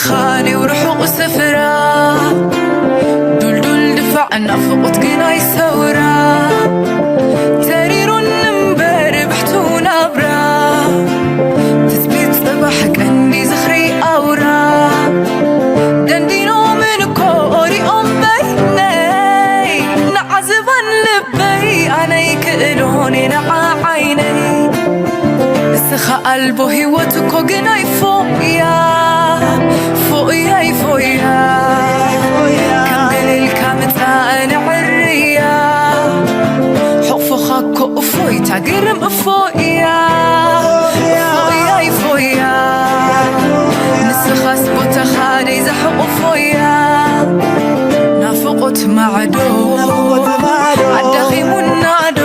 ኻኔው ርሑቕ ስፍራ ዱልዱል ድፋዕ ናፍቑት ግናይ ሰውራ ተሪሩን እምበር ብሕቱ ናብራ ትጽቢት ጽባሕ ቀንዲ ዝኽሪ ኣውራ ደንዲኖምን እኮ ኦሪኦም በይነይ ንዓዝባን ልበይ ኣነይ ክእሎን የነዓ ዓይነይ ንስኻ ኣልቦ ህይወት እኮ ግናይ ፎያ ፎያይ ፎያ ከም ገለልካ ምጻእ ንዕርያ ሕቕፎኻ እኮ እፎይታ ግርም እፎያ ፎያይ ፎያ ንስኻስ ቦታኻ ደይ ዘሕቑፎያ ናፍቖት ማዕዶ ኣዳኺሙና ዶ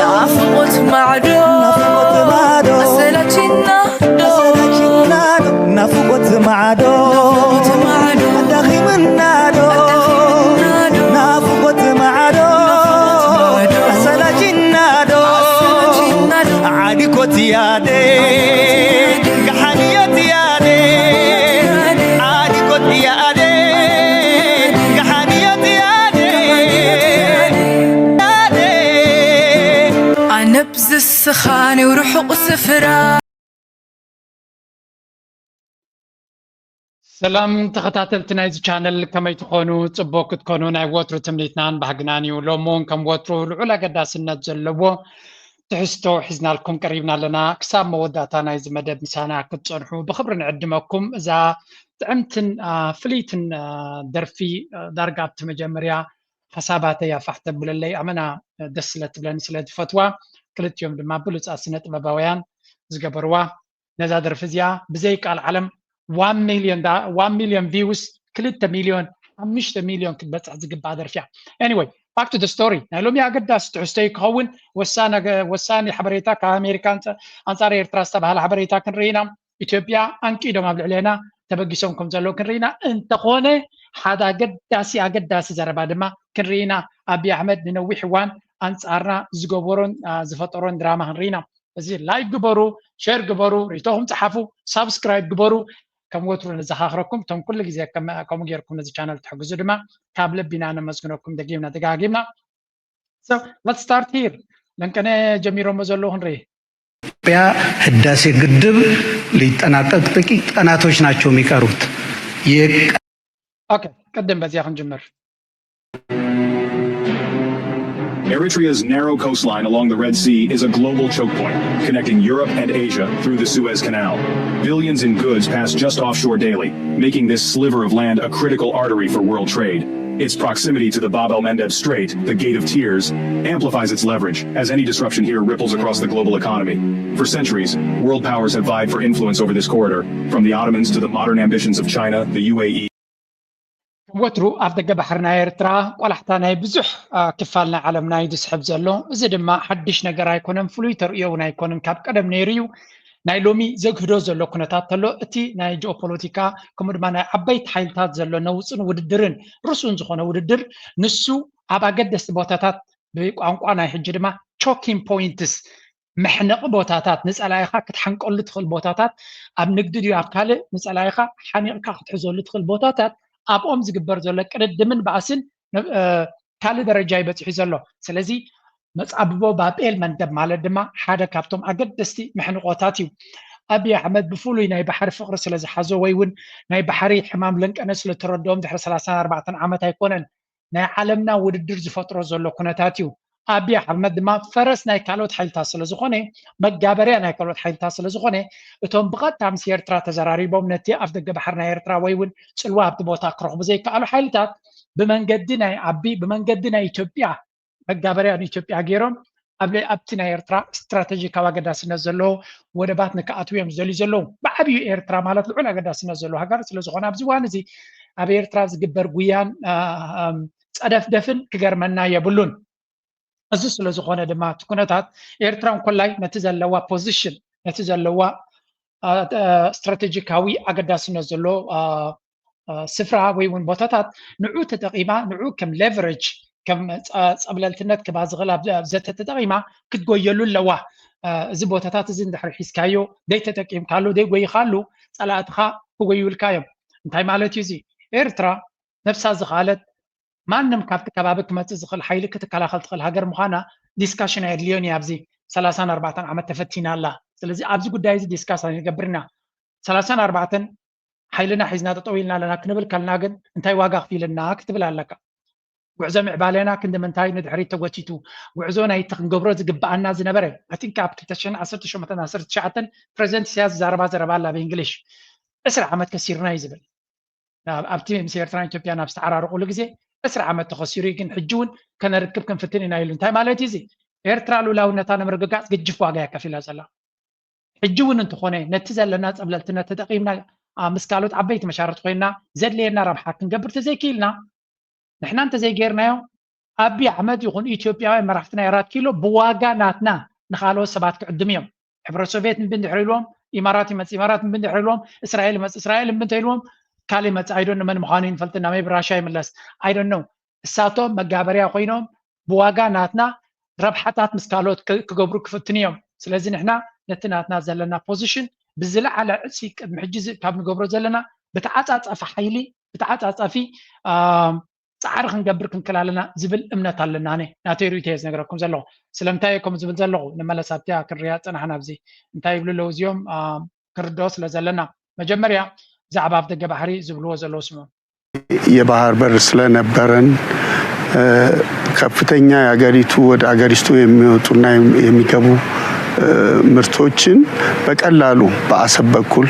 ናፍቖት ማዕዶ ኣሰላቺና ዶ ናፍቆት ማዕዶ ኣዳኺምና ዶ ናፍቆት ማዕዶ ኣሰላቺና ዶ ዓዲኮት ያደ ገሓንየት ያደ ዓዲኮት ያደ ገሓንየት ያደ ኣነብዝስኻኔው ርሑቕ ስፍራ ሰላም ተኸታተልቲ ናይዚ ቻነል ከመይ ትኾኑ? ጽቡቕ ክትኮኑ ናይ ወትሩ ትምኒትናን ባህግናን እዩ። ሎም እውን ከም ወትሩ ልዑል ኣገዳስነት ዘለዎ ትሕዝቶ ሒዝናልኩም ቀሪብና ኣለና። ክሳብ መወዳእታ ናይዚ መደብ ምሳና ክትጸንሑ ብኽብሪ ንዕድመኩም። እዛ ጥዕምትን ፍልይትን ደርፊ ዳርጋ ኣብቲ መጀመርያ ሓሳባተይ ኣፋሕ ተብለለይ ኣመና ደስ ስለ ትብለኒ ስለ ዝፈትዋ ክልቲኦም ድማ ብሉፃት ስነ ጥበባውያን ዝገበርዋ ነዛ ደርፊ እዚኣ ብዘይ ቃል ዓለም ዋን ሚልዮን ቪውስ ክልተ ሚልዮን ሓሙሽተ ሚልዮን ክትበፅሕ ዝግባእ ደርፊ እያ። Anyway, back to the story ናይ ሎሚ ኣገዳሲ ትሕዝቶይ ክኸውን ወሳኒ ሓበሬታ ካብ ኣሜሪካ ኣንፃር ኤርትራ ዝተባሃለ ሓበሬታ ክንርኢ ኢና። ኢትዮጵያ ኣንቂዶም ኣብ ልዕሌና ተበጊሶም ከም ዘለዉ ክንርኢና እንተኾነ ሓደ ኣገዳሲ ኣገዳሲ ዘረባ ድማ ክንርኢና ኣብይ ኣሕመድ ንነዊሕ እዋን ኣንፃርና ዝገበሮን ዝፈጠሮን ድራማ ክንርኢና እዚ ላይክ ግበሩ ሸር ግበሩ ሪቶኹም ፀሓፉ ሳብስክራይብ ግበሩ ከም ወትሩ ንዘኻኽረኩም እቶም ኩሉ ግዜ ከምኡ ጌርኩም ነዚ ቻነል ትሕግዙ ድማ ካብ ልቢና ነመስግነኩም ደጊምና ደጋጊምና So let's start here ለንቀነ ጀሚሮሞ ዘለዉ ክንርኢ ኢትዮጵያ ህዳሴ ግድብ ሊጠናቀቅ ጥቂት ቀናቶች ናቸው የሚቀሩት። ኦኬ ቅድም በዚያ ክንጅምር Eritrea's narrow coastline along the Red Sea is a global choke point, connecting Europe and Asia through the Suez Canal. Billions in goods pass just offshore daily, making this sliver of land a critical artery for world trade. Its proximity to the Bab el Mandeb Strait, the Gate of Tears, amplifies its leverage, as any disruption here ripples across the global economy. For centuries, world powers have vied for influence over this corridor, from the Ottomans to the modern ambitions of China, the U A E. ወትሩ ኣብ ደገ ባሕሪ ናይ ኤርትራ ቆላሕታ ናይ ብዙሕ ክፋል ናይ ዓለምና እዩ ዝስሕብ ዘሎ። እዚ ድማ ሓድሽ ነገር ኣይኮነን፣ ፍሉይ ተርእዮ እውን ኣይኮነን፣ ካብ ቀደም ነይሩ እዩ። ናይ ሎሚ ዘግህዶ ዘሎ ኩነታት ተሎ እቲ ናይ ጂኦፖለቲካ ከምኡ ድማ ናይ ዓበይቲ ሓይልታት ዘሎ ነውፅን ውድድርን ርሱን ዝኾነ ውድድር ንሱ ኣብ ኣገደስቲ ቦታታት ብቋንቋ ናይ ሕጂ ድማ choking points መሕነቒ ቦታታት ንፀላኢኻ ክትሓንቀሉ ትኽእል ቦታታት ኣብ ንግዲ ድዩ ኣብ ካልእ ንፀላኢኻ ሓኒቕካ ክትሕዘሉ ትኽእል ቦታታት ኣብኦም ዝግበር ዘሎ ቅድድምን ባእስን ካልእ ደረጃ እዩ በፂሑ ዘሎ። ስለዚ መፃብቦ ባብ ኤል መንደብ ማለት ድማ ሓደ ካብቶም ኣገደስቲ መሕንቆታት እዩ። ኣብይ ኣሕመድ ብፍሉይ ናይ ባሕሪ ፍቕሪ ስለ ዝሓዞ ወይ እውን ናይ ባሕሪ ሕማም ለንቀነ ስለ ተረድኦም ድሕሪ ሰላሳን ኣርባዕተን ዓመት ኣይኮነን ናይ ዓለምና ውድድር ዝፈጥሮ ዘሎ ኩነታት እዩ። ኣብይ ኣሕመድ ድማ ፈረስ ናይ ካልኦት ሓይልታት ስለ ዝኾነ መጋበርያ ናይ ካልኦት ሓይልታት ስለ ዝኾነ እቶም ብቐጥታ ምስ ኤርትራ ተዘራሪቦም ነቲ ኣፍ ደገ ባሕሪ ናይ ኤርትራ ወይ እውን ፅልዋ ኣብቲ ቦታ ክረኽቡ ዘይከኣሉ ሓይልታት ብመንገዲ ናይ ኣቢ ብመንገዲ ናይ ኢትዮጵያ መጋበርያ ንኢትዮጵያ ገይሮም ኣብ ኣብቲ ናይ ኤርትራ ስትራተጂካዊ ኣገዳስነት ዘለዎ ወደባት ንክኣትዉ እዮም ዝደልዩ ዘለዉ። ብዓብዩ ኤርትራ ማለት ልዑል ኣገዳስነት ዘለዎ ሃገር ስለዝኾነ ኣብዚ እዋን እዚ ኣብ ኤርትራ ዝግበር ጉያን ፀደፍደፍን ክገርመና የብሉን። እዚ ስለዝኾነ ድማ እቲ ኩነታት ኤርትራ እንኮላይ ነቲ ዘለዋ ፖዚሽን ነቲ ዘለዋ ስትራቴጂካዊ ኣገዳስነት ዘሎ ስፍራ ወይ እውን ቦታታት ንዑ ተጠቂማ ንዑ ከም ሌቨሬጅ ከም ፀብለልትነት ክባ ዝኽእል ኣብ ዘተ ተጠቂማ ክትጎየሉ ኣለዋ። እዚ ቦታታት እዚ እንድሕር ሒዝካዮ ደይ ተጠቂምካሉ ደይ ጎይኻሉ ፀላእትኻ ክጎይውልካ እዮም። እንታይ ማለት እዩ እዚ? ኤርትራ ነብሳ ዝኸኣለት ማንም ካብቲ ከባቢ ክመፅእ ዝኽእል ሓይሊ ክትከላኸል ትኽእል ሃገር ምዃና ዲስካሽን ኣየድልዮን እዩ። ኣብዚ ሰላሳን ኣርባዕተን ዓመት ተፈቲና ኣላ። ስለዚ ኣብዚ ጉዳይ እዚ ዲስካስ ኣይንገብር ኢና። ሰላሳን ኣርባዕተን ሓይልና ሒዝና ጠጠው ኢልና ኣለና ክንብል ከልና ግን እንታይ ዋጋ ኣኽፊልና ክትብል ኣለካ። ጉዕዞ ምዕባለና ክንዲ ምንታይ ንድሕሪት ተጎቲቱ? ጉዕዞ ናይቲ ክንገብሮ ዝግብኣና ዝነበረ፣ I think ኣብ ክልተ ሽሕን ዓሰርተ ሸሞንተን ዓሰርተ ትሽዓተን ፕረዚደንት ኢሳያስ ዝዛረባ ዘረባ ኣላ ብእንግሊሽ፣ ዕስራ ዓመት ከሲርና እዩ ዝብል። ኣብቲ ምስ ኤርትራን ኢትዮጵያን ኣብ ዝተዓራረቑሉ ግዜ ዕስራ ዓመት ተኸሲሩ እዩ፣ ግን ሕጂ እውን ከነርክብ ክንፍትን ኢና ኢሉ። እንታይ ማለት እዩ እዚ? ኤርትራ ሉላውነታ ንምርግጋጽ ግጅፍ ዋጋ እያ ከፊላ ዘላ። ሕጂ እውን እንተኾነ ነቲ ዘለና ጸብለልትነት ተጠቒምና ምስ ካልኦት ዓበይቲ መሻርክቲ ኮይንና ዘድልየና ረብሓ ክንገብር ተዘይክኢልና፣ ንሕና እንተዘይጌርናዮ ኣቢ ኣሕመድ ይኹን ኢትዮጵያውያን መራሕቲ ናይ ኣራት ኪሎ ብዋጋ ናትና ንኻልኦት ሰባት ክዕድሙ እዮም። ሕብረት ሶቪየት እምቢ እንድሕር ኢልዎም፣ ኢማራት ይመጽእ፣ ኢማራት እምቢ እንድሕር ኢልዎም፣ እስራኤል ይመጽእ፣ እስራኤል እምቢ እንተኢልዎም ካልእ ይመጽእ። I don't know መን ምዃኑ ይንፈልጥና፣ maybe ራሻ ይምለስ፣ I don't know። እሳቶም መጋበርያ ኮይኖም ብዋጋ ናትና ረብሓታት ምስ ካልኦት ክገብሩ ክፍትኑ እዮም። ስለዚ ንሕና ነቲ ናትና ዘለና ፖዚሽን ብዝለዓለ ዕጽፊ ቅድሚ ሕጂ ካብ ንገብሮ ዘለና ብተዓጻጻፊ ሓይሊ ብተዓጻጻፊ ጻዕሪ ክንገብር ክንክል ኣለና ዝብል እምነት ኣለና። ኣነ ናተይ ርእይቶ እየ ዝነግረኩም ዘለኹ። ስለምንታይ እየ ከምኡ ዝብል ዘለኹ? ንመለስ ኣብቲያ ክንሪኣ ዝጸናሕና ኣብዚ እንታይ ይብሉ ኣለዉ እዚኦም ክርድኦ ስለ ዘለና። መጀመርያ ብዛዕባ ኣፍደገ ባሕሪ ዝብልዎ ዘለዉ ስምዑ። የባህር በር ስለነበረን ከፍተኛ የአገሪቱ ወደ አገሪቱ የሚወጡና የሚገቡ ምርቶችን በቀላሉ በአሰብ በኩል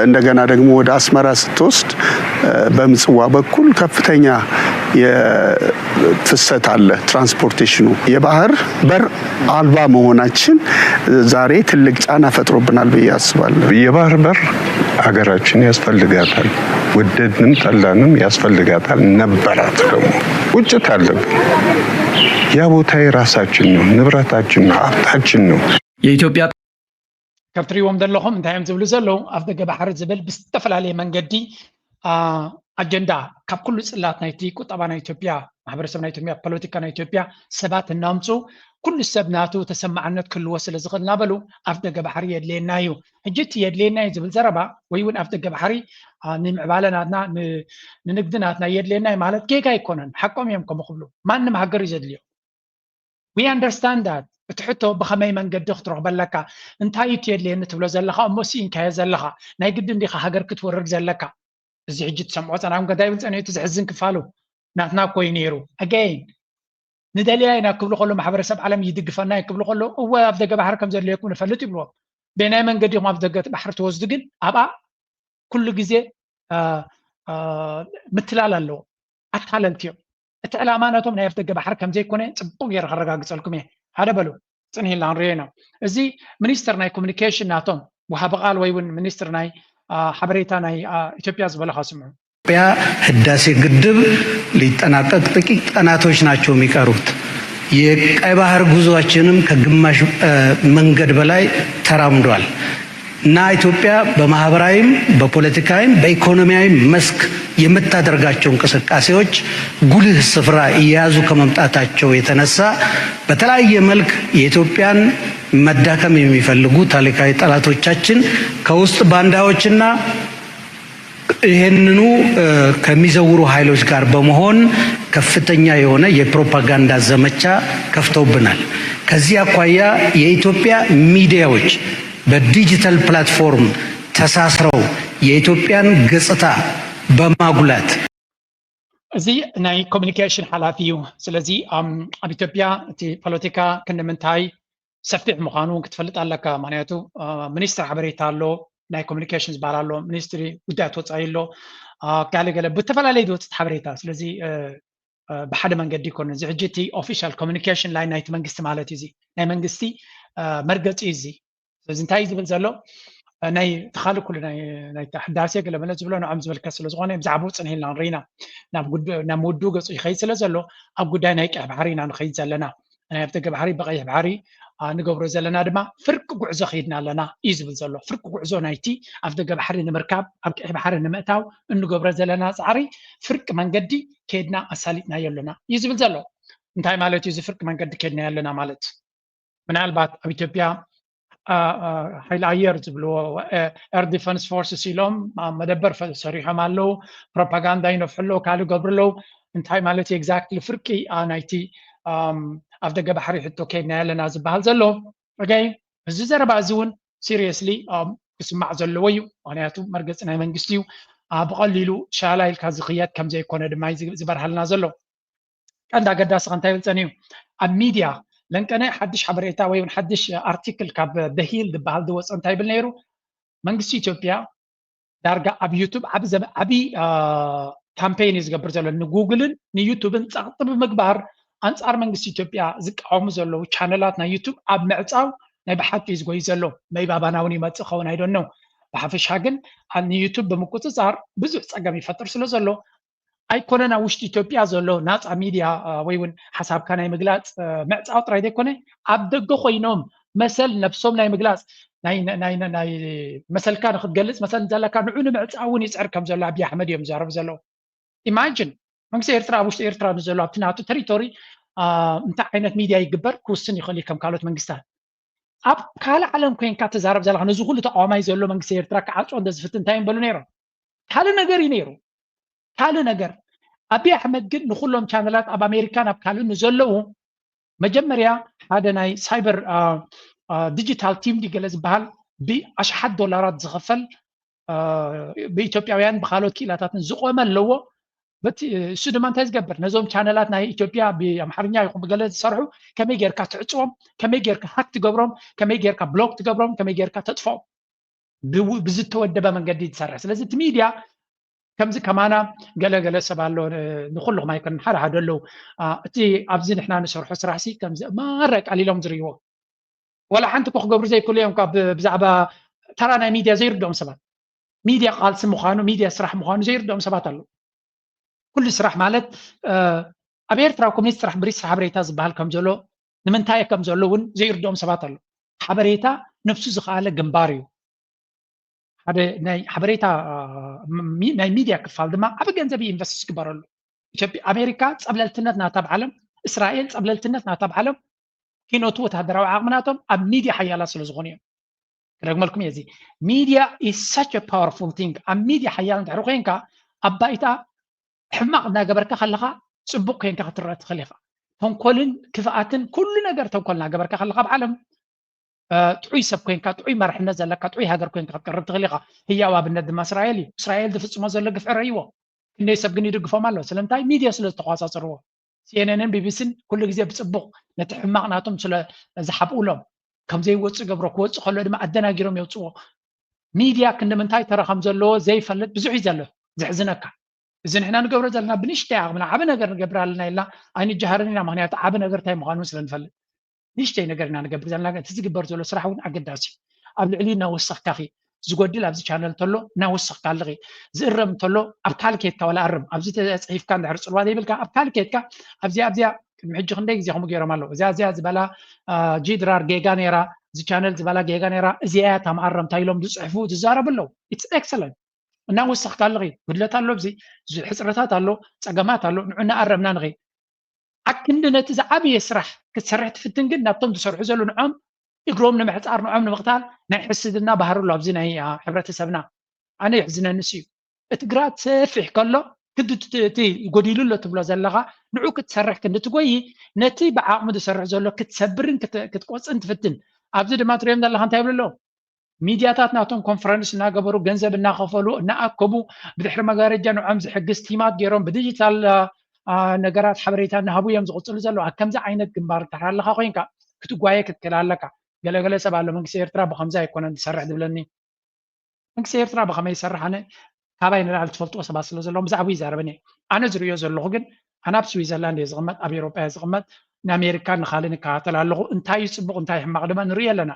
እንደገና ደግሞ ወደ አስመራ ስትወስድ በምጽዋ በኩል ከፍተኛ ፍሰት አለ። ትራንስፖርቴሽኑ የባህር በር አልባ መሆናችን ዛሬ ትልቅ ጫና ፈጥሮብናል ብዬ አስባለሁ። የባህር በር ሀገራችን ያስፈልጋታል፣ ወደድንም ጠላንም ያስፈልጋታል። ነበራት ደግሞ ቁጭት አለብን። ያ ቦታ የራሳችን ነው፣ ንብረታችን ነው፣ ሀብታችን ነው። የኢትዮጵያ ከም ትሪእዎም ዘለኹም እንታይ እዮም ዝብሉ ዘለዉ? ኣፍደገ ባሕሪ ዝብል ብዝተፈላለየ መንገዲ ኣጀንዳ ካብ ኩሉ ፅላት ናይቲ ቁጠባ ናይ ኢትዮጵያ፣ ማሕበረሰብ ናይ ኢትዮጵያ፣ ፖለቲካ ናይ ኢትዮጵያ ሰባት እናምፁ ኩሉ ሰብ ናቱ ተሰማዕነት ክህልዎ ስለ ዝኽእል እናበሉ ኣፍደገ ባሕሪ የድልየና እዩ። ሕጂ እቲ የድልየና እዩ ዝብል ዘረባ ወይ እውን ኣፍደገ ባሕሪ ንምዕባለ ናትና ንንግዲ ናትና የድልየና እዩ ማለት ጌጋ ኣይኮነን። ሓቆም እዮም ከምኡ ክብሉ። ማንም ሃገር እዩ ዘድልዮ። We understand that። እቲ ሕቶ ብኸመይ መንገዲ ክትረኽቦ ኣለካ? እንታይ እዩ እቲ የድልየኒ ትብሎ ዘለኻ እሞ ስኢንካዮ ዘለኻ? ናይ ግድን ዲኻ ሃገር ክትወርር ዘለካ? እዚ ሕጂ ትሰምዖ ጸናም ገዳይ ይብል ጸኒሑ እቲ ዘሕዝን ክፋሉ ናትና እኮ እዩ ነይሩ። Again ንደልያ ኢና ክብሉ ከሎ ማሕበረሰብ ዓለም ይድግፈና እዩ ክብሉ ከሎ እወ ኣፍደገ ባሕሪ ከም ዘድልየኩም ንፈልጥ ይብልዎም። በየናይ መንገዲ ኢኹም ኣፍደገ ባሕሪ ትወስዱ ግን ኣብኣ ኩሉ ግዜ ምትላል ኣለዎ። ኣታለልቲ እዮም። እቲ ዕላማ ናቶም ናይ ኣፍደገ ባሕሪ ከም ዘይኮነ ጽቡቕ ገይረ ከረጋግጸልኩም እየ። ሓደ በሉ ጽንሂልና ክንሪኦ ኢና። እዚ ሚኒስትር ናይ ኮሚኒኬሽን ናቶም ወሃቢ ቃል ወይ እውን ሚኒስትር ናይ ሓበሬታ ናይ ኢትዮጵያ ዝበለኻ ስምዑ። ኢትዮጵያ ህዳሴ ግድብ ሊጠናቀቅ ጥቂት ቀናቶች ናቸው የሚቀሩት። የቀይ ባህር ጉዞአችንም ከግማሽ መንገድ በላይ ተራምዷል እና ኢትዮጵያ በማህበራዊም በፖለቲካዊም በኢኮኖሚያዊም መስክ የምታደርጋቸው እንቅስቃሴዎች ጉልህ ስፍራ እየያዙ ከመምጣታቸው የተነሳ በተለያየ መልክ የኢትዮጵያን መዳከም የሚፈልጉ ታሪካዊ ጠላቶቻችን ከውስጥ ባንዳዎችና ይህንኑ ከሚዘውሩ ኃይሎች ጋር በመሆን ከፍተኛ የሆነ የፕሮፓጋንዳ ዘመቻ ከፍተውብናል። ከዚህ አኳያ የኢትዮጵያ ሚዲያዎች በዲጂታል ፕላትፎርም ተሳስረው የኢትዮጵያን ገጽታ በማጉላት እዚ ናይ ኮሚኒኬሽን ሓላፊ እዩ። ስለዚ ኣብ ኢትዮጵያ እቲ ፖለቲካ ክንዲ ምንታይ ሰፊሕ ምዃኑ ክትፈልጥ ኣለካ። ምክንያቱ ሚኒስትሪ ሓበሬታ ኣሎ፣ ናይ ኮሚኒኬሽን ዝበሃል ኣሎ፣ ሚኒስትሪ ጉዳያት ወፃኢ ኣሎ፣ ጋለ ገለ ብተፈላለየ ዝወፅእ ሓበሬታ። ስለዚ ብሓደ መንገዲ ይኮነ እዚ ሕጂ እቲ ኦፊሻል ኮሚኒኬሽን ላይን ናይቲ መንግስቲ ማለት እዩ። እዚ ናይ መንግስቲ መርገፂ እዩ። እዚ ስለዚ እንታይ እዩ ዝብል ዘሎ ናይ ትኻል ኩሉ ናይ ሕዳሴ ገለመለ ዝብሎ ንዖም ዝምልከት ስለ ዝኾነ ብዛዕባኡ ፅንሂልና ንርኢና ናብ ውድኡ ገፁ ይኸይድ ስለ ዘሎ ኣብ ጉዳይ ናይ ቀይሕ ባሕሪ ኢና ንኸይድ ዘለና። ናይ ኣፍደገ ባሕሪ ብቐይሕ ባሕሪ ንገብሮ ዘለና ድማ ፍርቂ ጉዕዞ ከይድና ኣለና እዩ ዝብል ዘሎ። ፍርቂ ጉዕዞ ናይቲ ኣፍደገ ባሕሪ ንምርካብ ኣብ ቀይሕ ባሕሪ ንምእታው እንገብሮ ዘለና ፃዕሪ ፍርቂ መንገዲ ከይድና ኣሳሊጥናዮ ኣለና እዩ ዝብል ዘሎ። እንታይ ማለት እዩ እዚ ፍርቂ መንገዲ ከይድናዮ ኣለና ማለት? ምናልባት ኣብ ኢትዮጵያ ሓይሊ ኣየር ዝብልዎ ኤር ዲፈንስ ፎርስስ ኢሎም መደበር ሰሪሖም ኣለዉ። ፕሮፓጋንዳ ይነፍሑ ኣለዉ፣ ካልእ ገብሩ ኣለዉ። እንታይ ማለት እዩ? ኤግዛክትሊ ፍርቂ ናይቲ ኣብ ደገ ባሕሪ ሕቶ ከይድና ኣለና ዝበሃል ዘሎ። ኦኬ፣ እዚ ዘረባ እዚ እውን ሲሪየስሊ ክስማዕ ዘለዎ እዩ። ምክንያቱ መርገፂ ናይ መንግስቲ እዩ። ብቐሊሉ ሻላ ኢልካ ዝኽየድ ከም ዘይኮነ ድማ እዩ ዝበርሃልና ዘሎ። ቀንዲ ኣገዳሲ ከ እንታይ ይብል ጸኒሑ? ኣብ ሚድያ ለንቀነ ሓድሽ ሓበሬታ ወይ እውን ሓድሽ ኣርቲክል ካብ ደሂል ዝበሃል ዝወፀ እንታይ ይብል ነይሩ? መንግስቲ ኢትዮጵያ ዳርጋ ኣብ ዩቱብ ዓቢ ዘመ- ዓቢ ካምፔይን እዩ ዝገብር ዘሎ። ንጉግልን ንዩቱብን ጸቕጢ ብምግባር ኣንጻር መንግስቲ ኢትዮጵያ ዝቃወሙ ዘለዉ ቻነላት ናይ ዩቱብ ኣብ ምዕጻው ናይ ብሓቂ እዩ ዝጎይ ዘሎ። መይባባና እውን ይመጽእ ኸውን ኣይዶኖ። ብሓፈሻ ግን ንዩቱብ ብምቁፅፃር ብዙሕ ፀገም ይፈጥር ስለ ዘሎ ኣይኮነን ኣብ ውሽጢ ኢትዮጵያ ዘሎ ናፃ ሚድያ ወይ እውን ሓሳብካ ናይ ምግላፅ ምዕፃው ጥራይ ዘይኮነ ኣብ ደገ ኮይኖም መሰል ነብሶም ናይ ምግላፅ ናይ መሰልካ ንክትገልፅ መሰል ዘለካ ንዑ ንምዕፃው እውን ይፅዕር ከም ዘሎ ኣብይ ኣሕመድ እዮም ዝዛረቡ ዘለዉ። ኢማጅን መንግስቲ ኤርትራ ኣብ ውሽጢ ኤርትራ ንዘሎ ኣብቲ ናቱ ተሪቶሪ እንታይ ዓይነት ሚድያ ይግበር ክውስን ይኽእል እዩ ከም ካልኦት መንግስታት። ኣብ ካልእ ዓለም ኮይንካ ትዛረብ ዘለካ ነዚ ኩሉ ተቃዋማይ ዘሎ መንግስቲ ኤርትራ ክዓፅዎ እንተ ዝፍትን እንታይ ይበሉ ነይሮም? ካልእ ነገር እዩ ነይሩ። ካልእ ነገር ኣብይ ኣሕመድ ግን ንኩሎም ቻነላት ኣብ ኣሜሪካን ኣብ ካልእ ንዘለዉ መጀመርያ ሓደ ናይ ሳይበር ዲጂታል ቲም ድገለ ዝበሃል ብኣሽሓት ዶላራት ዝኸፈል ብኢትዮጵያውያን ብካልኦት ክኢላታትን ዝቆመ ኣለዎ። እሱ ድማ እንታይ ዝገብር ነዞም ቻነላት ናይ ኢትዮጵያ ብኣምሓርኛ ይኹን ብገለ ዝሰርሑ ከመይ ጌርካ ትዕፅዎም፣ ከመይ ጌርካ ሃክ ትገብሮም፣ ከመይ ጌርካ ብሎክ ትገብሮም፣ ከመይ ጌርካ ተጥፍኦም ብዝተወደበ መንገዲ ዝሰርሕ። ስለዚ እቲ ሚድያ ከምዚ ከማና ገለገለ ሰብ ኣሎ፣ ንኩልኹም ኣይኮነን ሓደ ሓደ ኣለዉ። እቲ ኣብዚ ንሕና ንሰርሖ ስራሕ ሲ ከምዚ ማረ ቀሊሎም ዝርእይዎ ዋላ ሓንቲ እኮ ክገብሩ ዘይክእሉ እዮም። ብዛዕባ ተራ ናይ ሚድያ ዘይርድኦም ሰባት፣ ሚድያ ቃልሲ ምዃኑ፣ ሚድያ ስራሕ ምዃኑ ዘይርድኦም ሰባት ኣለዉ። ኩሉ ስራሕ ማለት ኣብ ኤርትራ ኮሚኒስት ስራሕ ብሪስ ሓበሬታ ዝበሃል ከም ዘሎ ንምንታይ ከም ዘሎ እውን ዘይርድኦም ሰባት ኣለዉ። ሓበሬታ ነብሱ ዝኸኣለ ግንባር እዩ። ሓደ ናይ ሓበሬታ ናይ ሚድያ ክፋል ድማ ዓቢ ገንዘብ ኢንቨስት ዝግበረሉ። ኢትዮጵያ ኣሜሪካ ጸብለልትነት ናታ ኣብ ዓለም፣ እስራኤል ጸብለልትነት ናታ ኣብ ዓለም ኪኖቱ ወታደራዊ ዓቕሚ ናቶም ኣብ ሚድያ ሓያላት ስለ ዝኾኑ እዮም። ክደግመልኩም እየ እዚ ሚድያ is such a powerful thing። ኣብ ሚድያ ሓያል እንድሕሪ ኮይንካ ኣብ ባይታ ሕማቕ እናገበርካ ከለኻ ጽቡቕ ኮይንካ ክትረአ ትኽእል ኢኻ። ተንኮልን ክፍኣትን ኩሉ ነገር ተንኮል እናገበርካ ከለኻ ኣብ ዓለም ጥዑይ ሰብ ኮይንካ ጥዑይ መርሕነት ዘለካ ጥዑይ ሃገር ኮይንካ ክትቀርብ ትኽእል ኢኻ። ህያው ኣብነት ድማ እስራኤል እዩ። እስራኤል ዝፍጽሞ ዘሎ ግፍዒ ረእይዎ። ክንደይ ሰብ ግን ይድግፎም ኣሎ። ስለምንታይ? ሚድያ ስለ ዝተቋጻጽርዎ። ሲኤንኤንን ቢቢሲን ኩሉ ግዜ ብጽቡቕ ነቲ ሕማቕ ናቶም ስለ ዝሓብኡሎም ከም ዘይወጽእ ገብሮ ክወጽእ ከሎ ድማ ኣደናጊሮም የውጽዎ። ሚድያ ክንዲ ምንታይ ተራ ከም ዘለዎ ዘይፈልጥ ብዙሕ እዩ ዘሎ። ዘሕዝነካ እዚ ንሕና ንገብሮ ዘለና ብንሽተይ ዓቕምና ዓቢ ነገር ንገብር ኣለና ኢልና ኣይንጀሃርን ኢና። ምክንያቱ ዓቢ ነገር እንታይ ምዃኑ ስለ ንፈልጥ ንእሽተይ ነገር ኢና ንገብር ዘለና። እቲ ዝግበር ዘሎ ስራሕ እውን ኣገዳሲ እዩ። ኣብ ልዕሊ እናወሰኽካ ኺ ዝጎድል ኣብዚ ቻነል እንተሎ እናወሰኽካ ኣለኺ፣ ዝእረም እንተሎ ኣብ ካልእ ኬድካ ዋላ ኣርም። ኣብዚ ተፅሒፍካ እንድሕር ፅልዋ ዘይብልካ ኣብ ካልእ ኬድካ ኣብዚኣ ኣብዚኣ ቅድሚ ሕጂ ክንደይ ግዜ ከምኡ ገይሮም ኣለዉ። እዚኣ እዚኣ ዝበላ ጂድራር ጌጋ ነይራ፣ እዚ ቻነል ዝበላ ጌጋ ነይራ፣ እዚኣ እያ እታ መኣረምታ ኢሎም ዝፅሕፉ ዝዛረቡ ኣለዉ። ኢትስ ኤክሰለንት። እናወሰኽካ ኣለኺ፣ ጉድለት ኣሎ፣ ኣብዚ ሕፅረታት ኣሎ፣ ፀገማት ኣሎ፣ ንዑ እናኣረምና ንኺ ኣክንዲ ነቲ ዝዓበየ ስራሕ ክትሰርሕ ትፍትን ግን ናብቶም ዝሰርሑ ዘለዉ ንዖም እግሮም ንምሕፃር ንዖም ንምቕታል ናይ ሕስድና ባህሪ ኣሎ ኣብዚ ናይ ሕብረተሰብና። ኣነ የሕዝነንስ እዩ እቲ ግራት ሰፊሕ ከሎ ክንዲ እቲ ጎዲሉ ኣሎ ትብሎ ዘለኻ ንዑ ክትሰርሕ ክንዲ ትጎይ ነቲ ብዓቕሚ ዝሰርሕ ዘሎ ክትሰብርን ክትቆፅን ትፍትን። ኣብዚ ድማ ትሪኦም ዘለኻ እንታይ ይብሉ ኣለዉ? ሚድያታት ናቶም ኮንፈረንስ እናገበሩ ገንዘብ እናኸፈሉ እናኣከቡ ብድሕሪ መጋረጃ ንዖም ዝሕግዝ ቲማት ገይሮም ብዲጂታል ነገራት ሓበሬታ እናሃቡ እዮም ዝቕፅሉ ዘለዉ። ኣብ ከምዚ ዓይነት ግንባር እንድሕር ኣለኻ ኮይንካ ክትጓየ ክትክእል ኣለካ። ገለገለ ሰብ ኣሎ መንግስቲ ኤርትራ ብከምዚ ኣይኮነን ዝሰርሕ ዝብለኒ። መንግስቲ ኤርትራ ብኸመይ ይሰርሕ ኣነ ካባይ ንላዕሊ ትፈልጥዎ ሰባት ስለ ዘለዎም ብዛዕባኡ ይዛረበኒ። ኣነ ዝርእዮ ዘለኹ ግን ኣነ ኣብ ስዊዘርላንድ እየ ዝቕመጥ፣ ኣብ ኤውሮጳ እየ ዝቕመጥ፣ ንኣሜሪካን ንኻልእን እከታተል ኣለኹ። እንታይ እዩ ፅቡቕ እንታይ ሕማቕ ድማ ንርኢ ኣለና።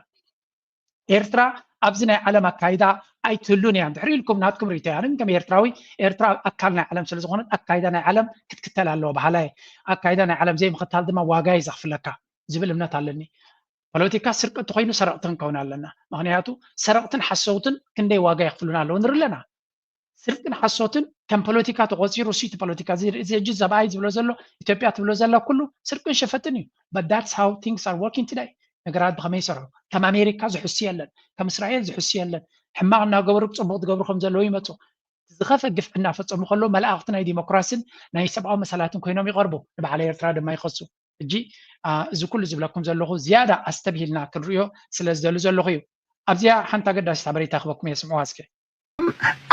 ኤርትራ ኣብዚ ናይ ዓለም ኣካይዳ ኣይትህሉን እያ። እንድሕር ኢልኩም ናትኩም ርእይቶ እያ። ኣነ ከም ኤርትራዊ ኤርትራ ኣካል ናይ ዓለም ስለ ዝኾነት ኣካይዳ ናይ ዓለም ክትክተል ኣለዎ በሃላይ። ኣካይዳ ናይ ዓለም ዘይምኽታል ድማ ዋጋ እዩ ዘኽፍለካ ዝብል እምነት ኣለኒ። ፖለቲካ ስርቂ እንተኾይኑ ሰረቕቲ ክንከውን ኣለና። ምኽንያቱ ሰረቕትን ሓሰውትን ክንደይ ዋጋ የኽፍሉና ኣለዉ ንርኢ ኣለና። ስርቅን ሓሶትን ከም ፖለቲካ ተቆፂሩ ሲ ፖለቲካ እዚ ሕጂ ሰብኣይ ዝብሎ ዘሎ ኢትዮጵያ ትብሎ ዘላ ኩሉ ስርቅን ሸፈጥን እዩ። But that's how things are working today። ነገራት ብኸመይ ይሰርሑ? ከም ኣሜሪካ ዝሕሱ የለን፣ ከም እስራኤል ዝሕሱ የለን። ሕማቕ እናገበሩ ጽቡቕ ዝገብሩ ከም ዘለዉ ይመጹ። ዝኸፈ ግፍ እናፈጸሙ ከሎ መላእኽቲ ናይ ዲሞክራሲን ናይ ሰብኣዊ መሰላትን ኮይኖም ይቐርቡ፣ ንበዓል ኤርትራ ድማ ይኸሱ። ሕጂ እዚ ኩሉ ዝብለኩም ዘለኹ ዝያዳ ኣስተብሂልና ክንርእዮ ስለ ዝደሉ ዘለኹ እዩ። ኣብዚኣ ሓንቲ ኣገዳሲት ሓበሬታ ክበኩም እየ፣ ስምዑዋ እስከ።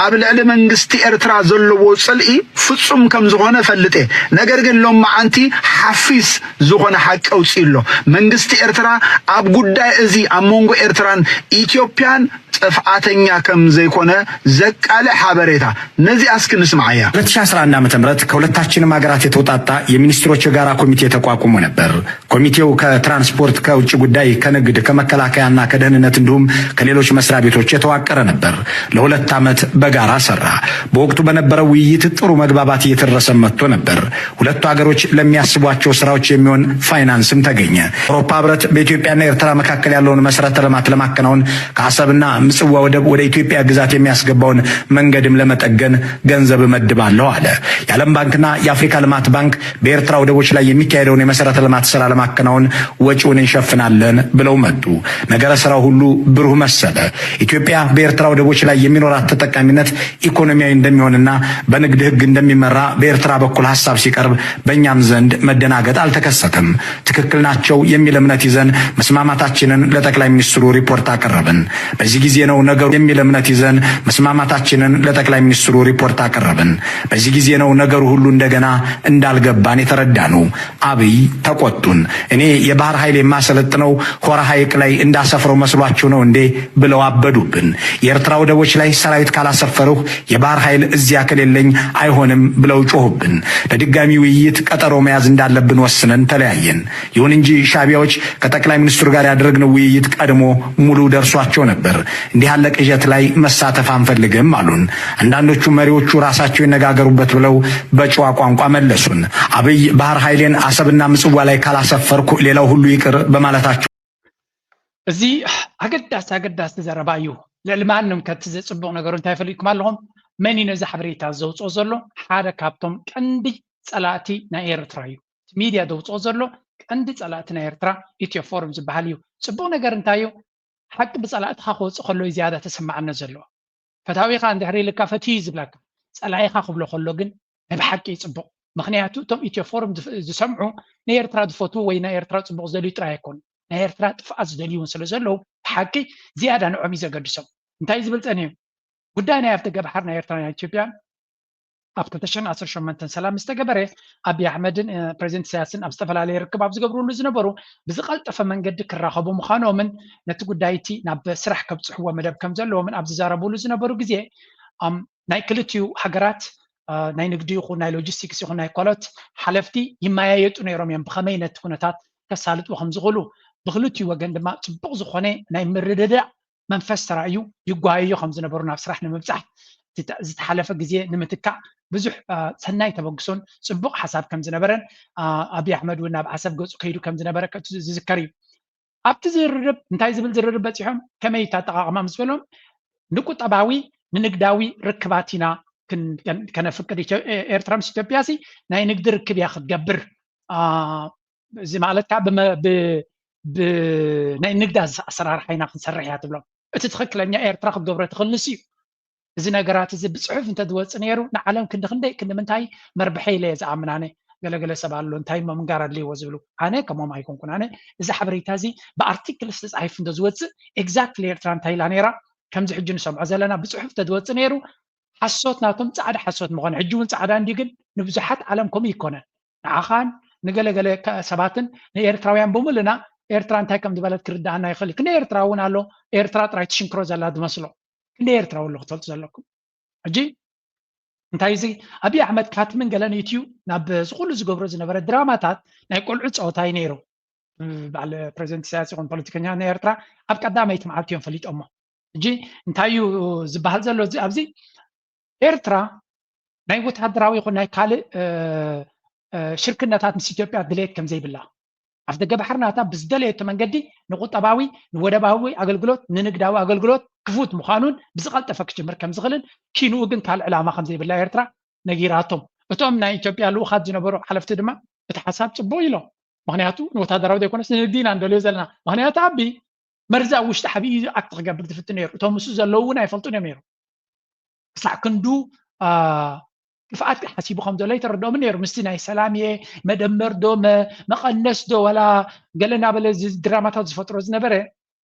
ኣብ ልዕሊ መንግስቲ ኤርትራ ዘለዎ ጽልኢ ፍጹም ከም ዝኾነ እፈልጥ እየ። ነገር ግን ሎማዓንቲ ሓፊስ ዝኾነ ሓቂ ኣውጺኡ ኣሎ። መንግስቲ ኤርትራ ኣብ ጉዳይ እዚ ኣብ መንጎ ኤርትራን ኢትዮጵያን ጥፍኣተኛ ከም ዘይኮነ ዘቃልዕ ሓበሬታ። ነዚኣ እስኪ ንስምዓያ። ሁለት ሺ አስራ አንድ ዓመተ ምህረት ከሁለታችንም ሀገራት የተውጣጣ የሚኒስትሮች የጋራ ኮሚቴ ተቋቁሞ ነበር። ኮሚቴው ከትራንስፖርት፣ ከውጭ ጉዳይ፣ ከንግድ፣ ከመከላከያና ከደህንነት እንዲሁም ከሌሎች መስሪያ ቤቶች የተዋቀረ ነበር። ለሁለት ዓመት በጋራ ሰራ። በወቅቱ በነበረው ውይይት ጥሩ መግባባት እየተደረሰ መጥቶ ነበር። ሁለቱ ሀገሮች ለሚያስቧቸው ስራዎች የሚሆን ፋይናንስም ተገኘ። የአውሮፓ ህብረት በኢትዮጵያና ኤርትራ መካከል ያለውን መሰረተ ልማት ለማከናወን ከአሰብና ምጽዋ ወደብ ወደ ኢትዮጵያ ግዛት የሚያስገባውን መንገድም ለመጠገን ገንዘብ እመድባለሁ አለ። የዓለም ባንክና የአፍሪካ ልማት ባንክ በኤርትራ ወደቦች ላይ የሚካሄደውን የመሰረተ ልማት ስራ ለማከናወን ወጪውን እንሸፍናለን ብለው መጡ። ነገረ ስራው ሁሉ ብሩህ መሰለ። ኢትዮጵያ በኤርትራ ወደቦች ላይ የሚኖራት ተጠቃሚነት ኢኮኖሚያዊ እንደሚሆንና በንግድ ህግ እንደሚመራ በኤርትራ በኩል ሀሳብ ሲቀርብ በእኛም ዘንድ መደናገጥ አልተከሰተም። ትክክል ናቸው የሚል እምነት ይዘን መስማማታችንን ለጠቅላይ ሚኒስትሩ ሪፖርት አቀረብን። በዚህ ጊዜ ነው ነገሩ የሚል እምነት ይዘን መስማማታችንን ለጠቅላይ ሚኒስትሩ ሪፖርት አቀረብን። በዚህ ጊዜ ነው ነገሩ ሁሉ እንደገና እንዳልገባን የተረዳነው። አብይ ተቆጡን። እኔ የባህር ኃይል የማሰለጥነው ሆራ ሐይቅ ላይ እንዳሰፍረው መስሏችሁ ነው እንዴ ብለው አበዱብን። የኤርትራ ወደቦች ላይ ሰራዊት ካላሰፈርሁ የባህር ኃይል እዚያ ከሌለኝ አይሆንም ብለው ጮሁብን። ለድጋሚ ውይይት ቀጠሮ መያዝ እንዳለብን ወስነን ተለያየን። ይሁን እንጂ ሻዕቢያዎች ከጠቅላይ ሚኒስትሩ ጋር ያደረግነው ውይይት ቀድሞ ሙሉ ደርሷቸው ነበር። እንዲህ ያለ ቅዠት ላይ መሳተፍ አንፈልግም አሉን። አንዳንዶቹ መሪዎቹ ራሳቸው ይነጋገሩበት ብለው በጨዋ ቋንቋ መለሱን። አብይ ባህር ኃይሌን አሰብና ምጽዋ ላይ ካላሰፈርኩ ሌላው ሁሉ ይቅር በማለታቸው እዚ ኣገዳሲ ኣገዳሲ ዘረባ እዩ። ልዕሊ ማንም ከቲ ዘጽቡቕ ነገሩ እንታይ ፈሊጥኩም ኣለኹም? መን እዩ ነዚ ሓበሬታ ዘውፅኦ ዘሎ? ሓደ ካብቶም ቀንዲ ጸላእቲ ናይ ኤርትራ እዩ። እቲ ሚድያ ዘውፅኦ ዘሎ ቀንዲ ጸላእቲ ናይ ኤርትራ ኢትዮ ፎርም ዝበሃል እዩ። ጽቡቕ ነገር እንታይ እዩ? ሓቂ ብጸላእትኻ ክወፅእ ከሎ እዩ ዝያዳ ተሰማዕነት ዘለዎ። ፈታዊኻ እንድሕር ኢልካ ፈትዩ እዩ ዝብለካ። ጸላኢኻ ክብሎ ከሎ ግን ናይ ብሓቂ እዩ ጽቡቕ። ምኽንያቱ እቶም ኢትዮ ፎርም ዝፍ- ዝሰምዑ ንኤርትራ ዝፈትዉ ወይ ናይ ኤርትራ ጽቡቕ ዝደልዩ ጥራይ ኣይኮኑ። ናይ ኤርትራ ጥፍኣት ዝደልዩ እውን ስለ ዘለዉ ብሓቂ ዝያዳ ንዖም እዩ ዘገድሶም። እንታይ ዝብል ጸኒሑ? ጉዳይ ናይ ኣፍደገ ባሕሪ ናይ ኤርትራ ናይ ኢትዮጵያ ኣብ ክልተ ሽሕን ዓሰርተ ሸሞንተን ሰላም ምስ ተገበረ ኣብይ ኣሕመድን እ፣ ፕሬዚደንት ኢሳያስን ኣብ ዝተፈላለየ ርክብ ኣብ ዝገብርሉ ዝነበሩ ብዝቐልጠፈ መንገዲ ክራኸቡ ምዃኖምን ነቲ ጉዳይ እቲ ናብ ስራሕ ከብፅሕዎ መደብ ከም ዘለዎምን ኣብ ዝዛረብሉ ዝነበሩ ግዜ ኣም፣ ናይ ክልቲኡ ሃገራት እ፣ ናይ ንግዲ ይኹን ናይ ሎጂስቲክስ ይኹን ናይ ካልኦት ሓለፍቲ ይመያየጡ ነይሮም እዮም ብኸመይ ነቲ ኩነታት ከሳልጥዎ ከም ዝኽእሉ። ብክልቲኡ ወገን ድማ ፅቡቕ ዝኾነ ናይ ምርድዳእ መንፈስ ተራእዩ ይጓየዩ ከም ዝነበሩ ናብ ስራሕ ንምብፃሕ ዝተ- ዝተሓለፈ ግዜ ንምትካእ ብዙሕ አ፣ ሰናይ ተበግሶን ፅቡቕ ሓሳብ ከም ዝነበረን አ፣ ኣብይ ኣሕመድ እውን ናብ ዓሰብ ገፁ ከይዱ ከም ዝነበረ ከ- ዝዝከር እዩ። ኣብቲ ዝርርብ እንታይ ዝብል ዝርርብ በፂሖም ከመይ እቲ ኣጠቓቕማ ምስ በሎም ንቁጠባዊ ንንግዳዊ ርክባት ኢና ክን- ከን- ከነፍቅድ ኢትዮ- ኤ- ኤርትራ ምስ ኢትዮጵያ ሲ ናይ ንግዲ ርክብ እያ ክትገብር አ፣ እዚ ማለት ከዓ ብመ- ብ- ብናይ ንግዲ ኣሰ- ኣሰራርሓ ኢና ክንሰርሕ እያ ትብሎም። እቲ ትኽክለኛ ኤርትራ ክትገብሮ ትኽእል ንሱ እዩ። እዚ ነገራት እዚ ብፅሑፍ እንተዝወፅእ ነይሩ ንዓለም ክንዲ ክንደይ ክንዲ ምንታይ መርብሐ ኢለ እየ ዝኣምን ኣነ። ገለገለ ሰብ ኣሎ እንታይ እሞ ምንጋር ኣድልይዎ ዝብሉ ኣነ ከምኦም ኣይኮንኩን ኣነ። እዚ ሓበሬታ እዚ ብኣርቲክልስ ተፃሒፉ እንተዝወፅእ ኤግዛክትሊ ኤርትራ እንታይ ኢላ ነይራ ከምዚ ሕጂ ንሰምዖ ዘለና ብፅሑፍ እንተዝወፅእ ነይሩ ሓሶት ናቶም ፃዕዳ ሓሶት ምኾነ ሕጂ እውን ፃዕዳ እንዲ ግን ንብዙሓት ዓለም ከምኡ ይኮነን ንዓኻን ንገለገለ ከ- ሰባትን ንኤርትራውያን ብምልና ኤርትራ እንታይ ከም ዝበለት ክርዳኣና ይኽእል እዩ። ክንደ ኤርትራ እውን ኣሎ ኤርትራ ጥራይ ትሽንክሮ ዘላ ዝመስሎ ክንደ ኤርትራ ኣሎ ክትፈልጡ ዘለኩም። ሕጂ እንታይ እዚ ኣብይ ኣሕመድ ካትምን ገለን ኢትዩ ናብ ዝኩሉ ዝገብሮ ዝነበረ ድራማታት ናይ ቆልዑ ፀወታ እዩ ነይሩ። በዓል ፕሬዚደንት ኢሳያስ ይኹን ፖለቲከኛ ናይ ኤርትራ ኣብ ቀዳመይቲ መዓልቲ እዮም ፈሊጦሞ። ሕጂ እንታይ እዩ ዝበሃል ዘሎ እዚ ኣብዚ ኤርትራ ናይ ወታደራዊ ይኹን ናይ ካልእ ሽርክነታት ምስ ኢትዮጵያ ድሌት ከም ዘይብላ ኣፍደገ ባሕሪ ናታ ብዝደለየቶ መንገዲ ንቁጠባዊ ንወደባዊ ኣገልግሎት ንንግዳዊ ኣገልግሎት ክፉት ምዃኑን ብዝቐልጠፈ ክጅምር ከም ዝኽእልን ኪንኡ ግን ካልእ ዕላማ ከም ዘይብላ ኤርትራ ነጊራቶም። እቶም ናይ ኢትዮጵያ ልኡኻት ዝነበሩ ሓለፍቲ ድማ እቲ ሓሳብ ጽቡቕ ኢሎም። ምክንያቱ ንወታደራዊ ዘይኮነስ ንንግዲ ኢና ንደልዮ ዘለና። ምክንያቱ ኣቢ መርዚ ኣብ ውሽጢ ሓቢኡ ኣክት ክገብር ዝፍትን ነይሩ። እቶም ምስ ዘለዉ እውን ኣይፈልጡን እዮም ነይሩ። ክሳዕ ክንዱ ክፍኣት ሓሲቡ ከም ዘሎ ኣይተረድኦምን ነይሩ። ምስቲ ናይ ሰላም እየ መደመር ዶ መቐነስ ዶ ዋላ ገለ እናበለ ድራማታት ዝፈጥሮ ዝነበረ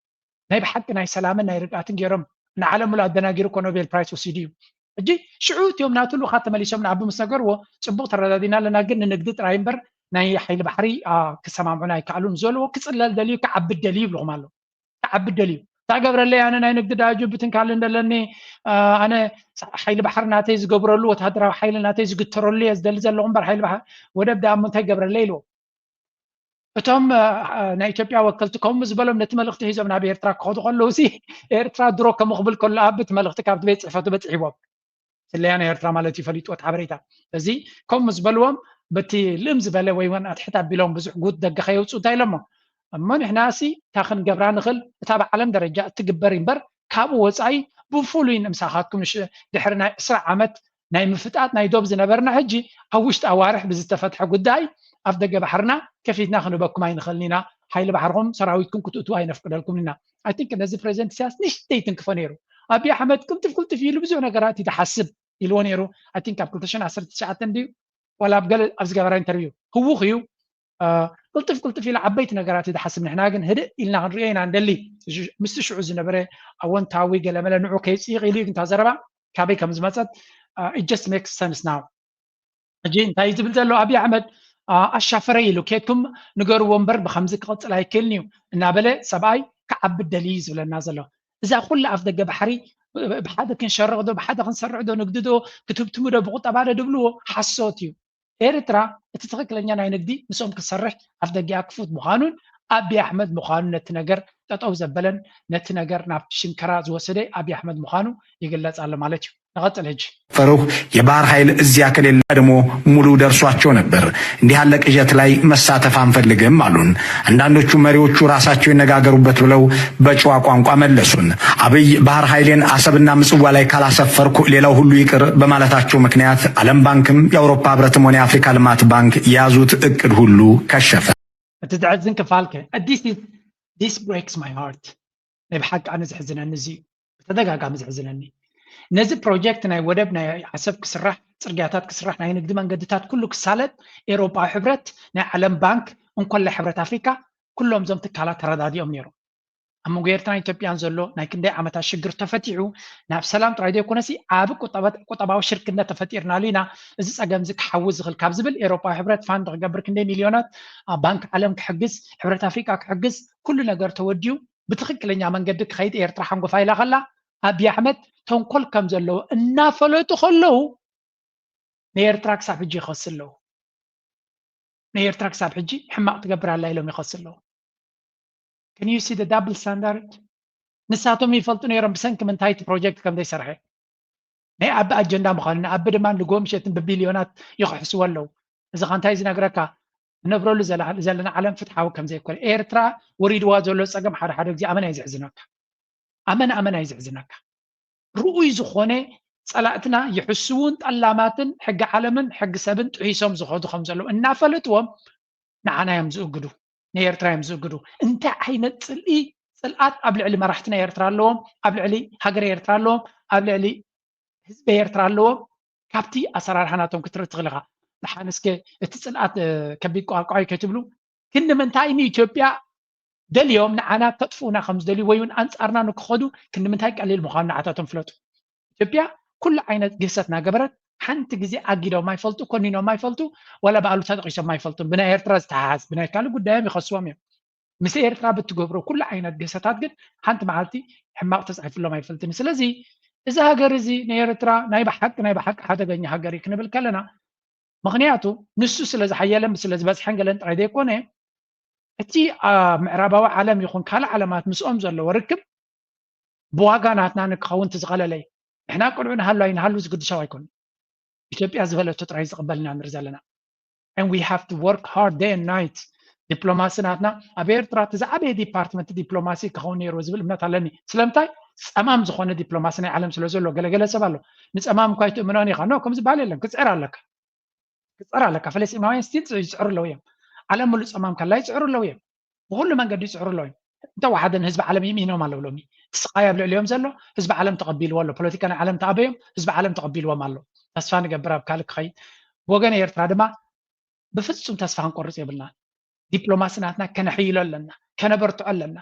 ናይ ብሓቂ ናይ ሰላምን ናይ ርግኣትን ገይሮም ንዓለም ሙሉ ኣደናጊሩ እኮ ኖቤል ፕራይስ ወሲዱ እዩ። ሕጂ ሽዑ እቲኦም ናቱ ልኡኻት ተመሊሶም ንኣቢ ምስ ነገርዎ፣ ፅቡቕ ተረዳዲና ኣለና፣ ግን ንንግዲ ጥራይ እምበር ናይ ሓይሊ ባሕሪ ክሰማምዑና ኣይከኣሉን ዝበልዎ ክፅለል ደልዩ ክዓብድ ደልዩ ይብልኹም ኣሎ። ክዓብድ ደልዩ እንታይ ገብረለይ ኣነ ናይ ንግዲ ዳጁ ብትንካል እንደለኒ ኣነ ሓይሊ ባሕሪ ናተይ ዝገብረሉ ወታደራዊ ሓይሊ ናተይ ዝግተረሉ እየ ዝደሊ ዘለኹ እምበር ሓይሊ ባሕሪ ወደብ ዳሞ እንታይ ገብረለይ ኢልዎ። እቶም ናይ ኢትዮጵያ ወከልቲ ከምኡ ዝበሎም ነቲ መልእኽቲ ሒዞም ናብ ኤርትራ ክኸዱ ከለዉ ሲ ኤርትራ ድሮ ከምኽብል ከሎ ኣብ እቲ መልእኽቲ ካብቲ ቤት ፅሕፈቱ በፅሒዎም ስለያ ናይ ኤርትራ ማለት እዩ ፈሊጥዎ እቲ ሓበሬታ እዚ ከምኡ ዝበልዎም በቲ ልእም ዝበለ ወይ እውን ኣትሕት ኣቢሎም ብዙሕ ጉት ደገ ከየውፅኡ እንታይ ኢሎሞ እሞ ንሕና ሲ እታ ክንገብራ ንኽእል እታ ብዓለም ደረጃ እትግበር እምበር ካብኡ ወፃኢ ብፍሉይ ንምሳኻትኩም ድሕሪ ናይ ዕስራ ዓመት ናይ ምፍጣጥ ናይ ዶብ ዝነበርና ሕጂ ኣብ ውሽጢ ኣዋርሕ ብዝተፈትሐ ጉዳይ ኣፍ ደገ ባሕርና ከፊትና ክንህበኩም ኣይንኽእልን ኢና። ሓይሊ ባሕርኹም ሰራዊትኩም ክትእትዉ ኣይነፍቅደልኩም ኢና። I think ነዚ ፕሬዚደንት ኢሳያስ ንእሽተይ ትንክፎ ነይሩ። ኣብይ ኣሕመድ ቅልጥፍ ቅልጥፍ ኢሉ ብዙሕ ነገራት እዩ ዝሓስብ ኢልዎ ነይሩ። I think ኣብ ክልተ ሽሕን ዓሰርተ ትሽዓተን ድዩ ዋላ ኣብ ገለ ኣብ ዝገበራ ኢንተርቪው ህውኽ እዩ። ቅልጥፍ ቅልጥፍ ኢሉ ዓበይቲ ነገራት እዩ ዝሓስብ። ንሕና ግን ህድእ ኢልና ክንሪኦ ኢና ንደሊ። ምስቲ ሽዑ ዝነበረ ኣወንታዊ ገለመለ ንዑ ከይፅይቕ ኢሉ እዩ እንታ ዘረባ ካበይ ከም ዝመፀት it just makes sense now። ሕጂ እንታይ ዝብል ዘሎ ኣብይ ኣሕመድ ኣሻፈረ ኢሉ ኬድኩም ንገርዎ እምበር ብከምዚ ክቕፅል ኣይክእልን እዩ እናበለ ሰብኣይ ክዓብድ ደልዩ እዩ ዝብለና ዘሎ። እዛ ኩላ ኣፍ ደገ ባሕሪ ብሓደ ክንሸርቕ ዶ ብሓደ ክንሰርሕ ዶ ንግዲ ዶ ክትብትሙ ዶ ብቁጠባ ዶ ድብልዎ ሓሶት እዩ። ኤርትራ እቲ ትኽክለኛ ናይ ንግዲ ምስኦም ክሰርሕ ኣፍ ደጊኣ ክፉት ምዃኑን ኣብይ ኣሕመድ ምዃኑ ነቲ ነገር ጠጠው ዘበለን ነቲ ነገር ናብ ሽንከራ ዝወሰደ ኣብይ ኣሕመድ ምዃኑ ይግለጽ ኣሎ ማለት እዩ። ንቐጽል ሕጂ። ፈሩህ የባህር ኃይል እዚያ ከሌለ ቀድሞ ሙሉ ደርሷቸው ነበር። እንዲህ ያለ ቅዠት ላይ መሳተፍ አንፈልግም አሉን። አንዳንዶቹ መሪዎቹ ራሳቸው ይነጋገሩበት ብለው በጨዋ ቋንቋ መለሱን። አብይ ባህር ኃይሌን አሰብና ምጽዋ ላይ ካላሰፈርኩ ሌላው ሁሉ ይቅር በማለታቸው ምክንያት ዓለም ባንክም የአውሮፓ ህብረትም ሆነ የአፍሪካ ልማት ባንክ የያዙት እቅድ ሁሉ ከሸፈ። እቲ ዘሕዝን ክፋል ከ this is this breaks my heart ናይ ብሓቂ ኣነ ዘሕዝነኒ እዚ እዩ። ብተደጋጋሚ ዘሕዝነኒ ነዚ ፕሮጀክት ናይ ወደብ ናይ ዓሰብ ክስራሕ፣ ፅርግያታት ክስራሕ፣ ናይ ንግዲ መንገድታት ኩሉ ክሳለጥ ኤውሮጳዊ ሕብረት፣ ናይ ዓለም ባንክ እንኮላይ ሕብረት ኣፍሪካ ኩሎም እዞም ትካላት ተረዳዲኦም ነይሮም። ኣብ መንጎ ኤርትራን ኢትዮጵያን ዘሎ ናይ ክንደይ ዓመታት ሽግር ተፈቲሑ ናብ ሰላም ጥራይ ዘይኮነሲ ዓቢ ቁጠባዊ ሽርክነት ተፈጢርናሉ ኢና። እዚ ጸገም እዚ ክሓዊ ዝኽእል ካብ ዝብል ኤውሮጳዊ ሕብረት ፋንድ ክገብር ክንደይ ሚልዮናት ኣብ ባንክ ዓለም ክሕግዝ፣ ሕብረት ኣፍሪቃ ክሕግዝ ኩሉ ነገር ተወዲዩ ብትኽክለኛ መንገዲ ክኸይድ ኤርትራ ሓንጎፋ ኢላ ከላ ኣብይ ኣሕመድ ተንኮል ከም ዘለዎ እናፈለጡ ከለዉ ንኤርትራ ክሳብ ሕጂ ይኸሱ ኣለዉ። ንኤርትራ ክሳብ ሕጂ ሕማቕ ትገብር ኣላ ኢሎም ይኸሱ ኣለዉ። Can you see the double standard? ንሳቶም ይፈልጡ ነይሮም ብሰንኪ ምንታይ እቲ ፕሮጀክት ከም ዘይሰርሐ ናይ ኣቢ ኣጀንዳ ምዃኑ ንኣቢ ድማ ንግሆ ምሸትን ብቢልዮናት ይኽሕስዎ ኣለዉ። እዚ ኻ እንታይ ዝነግረካ ንነብረሉ ዘለና ዓለም ፍትሓዊ ከም ዘይኮነ ኤርትራ ወሪድዋ ዘሎ ጸገም ሓደ ሓደ ግዜ ኣመና እዩ ዘሕዝነካ። ኣመና ኣመና እዩ ዘሕዝነካ። ርኡይ ዝኾነ ጸላእትና ይሕስዉን ጠላማትን ሕጊ ዓለምን ሕጊ ሰብን ጥሒሶም ዝኸዱ ከም ዘለዉ እናፈለጥዎም ንዓና እዮም ዝእግዱ፣ ንኤርትራ እዮም ዝእግዱ። እንታይ ዓይነት ጽልኢ ጽልኣት ኣብ ልዕሊ መራሕቲ ናይ ኤርትራ ኣለዎም፣ ኣብ ልዕሊ ሃገረ ኤርትራ ኣለዎም፣ ኣብ ልዕሊ ህዝቢ ኤርትራ ኣለዎም። ካብቲ ኣሰራርሓ ናቶም ክትርኢ ትኽእል ኢኻ። ደሓን እስከ እቲ ጽልኣት ከቢድ ቋቋይ ከይትብሉ ክንዲ ምንታይ ንኢትዮጵያ ደልዮም ንዓና ከጥፍኡና ከም ዝደልዩ ወይ እውን ኣንጻርና ንክኸዱ ክንዲ ምንታይ ቀሊል ምዃኑ ንዓታቶም ፍለጡ። ኢትዮጵያ ኩሉ ዓይነት ግህሰት እናገበረት ሓንቲ ግዜ ኣጊዶም ኣይፈልጡ፣ ኮኒኖም ኣይፈልጡ፣ ዋላ ብኣሉታ ጠቒሶም ኣይፈልጡን። ብናይ ኤርትራ ዝተሓሓዝ ብናይ ካልእ ጉዳዮም ይኸስዎም እዮም። ምስ ኤርትራ ብትገብሮ ኩሉ ዓይነት ግህሰታት ግን ሓንቲ መዓልቲ ሕማቕ ተጻሒፍሎም ኣይፈልጥን። ስለዚ እዚ ሃገር እዚ ንኤርትራ ናይ ብሓቂ ናይ ብሓቂ ሓደገኛ ሃገር እዩ ክንብል ከለና ምኽንያቱ ንሱ ስለ ዝሓየለን ስለ ዝበዝሐን ገለን ጥራይ ዘይኮነ እቲ ምዕራባዊ ዓለም ይኹን ካልእ ዓለማት ምስኦም ዘለዎ ርክብ ብዋጋ ናትና ንክኸውን ትዝቐለለ እዩ። ንሕና ቅልዑ ንሃሉ ኣይንሃሉ ዝግድሻው ኣይኮን። ኢትዮጵያ ዝበለቶ ጥራይ ዝቕበል ኢና ንርኢ ዘለና። And we have to work hard day and night. ዲፕሎማሲ ናትና ኣብ ኤርትራ እቲ ዝዓበየ ዲፓርትመንት ዲፕሎማሲ ክኸውን ነይርዎ ዝብል እምነት ኣለኒ። ስለምንታይ ጸማም ዝኾነ ዲፕሎማሲ ናይ ዓለም ስለ ዘሎ ገለገለ ሰብ ኣሎ ንጸማም እኳ ይትእምኖን ኢኻ ኖ ከም ዝበሃል የለን። ክጽዕር ኣለካ ክጽዕር ኣለካ። ፈለስጢማውያን ስቲል ይጽዕሩ ኣለዉ እዮም። ዓለም ሙሉእ ጸማም ከላ ይጽዕሩ ኣለዉ እዮም። ብኹሉ መንገዲ ይጽዕሩ ኣለዉ እዮም። እንተወሓደ ንህዝቢ ዓለም ይምሂኖም ኣለዉ። ሎሚ እቲ ስቓይ ኣብ ልዕሊኦም ዘሎ ህዝቢ ዓለም ተቐቢልዎ ኣሎ። ፖለቲካ ናይ ዓለም ተኣበዮም፣ ህዝቢ ዓለም ተቐቢልዎም ኣሎ። ተስፋ ንገብር ኣብ ካልእ ክኸይድ። ብወገን ኤርትራ ድማ ብፍጹም ተስፋ ክንቆርጽ የብልናን። ዲፕሎማሲ ናትና ከነሕይሎ ኣለና፣ ከነበርትዖ ኣለና።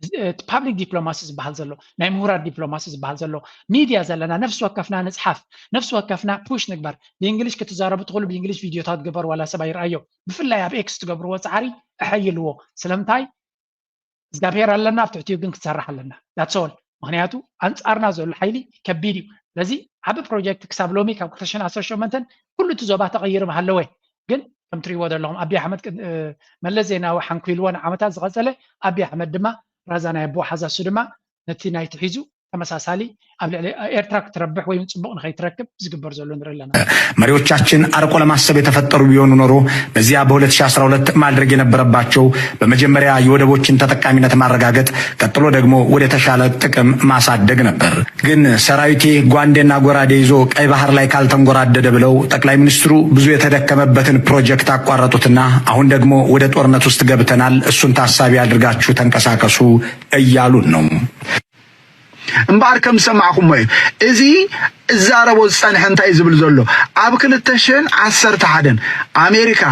እቲ ፓብሊክ ዲፕሎማሲ ዝበሃል ዘሎ፣ ናይ ምሁራት ዲፕሎማሲ ዝበሃል ዘሎ፣ ሚድያ ዘለና ነፍሲ ወከፍና ንጽሓፍ፣ ነፍሲ ወከፍና ፑሽ ንግበር። ብእንግሊሽ ክትዛረቡ ትኽእሉ፣ ብእንግሊሽ ቪድዮታት ግበር፣ ዋላ ሰብ ኣይረኣዮ። ብፍላይ ኣብ ኤክስ ትገብርዎ ጻዕሪ ኣሐይልዎ። ስለምንታይ? እግዚኣብሔር ኣለና፣ ኣብ ትሕቲኡ ግን ክትሰርሕ ኣለና። That's all። ምኽንያቱ ኣንጻርና ዘሎ ሓይሊ ከቢድ እዩ። ስለዚ ዓቢ ፕሮጀክት ክሳብ ሎሚ ካብ ክልተ ሽሕን ዓሰርተ ሸሞንተን ኩሉ እቲ ዞባ ተቐይሩ ምሃለወ። ግን ከም ትሪእዎ ዘለኹም ኣቢ ኣሕመድ ቅድ-፣ እ፣ መለስ ዜናዊ ሓንኩልዎ ንዓመታት ዝቐጸለ፣ ኣቢ ኣሕመድ ድማ ራዛ ናይ ኣቦ ሓዛ እሱ ድማ ነቲ ናይቲ ሒዙ ተመሳሳሊ ኣብ ልዕሊ ኤርትራ ክትረብሕ ወይ ጽቡቕ ንኸይትረክብ ዝግበር ዘሎ ንርኢ ኣለና። መሪዎቻችን አርቆ ለማሰብ የተፈጠሩ ቢሆኑ ኖሮ በዚያ በሁለት ሺህ አስራ ሁለት ማድረግ የነበረባቸው በመጀመሪያ የወደቦችን ተጠቃሚነት ማረጋገጥ፣ ቀጥሎ ደግሞ ወደ ተሻለ ጥቅም ማሳደግ ነበር። ግን ሰራዊቴ ጓንዴና ጎራዴ ይዞ ቀይ ባህር ላይ ካልተንጎራደደ ብለው ጠቅላይ ሚኒስትሩ ብዙ የተደከመበትን ፕሮጀክት አቋረጡትና አሁን ደግሞ ወደ ጦርነት ውስጥ ገብተናል፣ እሱን ታሳቢ አድርጋችሁ ተንቀሳቀሱ እያሉን ነው። እምበኣር ከም ዝሰማዕኹሞ እዩ። እዚ እዛረቦ ዝጸንሐ እንታይ እዩ ዝብል ዘሎ? ኣብ ክልተ ሽሕን ዓሰርተ ሓደን ኣሜሪካ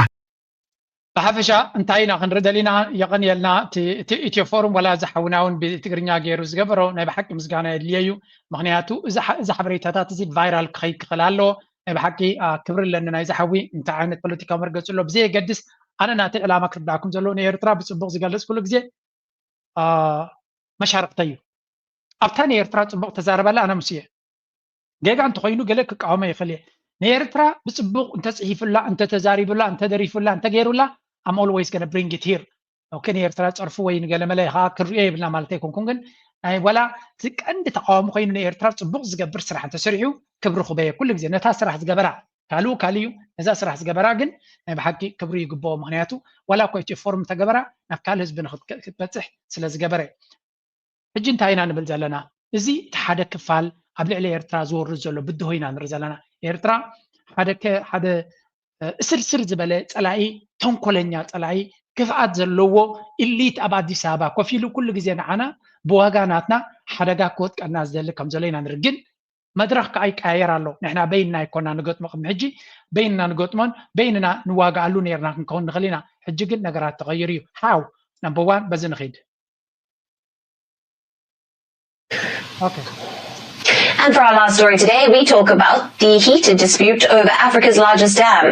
ብሓፈሻ እንታይ ኢና ክንርኢ ደሊና? የቐንየልና። እቲ፣ እቲ ኢትዮ ፎሩም ዋላ እዚ ሓውና እውን ብትግርኛ ገይሩ ዝገበሮ ናይ ብሓቂ ምስጋና የድልዮ እዩ። ምኽንያቱ እዚ ሓ-፣ እዚ ሓበሬታታት እዚ ቫይራል ክኸይድ ክኽእል ኣለዎ። ናይ ብሓቂ፣ አ፣ ክብሪ ኣለኒ ናይዚ ሓዊ። እንታይ ዓይነት ፖለቲካዊ መርገጺ ኣሎ ብዘየገድስ፣ ኣነ ናተይ ዕላማ ክርዳእኩም ዘለዎ ንኤርትራ ብጽቡቕ ዝገልጽ ኩሉ ግዜ፣ አ፣ መሻርኽተይ እዩ። ኣብታ ንኤርትራ ጽቡቕ ተዛረባላ ኣነ ምስ እየ። ጌጋ እንተኾይኑ ገለ ክቃወሞ ይኽእል እየ። ንኤርትራ ብጽቡቕ እንተጽሒፉላ፣ እንተተዛሪቡላ፣ እንተደሪፉላ፣ እንተገይሩላ፣ I'm always gonna bring it here። ኦኬ፣ ንኤርትራ ጸርፉ ወይ ንገለመለ ከዓ ክንሪኦ የብልና ማለት ኣይኮንኩን፣ ግን ናይ ዋላ እቲ ቀንዲ ተቃዋሚ ኮይኑ ንኤርትራ ጽቡቕ ዝገብር ስራሕ እንተሰሪሑ ክብሪ ክበየ ኩሉ ግዜ ነታ ስራሕ ዝገበራ፣ ካልኡ ካልእ እዩ፣ ነዛ ስራሕ ዝገበራ ግን ናይ ብሓቂ ክብሪ ይግብኦ። ምኽንያቱ ዋላ እኮ ኢትዮ ፎርም ተገበራ ናብ ካልእ ህዝቢ ንክትበጽሕ ስለ ዝገበረ። ሕጂ እንታይ ኢና ንብል ዘለና? እዚ እቲ ሓደ ክፋል ኣብ ልዕሊ ኤርትራ ዝወርድ ዘሎ ብድሆ ኢና ንርኢ ዘለና። ኤርትራ ሓደ ከ-፣ ሓደ፣ እ፣ እስርስር ዝበለ ጸላኢ፣ ተንኮለኛ ጸላኢ፣ ክፍኣት ዘለዎ ኢሊት ኣብ ኣዲስ ኣበባ ኮፍ ኢሉ ኩሉ ግዜ ንዓና ብዋጋ ናትና ሓደጋ ክወጥቀና ዝደሊ ከም ዘሎ ኢና ንርኢ። ግን መድረኽ ከኣ ይቀያየር ኣሎ። ንሕና በይንና ኣይኮና ንገጥሞ፣ ቅድሚ ሕጂ በይንና ንገጥሞን በይንና ንዋጋኣሉ ነይርና ክንከውን ንኽእል ኢና። ሕጂ ግን ነገራት ተቐይሩ እዩ። How? Number one፣ በዚ ንኺድ። And for our last story today, we talk about the heated dispute over Africa's largest dam.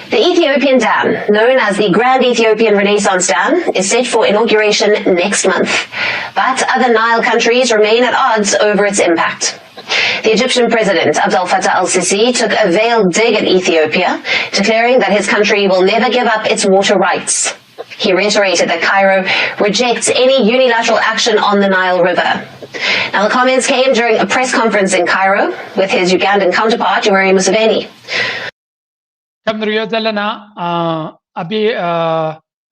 The Ethiopian dam, known as the Grand Ethiopian Renaissance Dam, is set for inauguration next month. But other Nile countries remain at odds over its impact. The Egyptian President Abdel Fattah al Sisi took a veiled dig at Ethiopia, declaring that his country will never give up its water rights. He reiterated that Cairo rejects any unilateral action on the Nile River. Now, the comments came during a press conference in Cairo with his Ugandan counterpart, Yoweri Museveni. ከም ንሪኦ ዘለና፣ አ፣ ኣቢ፣ አ፣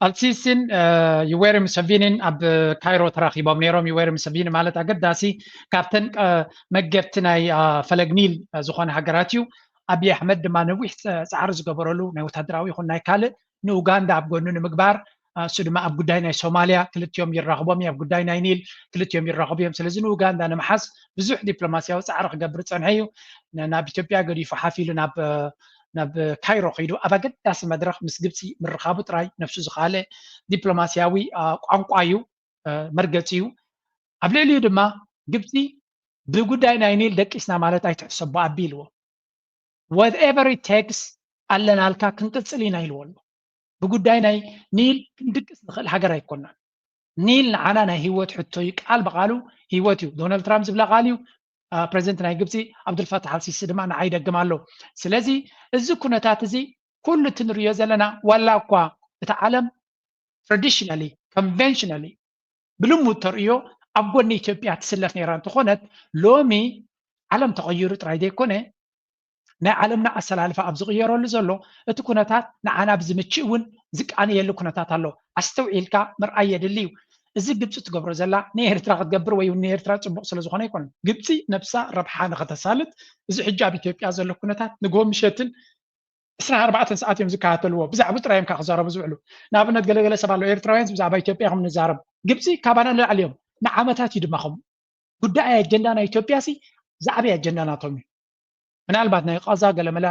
ኣልሲሲን፣ አ፣ ዩዌሪ ሙሰቪኒን ኣብ ካይሮ ተራኺቦም ነይሮም። ዩዌሪ ሙሰቪኒ ማለት ኣገዳሲ ካብተን፣ አ፣ መገብቲ ናይ፣ አ፣ ፈለግ ኒል ዝኾነ ሃገራት እዩ። ኣቢ ኣሕመድ ድማ ነዊሕ ጸ-፣ ጻዕሪ ዝገበረሉ ናይ ወታደራዊ ይኹን ናይ ካልእ ንኡጋንዳ ኣብ ጎኑ ንምግባር፣ አ፣ እሱ ድማ ኣብ ጉዳይ ናይ ሶማልያ ክልቲኦም ይራኽቦም እዩ። ኣብ ጉዳይ ናይ ኒል ክልቲኦም ይራኸቡ እዮም። ስለዚ ንኡጋንዳ ንምሓዝ ብዙሕ ዲፕሎማስያዊ ጻዕሪ ክገብር ጸንሐ እዩ። ን-፣ ናብ ኢትዮጵያ ገዲፉ ሓፍ ኢሉ ናብ፣ አ፣ ናብ ካይሮ ከይዱ ኣብ ኣገዳሲ መድረኽ ምስ ግብጺ ምርኻቡ ጥራይ ነፍሱ ዝኸኣለ ዲፕሎማስያዊ፣ አ፣ ቋንቋ እዩ፣ አ፣ መርገጺ እዩ። ኣብ ልዕሊኡ ድማ ግብጺ ብጉዳይ ናይ ኒል ደቂስና ማለት ኣይትሕሰቦ ኣቢ ኢልዎ። Whatever it takes ኣለናልካ ክንቅጽል ኢና ኢልዎ ኣሎ። ብጉዳይ ናይ ኒል ክንድቅስ ንኽእል ሃገር ኣይኮናን። ኒል ንዓና ናይ ህይወት ሕቶ እዩ። ቃል ብቃሉ ህይወት እዩ። ዶናልድ ትራምፕ ዝብላ ቃል እዩ። አ፣ ፕሬዚደንት ናይ ግብጺ ኣብዱልፈታሕ ኣልሲሲ ድማ ንዓ ይደግም ኣሎ። ስለዚ እዚ ኩነታት እዚ ኩሉ እቲ ንሪኦ ዘለና ዋላ እኳ እቲ ዓለም traditionally፣ conventionally ብልሙድ ተርእዮ ኣብ ጎኒ ኢትዮጵያ ትስለፍ ነይራ እንተኾነት፣ ሎሚ ዓለም ተቐይሩ ጥራይ ዘይኮነ ናይ ዓለምና ኣሰላልፋ ኣብ ዝቕየረሉ ዘሎ እቲ ኩነታት ንዓና ብዝምችእ እውን ዝቃነየሉ ኩነታት ኣሎ። ኣስተውዒልካ ምርኣይ የድሊ እዩ። እዚ ግብፂ ትገብሮ ዘላ ንኤርትራ ክትገብር ወይ እውን ንኤርትራ ፅቡቕ ስለ ዝኾነ ኣይኮነን። ግብፂ ነብሳ ረብሓ ንኸተሳልጥ እዚ ሕጂ ኣብ ኢትዮጵያ ዘሎ ኩነታት ንግሆ ምሸትን ዕስራን ኣርባዕተን ሰዓት እዮም ዝከታተልዎ። ብዛዕባ ጥራይ እዮም ከዓ ክዛረቡ ዝውዕሉ። ንኣብነት ገለገለ ሰብ ኣሎ፣ ኤርትራውያን ብዛዕባ ኢትዮጵያ ከም ንዛረብ፣ ግብፂ ካባና ንላዕሊ እዮም። ንዓመታት እዩ ድማ ከምኡ። ጉዳይ ኣጀንዳ ናይ ኢትዮጵያ ሲ ዝዓበየ ኣጀንዳ ናቶም እዩ። ምናልባት ናይ ቃዛ ገለመለ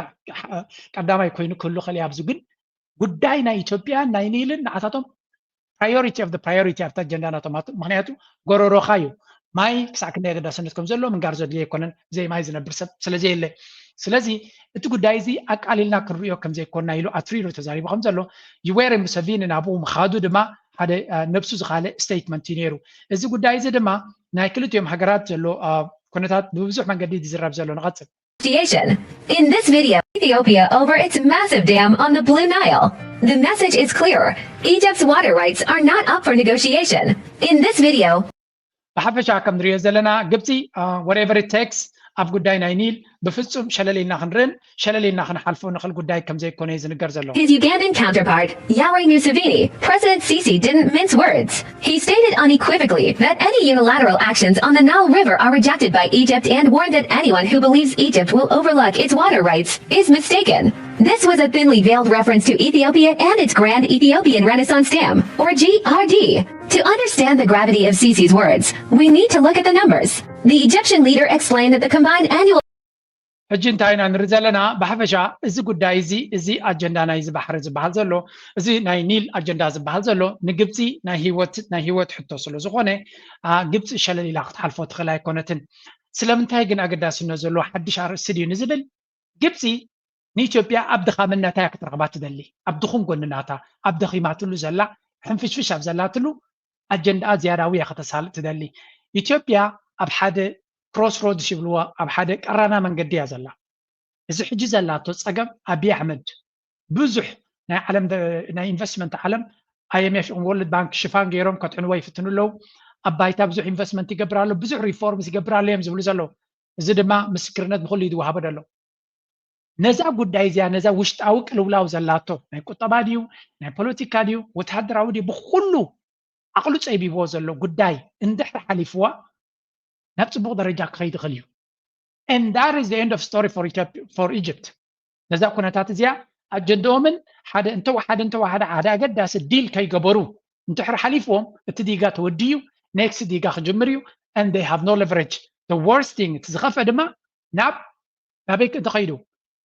ቀዳማይ ኮይኑ ክህሉ ክእል ኣብዚ፣ ግን ጉዳይ ናይ ኢትዮጵያ ናይ ኒልን ንዓታቶም priority of the priority ኣብቲ ኣጀንዳ ናቶም። ምክንያቱ ጎረሮካ እዩ። ማይ ክሳዕ ክንደይ ኣገዳስነት ከም ዘለዎ ምንጋር ዘድልዮ ኣይኮነን፣ ዘይማይ ዝነብር ሰብ ስለዘየለ። ስለዚ እቲ ጉዳይ እዚ ኣቃሊልና ክንሪኦ ከም ዘይኮንና ኢሉ ኣትሪሩ ተዛሪቡ ከም ዘሎ፣ ዩዌሪ ሙሰቪኒ ናብኡ ምኻዱ ድማ ሓደ ነብሱ ዝኻለ statement እዩ ነይሩ። እዚ ጉዳይ እዚ ድማ ናይ ክልቲኦም ሃገራት ዘሎ ኩነታት ብብዙሕ መንገዲ ዝዝረብ ዘሎ። ንቐጽል። Negotiation. In this video, Ethiopia over its massive dam on the Blue Nile. The message is clear. Egypt's water rights are not up for negotiation. In this video, ብሓፈሻ ከም ንሪኦ ዘለና ግብፂ whatever it takes ኣብ ጉዳይ ናይ ኒል ብፍፁም ሸለል ኢልና ክንርእን ሸለል ኢልና ክንሓልፎ ንኽእል ጉዳይ ከም ዘይኮነ እዩ ዝንገር ዘሎ። His Ugandan counterpart, Yoweri Museveni, President Sisi didn't mince words. He stated unequivocally that any unilateral actions on the Nile River are rejected by Egypt and warned that anyone who believes Egypt will overlook its water rights is mistaken. This was a thinly veiled reference to Ethiopia and its Grand Ethiopian Renaissance Dam, or G R D. To understand the gravity of Sisi's words, we need to look at the numbers. The Egyptian leader explained that the combined annual ሕጂ እንታይ ኢና ንርኢ ዘለና? ብሓፈሻ እዚ ጉዳይ እዚ፣ እዚ ኣጀንዳ ናይ እዚ ባሕሪ ዝበሃል ዘሎ፣ እዚ ናይ ኒል ኣጀንዳ ዝበሃል ዘሎ ንግብፂ ናይ ህይወት ናይ ህይወት ሕቶ ስለ ዝኾነ ግብፂ ሸለል ኢላ ክትሓልፎ ትኽእል ኣይኮነትን። ስለምንታይ ግን ኣገዳስነት ዘለዎ ሓድሽ ኣርእስቲ ድዩ ንዝብል፣ ግብፂ ንኢትዮጵያ ኣብ ድኻምነታ እያ ክትረኽባ ትደሊ። ኣብ ድኹም ጎንናታ፣ ኣብ ደኺማትሉ ዘላ፣ ሕንፍሽፍሽ ኣብ ዘላትሉ ኣጀንዳኣ ዝያዳዊ እያ ከተሳልጥ ትደሊ። ኢትዮጵያ ኣብ ሓደ crossroads ይብልዎ፣ ኣብ ሓደ ቀራና መንገዲ እያ ዘላ። እዚ ሕጂ ዘላቶ ፀገም ኣብይ ኣሕመድ ብዙሕ ናይ ዓለም ናይ ኢንቨስትመንት ዓለም I M F ይኹን ወርልድ ባንክ ሽፋን ገይሮም ከጥዕንዎ ይፍትኑ ኣለዉ። ኣብ ባይታ ብዙሕ ኢንቨስትመንት ይገብር ኣሎ፣ ብዙሕ reforms ይገብር ኣሎ እዮም ዝብሉ ዘለዉ። እዚ ድማ ምስክርነት ብኩሉ እዩ ዝወሃቦ ዘሎ። ነዛ ጉዳይ እዚኣ፣ ነዛ ውሽጣዊ ቅልውላው ዘላቶ፣ ናይ ቁጠባ ድዩ ናይ ፖለቲካ ድዩ ወተሃደራዊ ድዩ ብኩሉ ዓቕሉ ፀቢብዎ ዘሎ ጉዳይ እንድሕር ሓሊፍዋ ናብ ፅቡቕ ደረጃ ክኸይድ ይኽእል እዩ። And that is the end of story for Egypt. ነዛ ኩነታት እዚኣ ኣጀንድኦምን ሓደ እንተወሓደ እንተወሓደ ሓደ ኣገዳሲ ዲል ከይገበሩ እንድሕር ሓሊፍዎም እቲ ዲጋ ተወድዩ እዩ። Next ዲጋ ክጅምር እዩ። And they have no leverage. The worst thing፣ እቲ ዝኸፍአ ድማ ናብ ናበይ እንተኸይዱ፣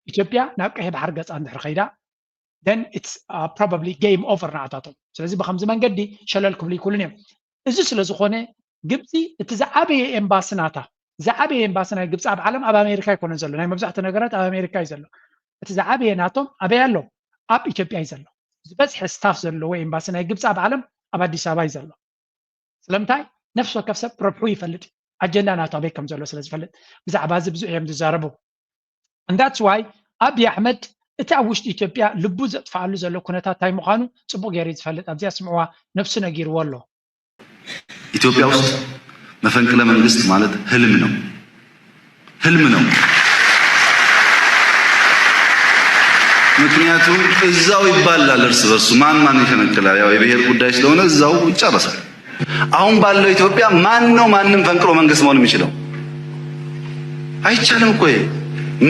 ኢትዮጵያ ናብ ቀይሕ ባሕሪ ገፃ እንድሕር ከይዳ፣ then it's probably game over ንዓታቶም። ስለዚ ብከምዚ መንገዲ ሸለል ክብሉ ይክእሉን እዮም። እዚ ስለ ዝኾነ ግብፂ እቲ ዝዓበየ ኤምባሲ ናታ፣ ዝዓበየ ኤምባሲ ናይ ግብፂ ኣብ ዓለም ኣብ ኣሜሪካ ኣይኮነን ዘሎ፣ ናይ መብዛሕትኡ ነገራት ኣብ ኣሜሪካ እዩ ዘሎ። እቲ ዝዓበየ ናቶም ኣበይ ኣሎ? ኣብ ኢትዮጵያ እዩ ዘሎ። ዝበዝሐ ስታፍ ዘለዎ ኤምባሲ ናይ ግብፂ ኣብ ዓለም ኣብ ኣዲስ ኣበባ እዩ ዘሎ። ስለምንታይ? ነፍሲ ወከፍ ሰብ ረብሑ ይፈልጥ እዩ። ኣጀንዳ ናቱ ኣበይ ከም ዘሎ ስለ ዝፈልጥ ብዛዕባ እዚ ብዙሕ እዮም ዝዛረቡ። And that's why ኣብይ ኣሕመድ እቲ ኣብ ውሽጢ ኢትዮጵያ ልቡ ዘጥፍኣሉ ዘሎ ኩነታት እንታይ ምዃኑ ፅቡቕ ገይሩ እዩ ዝፈልጥ። ኣብዚኣ ስምዕዋ፣ ነብሱ ነጊርዎ ኣሎ። ኢትዮጵያ ውስጥ መፈንቅለ መንግስት ማለት ህልም ነው፣ ህልም ነው። ምክንያቱም እዛው ይባላል እርስ በርሱ ማን ማን ይፈነቅላል። ያው የብሔር ጉዳይ ስለሆነ እዛው ይጨረሳል። አሁን ባለው ኢትዮጵያ ማን ነው ማንም ፈንቅሎ መንግስት መሆን የሚችለው? አይቻልም እኮ። ይሄ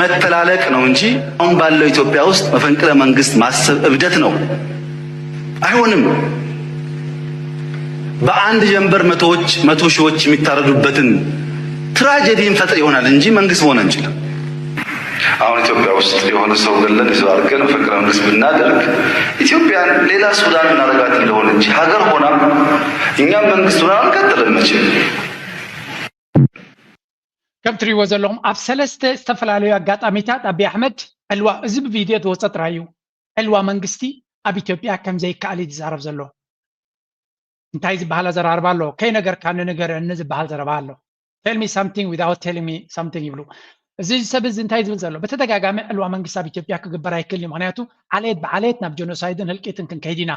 መተላለቅ ነው እንጂ አሁን ባለው ኢትዮጵያ ውስጥ መፈንቅለ መንግስት ማሰብ እብደት ነው። አይሆንም። በአንድ ጀንበር መቶዎች መቶ ሺዎች የሚታረዱበትን ትራጀዲ እንፈጥር ይሆናል እንጂ መንግስት መሆን አንችልም። አሁን ኢትዮጵያ ውስጥ የሆነ ሰው ገለን ይዞ አድርገን መፈንቅለ መንግስት ብናደርግ ኢትዮጵያን ሌላ ሱዳን እናደርጋት እንደሆነ እንጂ ሀገር ሆና እኛም መንግስት ሆና አንቀጥልም መቼም። ከም ትሪእዎ ዘለኹም ኣብ ሰለስተ ዝተፈላለዩ ኣጋጣሚታት ኣብይ ኣሕመድ ዕልዋ፣ እዚ ብቪድዮ ዝወፀ ጥራይ እዩ፣ ዕልዋ መንግስቲ ኣብ ኢትዮጵያ ከም ዘይከኣል እዩ ዝዛረብ ዘሎ። እንታይ ዝበሃል ኣዘራርባ ኣሎ? ከይነገርካኒ ንገረኒ ዝበሃል ዘረባ ኣሎ። Tell me something without telling me something ይብሉ። እዚ ሰብ እዚ እንታይ ዝብል ዘሎ? ብተደጋጋሚ ዕልዋ መንግስቲ ኣብ ኢትዮጵያ ክግበር ኣይክእልን እዩ። ምክንያቱ ዓሌት ብዓሌት ናብ ጀኖሳይድን ህልቂትን ክንከይድ ኢና።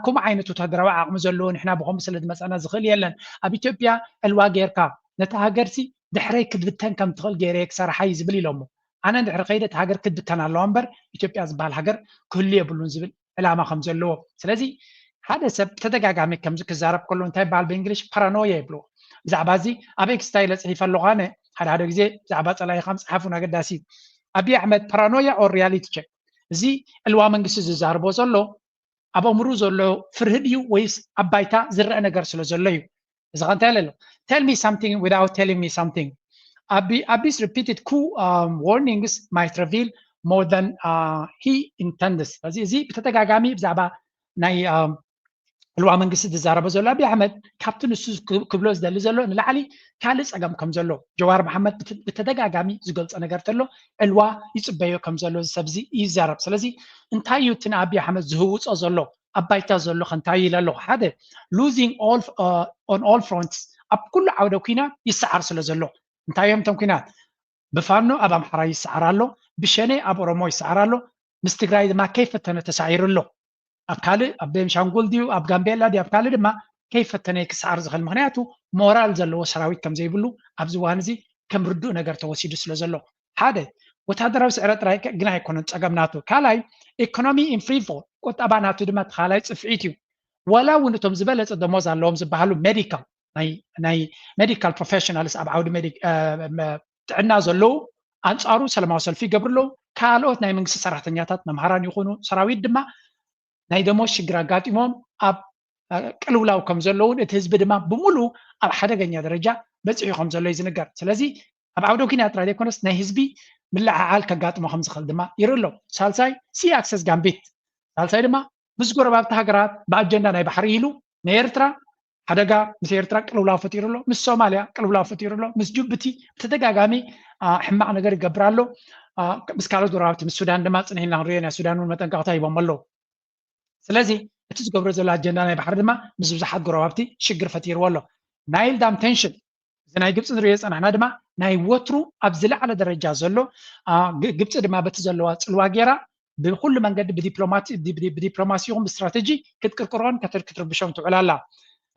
ከምኡ ዓይነት ወታደራዊ ዓቕሚ ዘለዎ ንሕና ብኸምኡ ስለ ዝመፀና ዝኽእል የለን። ኣብ ኢትዮጵያ ዕልዋ ጌርካ ነታ ሃገርሲ ድሕረይ ክትብተን ከም ትኽእል ገይረ እየ ክሰርሓ እዩ ዝብል ኢሎሞ። ኣነ እንድሕር ከይደ እታ ሃገር ክትብተን ኣለዋ እምበር ኢትዮጵያ ዝበሃል ሃገር ክህሉ የብሉን ዝብል ዕላማ ከም ዘለዎ። ስለዚ ሓደ ሰብ ብተደጋጋሚ ከምዚ ክዛረብ ከሎ እንታይ ይበሃል ብእንግሊሽ ፓራኖያ ይብልዎ። ብዛዕባ እዚ ኣብ ኤክስ እንታይ ኢለ ፅሒፈ ኣለኹ ኣነ ሓደ ሓደ ግዜ ብዛዕባ ፀላኢኻ ምፅሓፍ እውን ኣገዳሲ እዩ። ኣብይ ኣሕመድ ፓራኖያ or reality check? እዚ ዕልዋ መንግስቲ ዝዛርቦ ዘሎ ኣብ ኣእምሩ ዘሎ ፍርሂ ድዩ ወይስ ኣብ ባይታ ዝረአ ነገር ስለ ዘሎ እዩ? እዚ ከ እንታይ ኣሎ? Tell me something without telling me something. Abi, Abi's repeated coup um, warnings might reveal more than uh, he intends. እዚ እዚ ብተደጋጋሚ ብዛዕባ ናይ um, ዕልዋ መንግስቲ ዝዛረቦ ዘሎ ኣቢ ኣሕመድ ካብቲ ንሱ ክብሎ ዝደሊ ዘሎ ንላዕሊ ካልእ ፀገም ከም ዘሎ ጀዋር መሓመድ ብተደጋጋሚ ዝገልፆ ነገር ተሎ ዕልዋ ይፅበዮ ከም ዘሎ እዚ ሰብ እዚ ይዛረብ። ስለዚ እንታይ እዩ እቲ ንኣቢ ኣሕመድ ዝህውፆ ዘሎ ኣብ ባይታ ዘሎ ከ እንታይ ኢለ ኣለኹ? ሓደ losing all on all fronts ኣብ ኩሉ ዓውደ ኩናት ይሰዓር ስለ ዘሎ እንታይ እዮም እቶም ኩናት ብፋኖ ኣብ ኣምሓራ ይሰዓር ኣሎ፣ ብሸኔ ኣብ ኦሮሞ ይሰዓር ኣሎ፣ ምስ ትግራይ ድማ ከይፈተነ ተሳዒሩ ኣሎ። ኣብ ካልእ ኣብ ቤንሻንጉል ድዩ ኣብ ጋምቤላ ድዩ ኣብ ካልእ ድማ ከይፈተነ ክሰዓር ዝኽእል ምክንያቱ ሞራል ዘለዎ ሰራዊት ከም ዘይብሉ ኣብዚ እዋን እዚ ከም ርዱእ ነገር ተወሲዱ ስለ ዘሎ ሓደ ወታደራዊ ስዕረት ጥራይ ግና ኣይኮነን ፀገም ናቱ ካልኣይ economy in free fall ቁጠባ ናቱ ድማ ተኻላይ ፅፍዒት እዩ ዋላ እውን እቶም ዝበለፀ ደሞዝ ኣለዎም ዝበሃሉ ሜዲካል ናይ medical professionals ኣብ ዓውዲ ጥዕና ዘለዉ ኣንፃሩ ሰላማዊ ሰልፊ ይገብሩ ኣለዉ። ካልኦት ናይ መንግስቲ ሰራሕተኛታት መምሃራን ይኹኑ ሰራዊት ድማ ናይ ደሞዝ ሽግር ኣጋጢሞም ኣብ ቅልውላው ከም ዘለውን እቲ ህዝቢ ድማ ብምሉ ኣብ ሓደገኛ ደረጃ በፂሑ ከም ዘሎ እዩ ዝንገር። ስለዚ ኣብ ዓውደ ኩናት ጥራይ ዘይኮነስ ናይ ህዝቢ ምልዕዓል ከጋጥሞ ከም ዝኽእል ድማ ይርኢ ኣሎ። ሳልሳይ sea access gambit ሳልሳይ ድማ ምስ ጎረባብቲ ሃገራት ብኣጀንዳ ናይ ባሕሪ ኢሉ ንኤርትራ ሓደጋ ምስ ኤርትራ ቅልውላው ፈጢሩ ኣሎ፣ ምስ ሶማልያ ቅልውላው ፈጢሩ ኣሎ፣ ምስ ጅቡቲ ብተደጋጋሚ ሕማቕ ነገር ይገብር ኣሎ። ምስ ካልኦት ጎረባብቲ ምስ ሱዳን ድማ ፅንሕ ኢልና ክንሪኦ ናይ ሱዳን እውን መጠንቀቕታ ሂቦም ኣለዉ። ስለዚ እቲ ዝገብሮ ዘሎ ኣጀንዳ ናይ ባሕሪ ድማ ምስ ብዙሓት ጎረባብቲ ሽግር ፈጢርዎ ኣሎ። ናይል ዳም ቴንሽን እዚ ናይ ግብፂ ንሪኦ ዝፀናሕና ድማ ናይ ወትሩ ኣብ ዝለዓለ ደረጃ ዘሎ ግብፂ ድማ በቲ ዘለዋ ፅልዋ ገይራ ብኩሉ መንገዲ ብዲፕሎማሲ ይኹን ብስትራተጂ ክትቅርቅሮን ክትርብሾን ትውዕል ኣላ።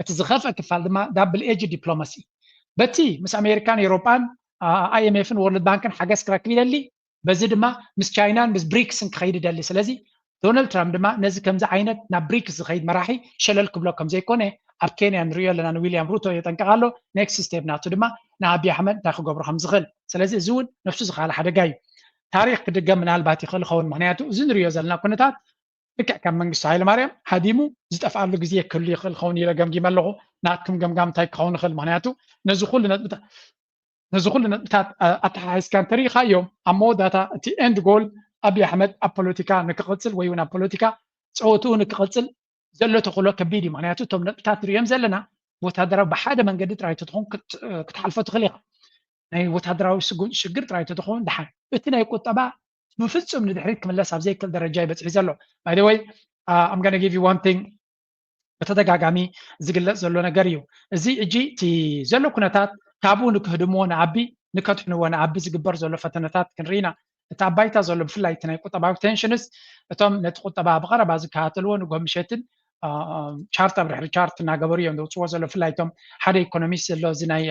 እቲ ዝኸፍአ ክፋል ድማ ዳብል ኤጅ ዲፕሎማሲ በቲ ምስ ኣሜሪካን ኤውሮጳን ኣይኤምኤፍን ወርልድ ባንክን ሓገዝ ክረክብ ይደሊ። በዚ ድማ ምስ ቻይናን ምስ ብሪክስን ክኸይድ ይደሊ። ስለዚ ዶናልድ ትራምፕ ድማ ነዚ ከምዚ ዓይነት ናብ ብሪክስ ዝኸይድ መራሒ ሸለል ክብሎ ከም ዘይኮነ ኣብ ኬንያ ንሪኦ ኣለና። ንዊልያም ሩቶ የጠንቀቕ ኣሎ። ኔክስት ስቴፕ ናቱ ድማ ንኣቢ ኣሕመድ እንታይ ክገብሩ ከም ዝኽእል። ስለዚ እዚ እውን ነፍሱ ዝኸኣለ ሓደጋ እዩ። ታሪክ ክድገም ምናልባት ይኽእል ይኸውን። ምክንያቱ እዚ ንሪኦ ዘለና ኩነታት ልክዕ ከም መንግስቱ ሃይለማርያም ሃዲሙ ዝጠፍኣሉ ግዜ ክህሉ ይኽእል ይኸውን ኢለ ገምጊመ ኣለኹ። ናትኩም ገምጋም እንታይ ክኸውን ይኽእል? ምክንያቱ ነዚ ኩሉ ነጥብታት ነዚ ኩሉ ነጥብታት ኣተሓሒዝካ እንተሪኢኻዮም ኣብ መወዳእታ እቲ ኤንድ ጎል ኣብይ ኣሕመድ ኣብ ፖለቲካ ንክቕፅል ወይ እውን ኣብ ፖለቲካ ፀወትኡ ንክቕፅል ዘሎ ተኽእሎ ከቢድ እዩ። ምክንያቱ እቶም ነጥብታት ንሪኦም ዘለና ወታደራዊ ብሓደ መንገዲ ጥራይ ተትኸውን ክትሓልፎ ትኽእል ኢኻ። ናይ ወታደራዊ ሽግር ጥራይ ተትኸውን ድሓን እቲ ናይ ቁጠባ ብፍፁም ንድሕሪት ክምለስ ኣብ ዘይክእል ደረጃ ይበፅሒ ዘሎ። ባይደወይ ኣምጋነ ጊቪ ዋን ቲንግ ብተደጋጋሚ ዝግለፅ ዘሎ ነገር እዩ። እዚ ሕጂ እቲ ዘሎ ኩነታት ካብኡ ንክህድምዎ ንኣቢ ንከድሕንዎ ንኣቢ ዝግበር ዘሎ ፈተነታት ክንርኢ ኢና። እቲ ኣብ ባይታ ዘሎ ብፍላይ እቲ ናይ ቁጠባዊ ቴንሽንስ እቶም ነቲ ቁጠባ ብቐረባ ዝከታተልዎ ንጎ ምሸትን ቻርት ኣብ ድሕሪ ቻርት እናገበሩ እዮም ዘውፅዎ ዘሎ። ብፍላይ እቶም ሓደ ኢኮኖሚስት ዘሎ እዚ ናይ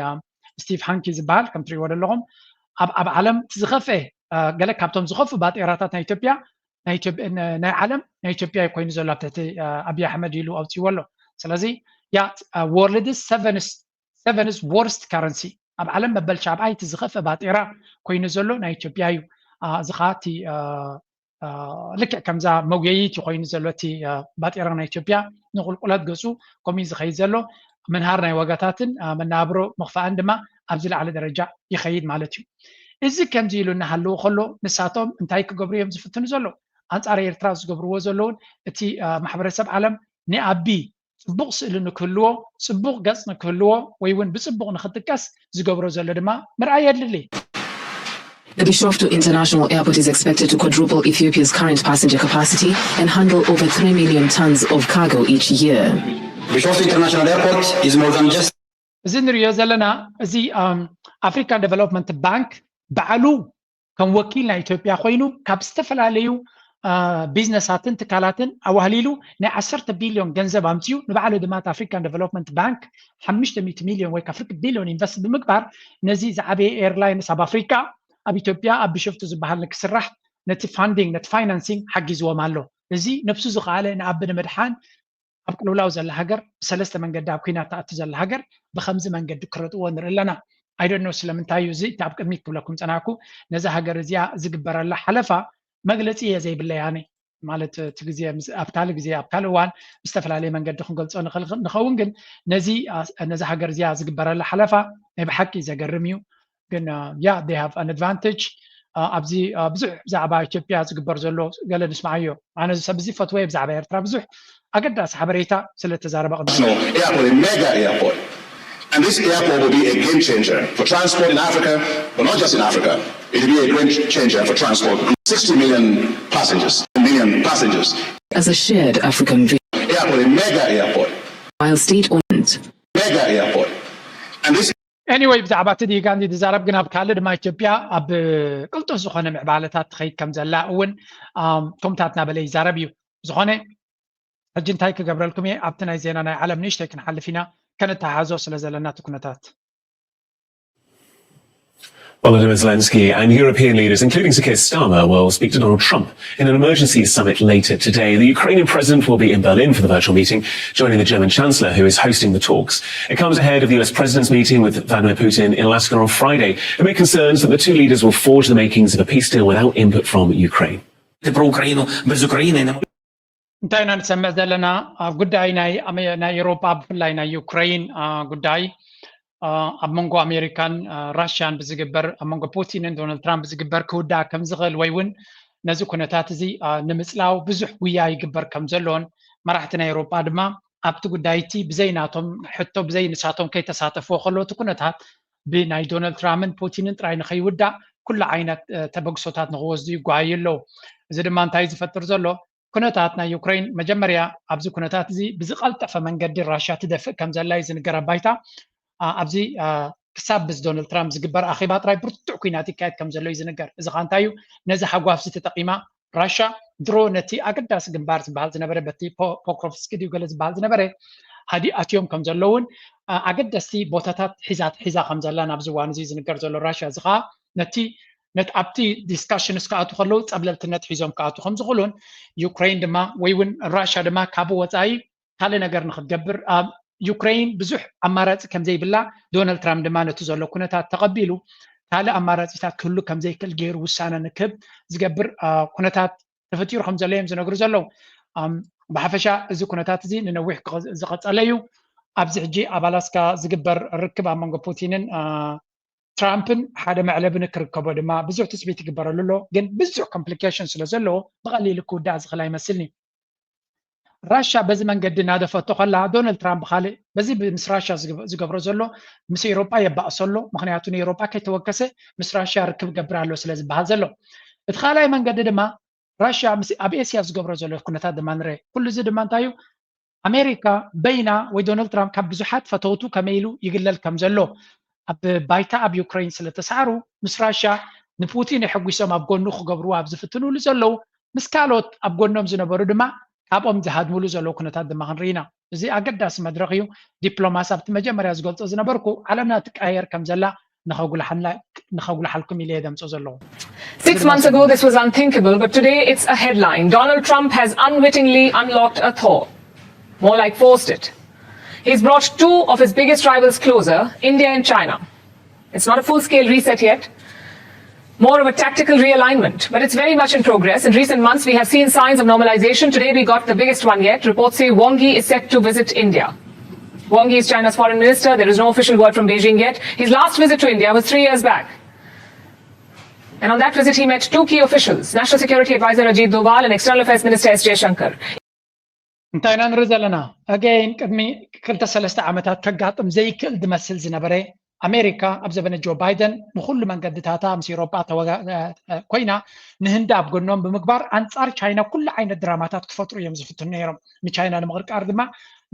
ስቲቭ ሃንኪ ዝበሃል ከም ትሪእዎ ዘለኹም ኣብ ኣብ ዓለም እቲ ዝኸፍአ ገለ ካብቶም ዝኸፍኡ ባጤራታት ናይ ኢትዮጵያ ናይ ዓለም ናይ ኢትዮጵያ ኮይኑ ዘሎ ኣብ ትሕቲ ኣብይ ኣሕመድ ኢሉ ኣውፅዎ ኣሎ። ስለዚ ያ ወርልድ ሰቨንስ ወርስት ካረንሲ ኣብ ዓለም መበል ሻብዓይ እቲ ዝኸፍአ ባጤራ ኮይኑ ዘሎ ናይ ኢትዮጵያ እዩ። እዚ ከዓ እቲ ልክዕ ከምዛ መጉየይቲ ኮይኑ ዘሎ እቲ ባጤራ ናይ ኢትዮጵያ ንቁልቁለት ገፁ ከምኡ ዝኸይድ ዘሎ ምንሃር ናይ ዋጋታትን መናብሮ ምኽፋእን ድማ ኣብ ዝለዓለ ደረጃ ይኸይድ ማለት እዩ። እዚ ከምዚ ኢሉ እናሃለዎ ከሎ ንሳቶም እንታይ ክገብሩ እዮም ዝፍትኑ ዘሎ? ኣንፃር ኤርትራ ዝገብርዎ ዘለውን እቲ ማሕበረሰብ ዓለም ንኣቢ ፅቡቕ ስእሊ ንክህልዎ ፅቡቕ ገፅ ንክህልዎ ወይ እውን ብፅቡቕ ንክጥቀስ ዝገብሮ ዘሎ ድማ ምርኣይ የድሊ። The Bishoftu International Airport is expected to quadruple Ethiopia's current passenger capacity and handle over three million tons of cargo each year. Bishoftu International Airport is more than just እዚ ንሪኦ ዘለና እዚ ኣፍሪካን ዴቨሎፕመንት ባንክ ባዕሉ ከም ወኪል ናይ ኢትዮጵያ ኮይኑ ካብ ዝተፈላለዩ ቢዝነሳትን ትካላትን ኣዋህሊሉ ናይ ዓሰርተ ቢልዮን ገንዘብ ኣምፅኡ ንባዕሉ ድማ እቲ ኣፍሪካን ዴቨሎፕመንት ባንክ ሓሙሽተ ሚእቲ ሚልዮን ወይ ኣፍሪካ ቢልዮን ኢንቨስት ብምግባር ነዚ ዝዓበየ ኤርላይንስ ኣብ ኣፍሪካ ኣብ ኢትዮጵያ ኣብ ቢሾፍቱ ዝበሃል ንክስራሕ ነቲ ፋንዲንግ ነቲ ፋይናንሲንግ ሓጊዝዎም ኣሎ። እዚ ነብሱ ዝኸኣለ ንኣቢ ንምድሓን ኣብ ቅልውላው ዘላ ሃገር ብሰለስተ መንገዲ ኣብ ኩናት ትኣቱ ዘላ ሃገር ብከምዚ መንገዲ ክረጥዎ ንርኢ ኣለና። ኣይደኖ ስለምንታይ እዩ እዚ እቲ ኣብ ቅድሚት ክብለኩም ፀናኩ ነዚ ሃገር እዚኣ ዝግበረላ ሓለፋ መግለፂ እየ ዘይብለይ ኣነ። ማለት እቲ ግዜ ኣብ ካልእ ግዜ ኣብ ካልእ እዋን ብዝተፈላለየ መንገዲ ክንገልፆ ንኽእል ንኸውን፣ ግን ነዚ ነዚ ሃገር እዚኣ ዝግበረላ ሓለፋ ናይ ብሓቂ ዘገርም እዩ። ግን ያ they have an advantage። ኣብዚ ብዙሕ ብዛዕባ ኢትዮጵያ ዝግበር ዘሎ ገለ ንስማዓዮ። ኣነ እዚ ሰብ እዚ ፈትወ ብዛዕባ ኤርትራ ብዙሕ ኣገዳሲ ሓበሬታ ስለ ተዛረበ ቅድሚ Airport, a mega airport. And this airport will be a game changer for transport in Africa, but not just in Africa. It will be a game changer for transport. sixty million passengers, million passengers. As a shared African vision, Airport, a mega airport, while state owned. Mega airport. And this Anyway፣ ብዛዕባ እቲ ዲጋን ዝዛረብ ግን ኣብ ካልእ ድማ ኢትዮጵያ ኣብ ቅልጡፍ ዝኾነ ምዕባለታት ትኸይድ ከም ዘላ እውን ከምታት እናበለ ይዛረብ እዩ። ዝኾነ ሕጂ እንታይ ክገብረልኩም እየ፣ ኣብቲ ናይ ዜና ናይ ዓለም ንእሽተይ ክንሓልፍ ኢና፣ ከነተሓሕዞ ስለ ዘለና እቲ ኩነታት። Volodymyr Zelensky and European leaders, including Sir Keir Starmer, will speak to Donald Trump in an emergency summit later today. The Ukrainian president will be in Berlin for the virtual meeting, joining the German chancellor, who is hosting the talks. It comes ahead of the U S president's meeting with Vladimir Putin in Alaska on Friday, amid concerns that the two leaders will forge the makings of a peace deal without input from Ukraine. Про Україну без України не እንታይ ኢና ንሰምዕ ዘለና? ኣብ ጉዳይ ናይ ኣመ- ናይ ኤሮጳ፣ ብፍላይ ናይ ዩክሬን አ፣ ጉዳይ አ፣ ኣብ መንጎ ኣሜሪካን አ፣ ራሽያን ብዝግበር፣ ኣብ መንጎ ፑቲንን ዶናልድ ትራምፕ ብዝግበር ክውዳእ ከም ዝኽእል ወይ እውን ነዚ ኩነታት እዚ አ፣ ንምጽላው ብዙሕ ጉያ ይግበር ከም ዘሎን፣ መራሕቲ ናይ ኤሮጳ ድማ ኣብቲ ጉዳይ እቲ ብዘይ ናቶም ሕቶ፣ ብዘይ ንሳቶም ከይተሳተፍዎ ከለዉ እቲ ኩነታት ብናይ ዶናልድ ትራምፕን ፑቲንን ጥራይ ንኸይውዳእ ኩሉ ዓይነት አ፣ ተበግሶታት ንኽወስዱ ይጓሃዩ ኣለዉ። እዚ ድማ እንታይ እዩ ዝፈጥር ዘሎ? ኩነታት ናይ ዩክሬን መጀመርያ ኣብዚ ኩነታት እዚ ብዝቐልጠፈ መንገዲ ራሽያ ትደፍእ ከም ዘላ እዩ ዝንገር ኣብ ባይታ። አ፣ ኣብዚ አ፣ ክሳብ ምስ ዶናልድ ትራምፕ ዝግበር ኣኼባ ጥራይ ብርቱዕ ኲናት ይካየድ ከም ዘሎ እዩ ዝንገር። እዚ ኸኣ እንታይ እዩ? ነዚ ሃጓፍ እዚ ተጠቒማ ራሽያ ድሮ ነቲ ኣገዳሲ ግንባር ዝበሃል ዝነበረ በቲ ፖ- ፖክሮቭስኪ ድዩ ገለ ዝበሃል ዝነበረ ሃዲ ኣትዮም ከም ዘለውን አ፣ ኣገደስቲ ቦታታት ሒዛ ሒዛ ከም ዘላ ናብዚ እዋን እዚ ዝንገር ዘሎ ራሽያ። እዚ ኸኣ ነቲ ነት ኣብቲ ዲስካሽንስ ክኣቱ ከለዉ ጸብለልትነት ሒዞም ክኣቱ ከም ዝኽእሉን ዩክሬን ድማ ወይ እውን ራሽያ ድማ ካብ ወጻኢ ካልእ ነገር ንክትገብር ኣብ ዩክሬን ብዙሕ ኣማራፂ ከም ዘይብላ ዶናልድ ትራምፕ ድማ ነቲ ዘሎ ኩነታት ተቐቢሉ ካልእ ኣማራፂታት ክህሉ ከም ዘይክእል ገይሩ ውሳነ ንክህብ ዝገብር አ፣ ኩነታት ተፈጢሩ ከም ዘሎ እዮም ዝነግሩ ዘለዉ። ኣም፣ ብሓፈሻ እዚ ኩነታት እዚ ንነዊሕ ክቐ- ዝቐጸለ እዩ። ኣብዚ ሕጂ ኣብ ኣላስካ ዝግበር ርክብ ኣብ መንጎ ፑቲንን አ፣ ትራምፕን ሓደ መዕለቢ ንክርከቦ ድማ ብዙሕ ትፅቢት ይግበረሉ ኣሎ። ግን ብዙሕ ኮምፕሊኬሽን ስለ ዘለዎ ብቐሊሉ ክውዳእ ዝኽእል ኣይመስልን እዩ። ራሻ በዚ መንገዲ እናደፈቶ ከላ ዶናልድ ትራምፕ ብኻልእ በዚ ምስ ራሻ ዝገብ- ዝገብሮ ዘሎ ምስ ኤውሮጳ የባእሶ ኣሎ። ምክንያቱ ንኤውሮጳ ከይተወከሰ ምስ ራሻ ርክብ ገብር ኣሎ ስለ ዝበሃል ዘሎ። እቲ ካልኣይ መንገዲ ድማ ራሽያ ምስ ኣብ ኤስያ ዝገብሮ ዘሎ ኩነታት ድማ ንርአ። ኩሉ እዚ ድማ እንታይ እዩ? ኣሜሪካ በይና ወይ ዶናልድ ትራምፕ ካብ ብዙሓት ፈተውቱ ከመይ ኢሉ ይግለል ከም ዘሎ ኣብ ባይታ ኣብ ዩክሬን ስለ ተሳዕሩ ምስ ራሽያ ንፑቲን የሐጒሶም ኣብ ጎኑ ክገብርዎ ኣብ ዝፍትኑሉ ዘለዉ ምስ ካልኦት ኣብ ጎኖም ዝነበሩ ድማ ካብኦም ዝሃድሙሉ ዘለዉ ኩነታት ድማ ክንርኢ ኢና። እዚ ኣገዳሲ መድረኽ እዩ። ዲፕሎማሲ ኣብቲ መጀመርያ ዝገልጾ ዝነበርኩ ዓለምና ትቀያየር ከም ዘላ ንኸጉልሓልና- ንኸጉልሓልኩም ኢለ እየ ደምጾ ዘለኹ። Six months ago, this was unthinkable, but today it's a headline. Donald Trump has unwittingly unlocked a thaw. More like forced it. He's brought two of his biggest rivals closer, India and China. It's not a full scale reset yet, more of a tactical realignment, but it's very much in progress. In recent months, we have seen signs of normalization. Today, we got the biggest one yet. Reports say Wang Yi is set to visit India. Wang Yi is China's foreign minister. There is no official word from Beijing yet. His last visit to India was three years back. And on that visit, he met two key officials, National Security Advisor Ajit Doval and External Affairs Minister S Jaishankar. እንታይ ኢና ንርኢ ዘለና? ኣገይን ቅድሚ ክልተ ሰለስተ ዓመታት ከጋጥም ዘይክእል ዝመስል ዝነበረ ኣሜሪካ ኣብ ዘበነ ጆ ባይደን ብኩሉ መንገድታታ ምስ ኤውሮጳ ተወጋ- እ- እ- ኮይና ንህንዲ ኣብ ጎኖም ብምግባር ኣንጻር ቻይና ኩሉ ዓይነት ድራማታት ክፈጥሩ እዮም ዝፍትኑ ነይሮም። ንቻይና ንምቕርቃር ድማ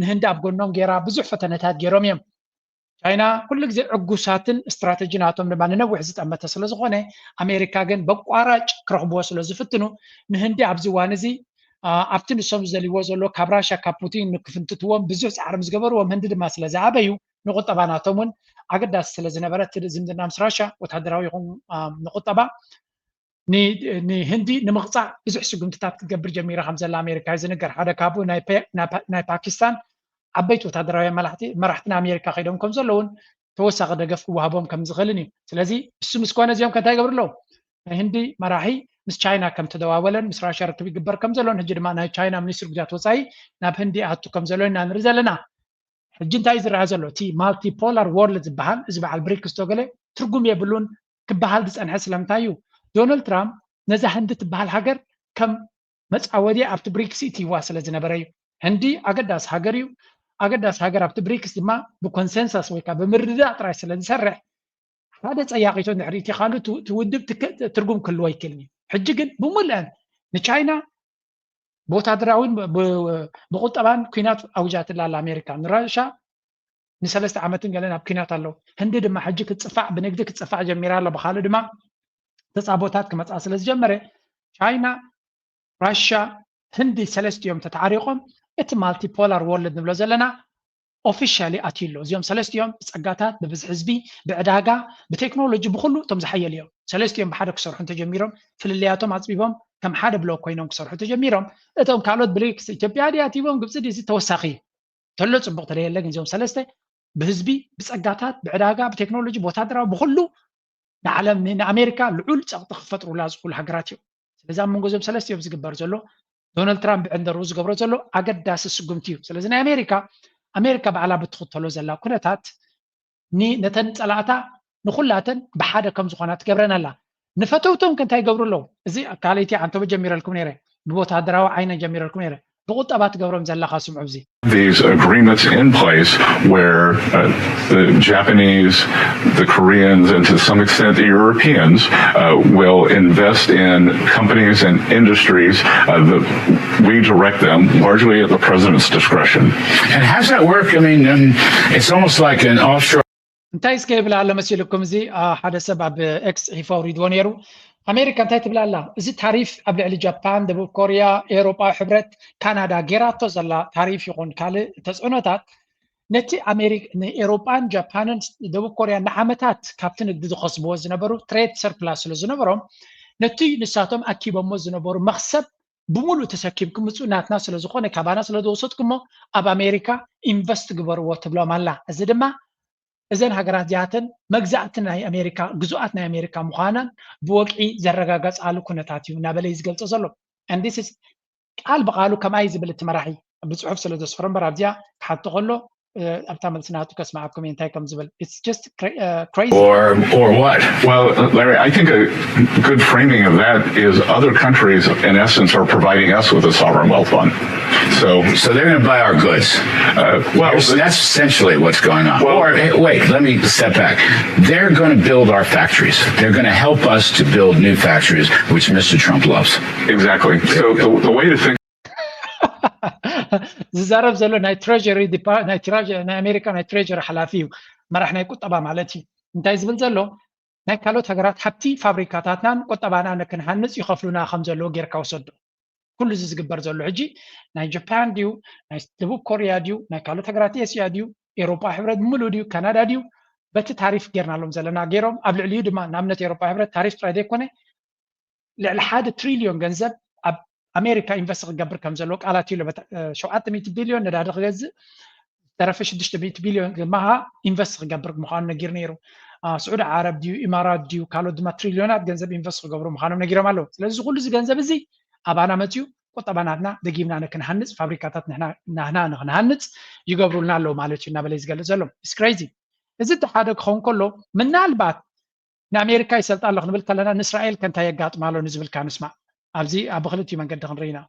ንህንዲ ኣብ ጎኖም ገይራ ብዙሕ ፈተነታት ገይሮም እዮም። ቻይና ኩሉ ግዜ ዕጉሳትን ስትራተጂ ናቶም ድማ ንነዊሕ ዝጠመተ ስለ ዝኾነ ኣሜሪካ ግን በቋራጭ ክረኽብዎ ስለ ዝፍትኑ ንህንዲ ኣብዚ እዋን እዚ አ፣ ኣብቲ ንሶም ዝደልይዎ ዘሎ ካብ ራሻ ካብ ፑቲን ንክፍንትትዎም ብዙሕ ፃዕሪ ምስ ገበርዎም ህንዲ ድማ ስለ ዝኣበዩ ንቁጠባ ናቶም እውን ኣገዳሲ ስለ ዝነበረ እቲ ዝምድና ምስ ራሻ ወታደራዊ ይኹን አ፣ ንቁጠባ ን- ንህንዲ ንምቕፃዕ ብዙሕ ስጉምትታት ክትገብር ጀሚራ ከም ዘላ ኣሜሪካ እዩ ዝንገር። ሓደ ካብኡ ናይ ፔ- ናይ ፓ- ናይ ፓኪስታን ዓበይቲ ወታደራውያን መላሕቲ- መራሕቲ ንኣሜሪካ ከይዶም ከም ዘለውን ተወሳኺ ደገፍ ክወሃቦም ከም ዝኽእልን እዩ። ስለዚ እሱ ምስ ኮነ እዚኦም ከ እንታይ ይገብሩ ኣለዉ? ናይ ህንዲ መራሒ ምስ ቻይና ከም ተደዋወለን ምስ ራሽያ ርክብ ይግበር ከም ዘሎን ሕጂ ድማ ናይ ቻይና ሚኒስትሪ ጉዳያት ወፃኢ ናብ ህንዲ ኣቱ ከም ዘሎ ኢና ንርኢ ዘለና። ሕጂ እንታይ ዝረኣ ዘሎ? እቲ ማልቲፖላር ወርልድ ዝበሃል እዚ በዓል ብሪክስ ዶ ገለ ትርጉም የብሉን ክበሃል ዝፀንሐ ስለምንታይ እዩ? ዶናልድ ትራምፕ ነዛ ህንዲ ትበሃል ሃገር ከም መፃወዲ ኣብቲ ብሪክስ ይትይዋ ስለ ዝነበረ እዩ። ህንዲ ኣገዳሲ ሃገር እዩ። ኣገዳሲ ሃገር ኣብቲ ብሪክስ ድማ ብኮንሰንሳስ ወይ ከዓ ብምርድዳእ ጥራይ ስለ ዝሰርሕ ሓደ ፀያቂቶ እንድሕር እቲ ካልእ ትውድብ ትርጉም ክህልዎ ኣይክእልን እዩ። ሕጂ ግን ብምልአን ንቻይና ብወታደራዊን ብቁጠባን ኩናት ኣውጃትላ ኣላ ኣሜሪካ። ንራሻ ንሰለስተ ዓመትን ገለን ኣብ ኩናት ኣለዉ። ህንዲ ድማ ሕጂ ክትፅፋዕ ብንግዲ ክትፅፋዕ ጀሚራ ኣላ። ብካልእ ድማ ተፃቦታት ክመፅኣ ስለ ዝጀመረ ቻይና፣ ራሻ፣ ህንዲ ሰለስቲኦም ተተዓሪቆም እቲ ማልቲፖላር ወርልድ ንብሎ ዘለና ኦፊሻሊ ኣትዩ ኣሎ። እዚኦም ሰለስቲኦም ብፀጋታት፣ ብብዝሒ ህዝቢ፣ ብዕዳጋ፣ ብቴክኖሎጂ፣ ብኩሉ እቶም ዝሓየሉ እዮም። ሰለስቲኦም ብሓደ ክሰርሑ እንተጀሚሮም ፍልልያቶም ኣፅቢቦም ከም ሓደ ብሎክ ኮይኖም ክሰርሑ ተጀሚሮም እቶም ካልኦት ብሪክስ ኢትዮጵያ ድያ ኣትይዎም ግብፂ ድዚ ተወሳኺ እዩ። ተሎ ፅቡቅ ተለየለ ግን እዚኦም ሰለስተ ብህዝቢ፣ ብፀጋታት፣ ብዕዳጋ፣ ብቴክኖሎጂ፣ ብወታደራዊ፣ ብኩሉ ንዓለም ንኣሜሪካ ልዑል ፀቕጢ ክፈጥሩላ ዝኽእሉ ሃገራት እዮም። ስለዚ ኣብ መንጎ እዞም ሰለስቲኦም ዝግበር ዘሎ ዶናልድ ትራምፕ ብዕንደርኡ ዝገብሮ ዘሎ ኣገዳሲ ስጉምቲ እዩ። ስለዚ ናይ ኣሜሪካ ኣሜሪካ ባዕላ ብትኽተሎ ዘላ ኩነታት ነተን ፀላእታ ንኩላተን ብሓደ ከም ዝኾና ትገብረን ኣላ። ንፈተውቶም ከ እንታይ ይገብሩ ኣለዉ? እዚ ካልኣይቲ ዓንተቦ ጀሚረልኩም ነይረ፣ ብወታደራዊ ዓይነ ጀሚረልኩም ነይረ። ብቁጠባ ትገብሮም ዘለኻ ስምዑ እዚ። These agreements in place where uh, the Japanese, the Koreans, and to some extent the Europeans uh, will invest in companies and industries uh, that we direct them largely at the president's discretion. And how's that work? I mean, um, it's almost like an offshore. እንታይ እስከ ይብል ኣሎ መሲልኩም? እዚ ሓደ ሰብ ኣብ ኤክስ ጽሒፉ ኣውሪድዎ ነይሩ። ኣሜሪካ እንታይ ትብል ኣላ? እዚ ታሪፍ ኣብ ልዕሊ ጃፓን፣ ደቡብ ኮርያ፣ ኤውሮጳዊ ሕብረት፣ ካናዳ ጌራቶ ዘላ ታሪፍ ይኹን ካልእ ተጽዕኖታት ነቲ ኣሜሪካ ንኤውሮጳን ጃፓንን ደቡብ ኮርያን ንዓመታት ካብቲ ንግዲ ዝኸስብዎ ዝነበሩ ትሬድ ሰርፕላስ ስለ ዝነበሮም ነቲ ንሳቶም ኣኪቦሞ ዝነበሩ መኽሰብ ብምሉእ ተሰኪምኩም ምጹእ ናትና ስለ ዝኾነ ካባና ስለ ዝወሰድኩሞ ኣብ ኣሜሪካ ኢንቨስት ግበርዎ ትብሎም ኣላ። እዚ ድማ እዘን ሃገራት እዚኣተን መግዛእቲ ናይ ኣሜሪካ ግዙኣት ናይ ኣሜሪካ ምዃናን ብወግዒ ዘረጋገፃሉ ኩነታት እዩ እናበለ እዩ ዝገልፆ ዘሎ። And this is ቃል ብቃሉ ከምኣ እዩ ዝብል እቲ መራሒ ብፅሑፍ ስለ ዘስፍሮ እምበር ኣብዚኣ ክሓቶ ከሎ ኣብታ መልሲ ናቱ ከስምዓኩም እየ እንታይ ከም ዝብል it's just crazy Or, or what? Well, Larry, I think a good framing of that is other countries, in essence, are providing us with a sovereign wealth fund. So, So they're going to buy our goods. uh, well, That's, that's essentially what's going on. Well- Or, eh, wait, let me step back. They're going to build our factories. They're going to help us to build new factories, which Mister Trump loves. exactly. So the, the way to think ዝዛረብ ዘሎ ናይ ትሬሪ ናይ ኣሜሪካ ናይ ትሬሪ ሓላፊ እዩ፣ መራሕ ናይ ቁጠባ ማለት እዩ። እንታይ ዝብል ዘሎ ናይ ካልኦት ሃገራት ሃብቲ ፋብሪካታትናን ቁጠባና ንክንሃንፅ ይኸፍሉና ከም ዘለዎ ጌርካ ወሰዶ። ኩሉ እዚ ዝግበር ዘሎ ሕጂ ናይ ጃፓን ድዩ ናይ ደቡብ ኮርያ ድዩ ናይ ካልኦት ሃገራት ኤስያ ድዩ ኤሮጳ ሕብረት ብምሉእ ድዩ ካናዳ ድዩ በቲ ታሪፍ ጌርናሎም ዘለና ገይሮም ኣብ ልዕሊኡ ድማ ንኣብነት ኤሮጳ ሕብረት ታሪፍ ጥራይ ዘይኮነ ልዕሊ ሓደ ትሪልዮን ገንዘብ ኣብ ኣሜሪካ ኢንቨስት ክገብር ከም ዘለዎ ቃላት እዩ። ሸውዓተ ሚእቲ ቢልዮን ነዳዲ ክገዝእ ዝተረፈ ሽዱሽተ ሚእቲ ቢልዮን ድማ ኢንቨስት ክገብር ምዃኑ ነጊሩ ነይሩ። ስዑዲ ዓረብ ድዩ ኢማራት ድዩ ካልኦት ድማ ትሪልዮናት ገንዘብ ኢንቨስት ክገብሩ ምዃኖም ነጊሮም ኣለዉ። ስለዚ እዚ ኩሉ እዚ ገንዘብ እዚ ኣባና መፅዩ ቁጠባ ናትና ደጊምና ንክንሃንፅ ፋብሪካታት ናህና ንክንሃንፅ ይገብሩልና ኣለዉ ማለት እዩ እናበለ ዝገልፅ ዘሎ። It's crazy። እዚ እቲ ሓደ ክኸውን ከሎ ምናልባት ንኣሜሪካ ይሰልጣ ኣሎ ክንብል ከለና ንእስራኤል ከ እንታይ የጋጥማ ኣሎ ንዝብል ከ ንስማዕ። ኣብዚ ኣብ ክልቲኡ መንገዲ ክንርኢ ኢና።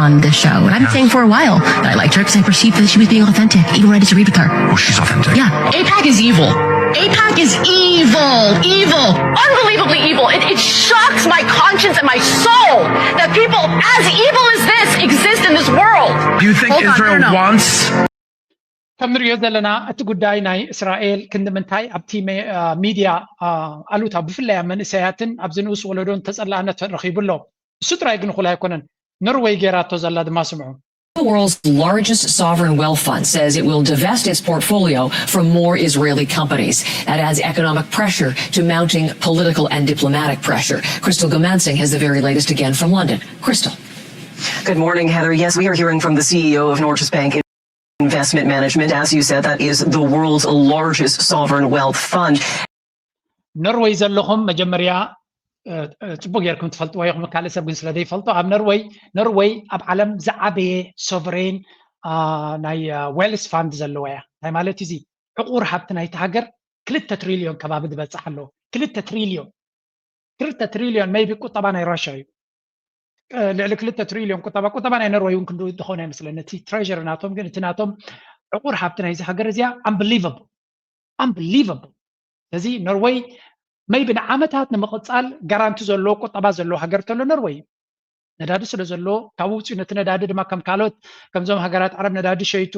on this show. And I've been saying for a while that I liked her because I perceived that she was being authentic, even when I disagreed with her. Well, she's authentic. Yeah. AIPAC is evil. AIPAC is evil, evil, unbelievably evil. It, it shocks my conscience and my soul that people as evil as this exist in this world. Do you think Hold on, Israel no, no, no. wants ከም ንሪኦ ዘለና እቲ ጉዳይ ናይ እስራኤል ክንዲ ምንታይ ኣብቲ ሚድያ ኣሉታ ብፍላይ ኣብ መንእሰያትን ኣብዚ ንኡስ ወለዶን ተፀላእነት ረኺቡ ኣሎ። እሱ ጥራይ ግን እኹል ኣይኮነን። ኖርወይ ጌራቶ ዘላ ድማ ስምዑ። The world's largest sovereign wealth fund says it will divest its portfolio from more Israeli companies. That adds economic pressure to mounting political and diplomatic pressure. Crystal Gumansing has the very latest again from London. Crystal. Good morning, Heather. Yes, we are hearing from the C E O of Norges Bank Investment Management. As you said, that is the world's largest sovereign wealth fund. ኖርወይ ዘለኹም መጀመርያ ጽቡቅ ጌርኩም ትፈልጥዎ ኢኹም፣ ካልእ ሰብ ግን ስለ ዘይፈልጦ፣ ኣብ ነርወይ ነርወይ ኣብ ዓለም ዝዓበየ ሶቨሬን ናይ ዌልስ ፋንድ ዘለዋ እያ። እንታይ ማለት እዚ ዕቁር ሃብቲ ናይቲ ሃገር ክልተ ትሪልዮን ከባቢ ዝበፅሕ ኣለዎ። ክልተ ትሪልዮን ክልተ ትሪልዮን maybe ቁጠባ ናይ ራሻ እዩ። ልዕሊ ክልተ ትሪልዮን ቁጠባ ቁጠባ ናይ ነርወይ እውን ክንዱ ዝኾነ ኣይመስለኒ። እቲ ትሬዥሪ ናቶም ግን እቲ ናቶም ዕቁር ሃብቲ ናይዚ ሃገር እዚኣ unbelievable unbelievable። ስለዚ ነርወይ maybe ንዓመታት ንምቕፃል ጋራንቲ ዘለዎ ቁጠባ ዘለዎ ሃገር ተሎ ነርወይ እዩ። ነዳዲ ስለ ዘሎ ካብኡ ውፅኡ ነቲ ነዳዲ ድማ ከም ካልኦት ከምዞም ሃገራት ዓረብ ነዳዲ ሸይጡ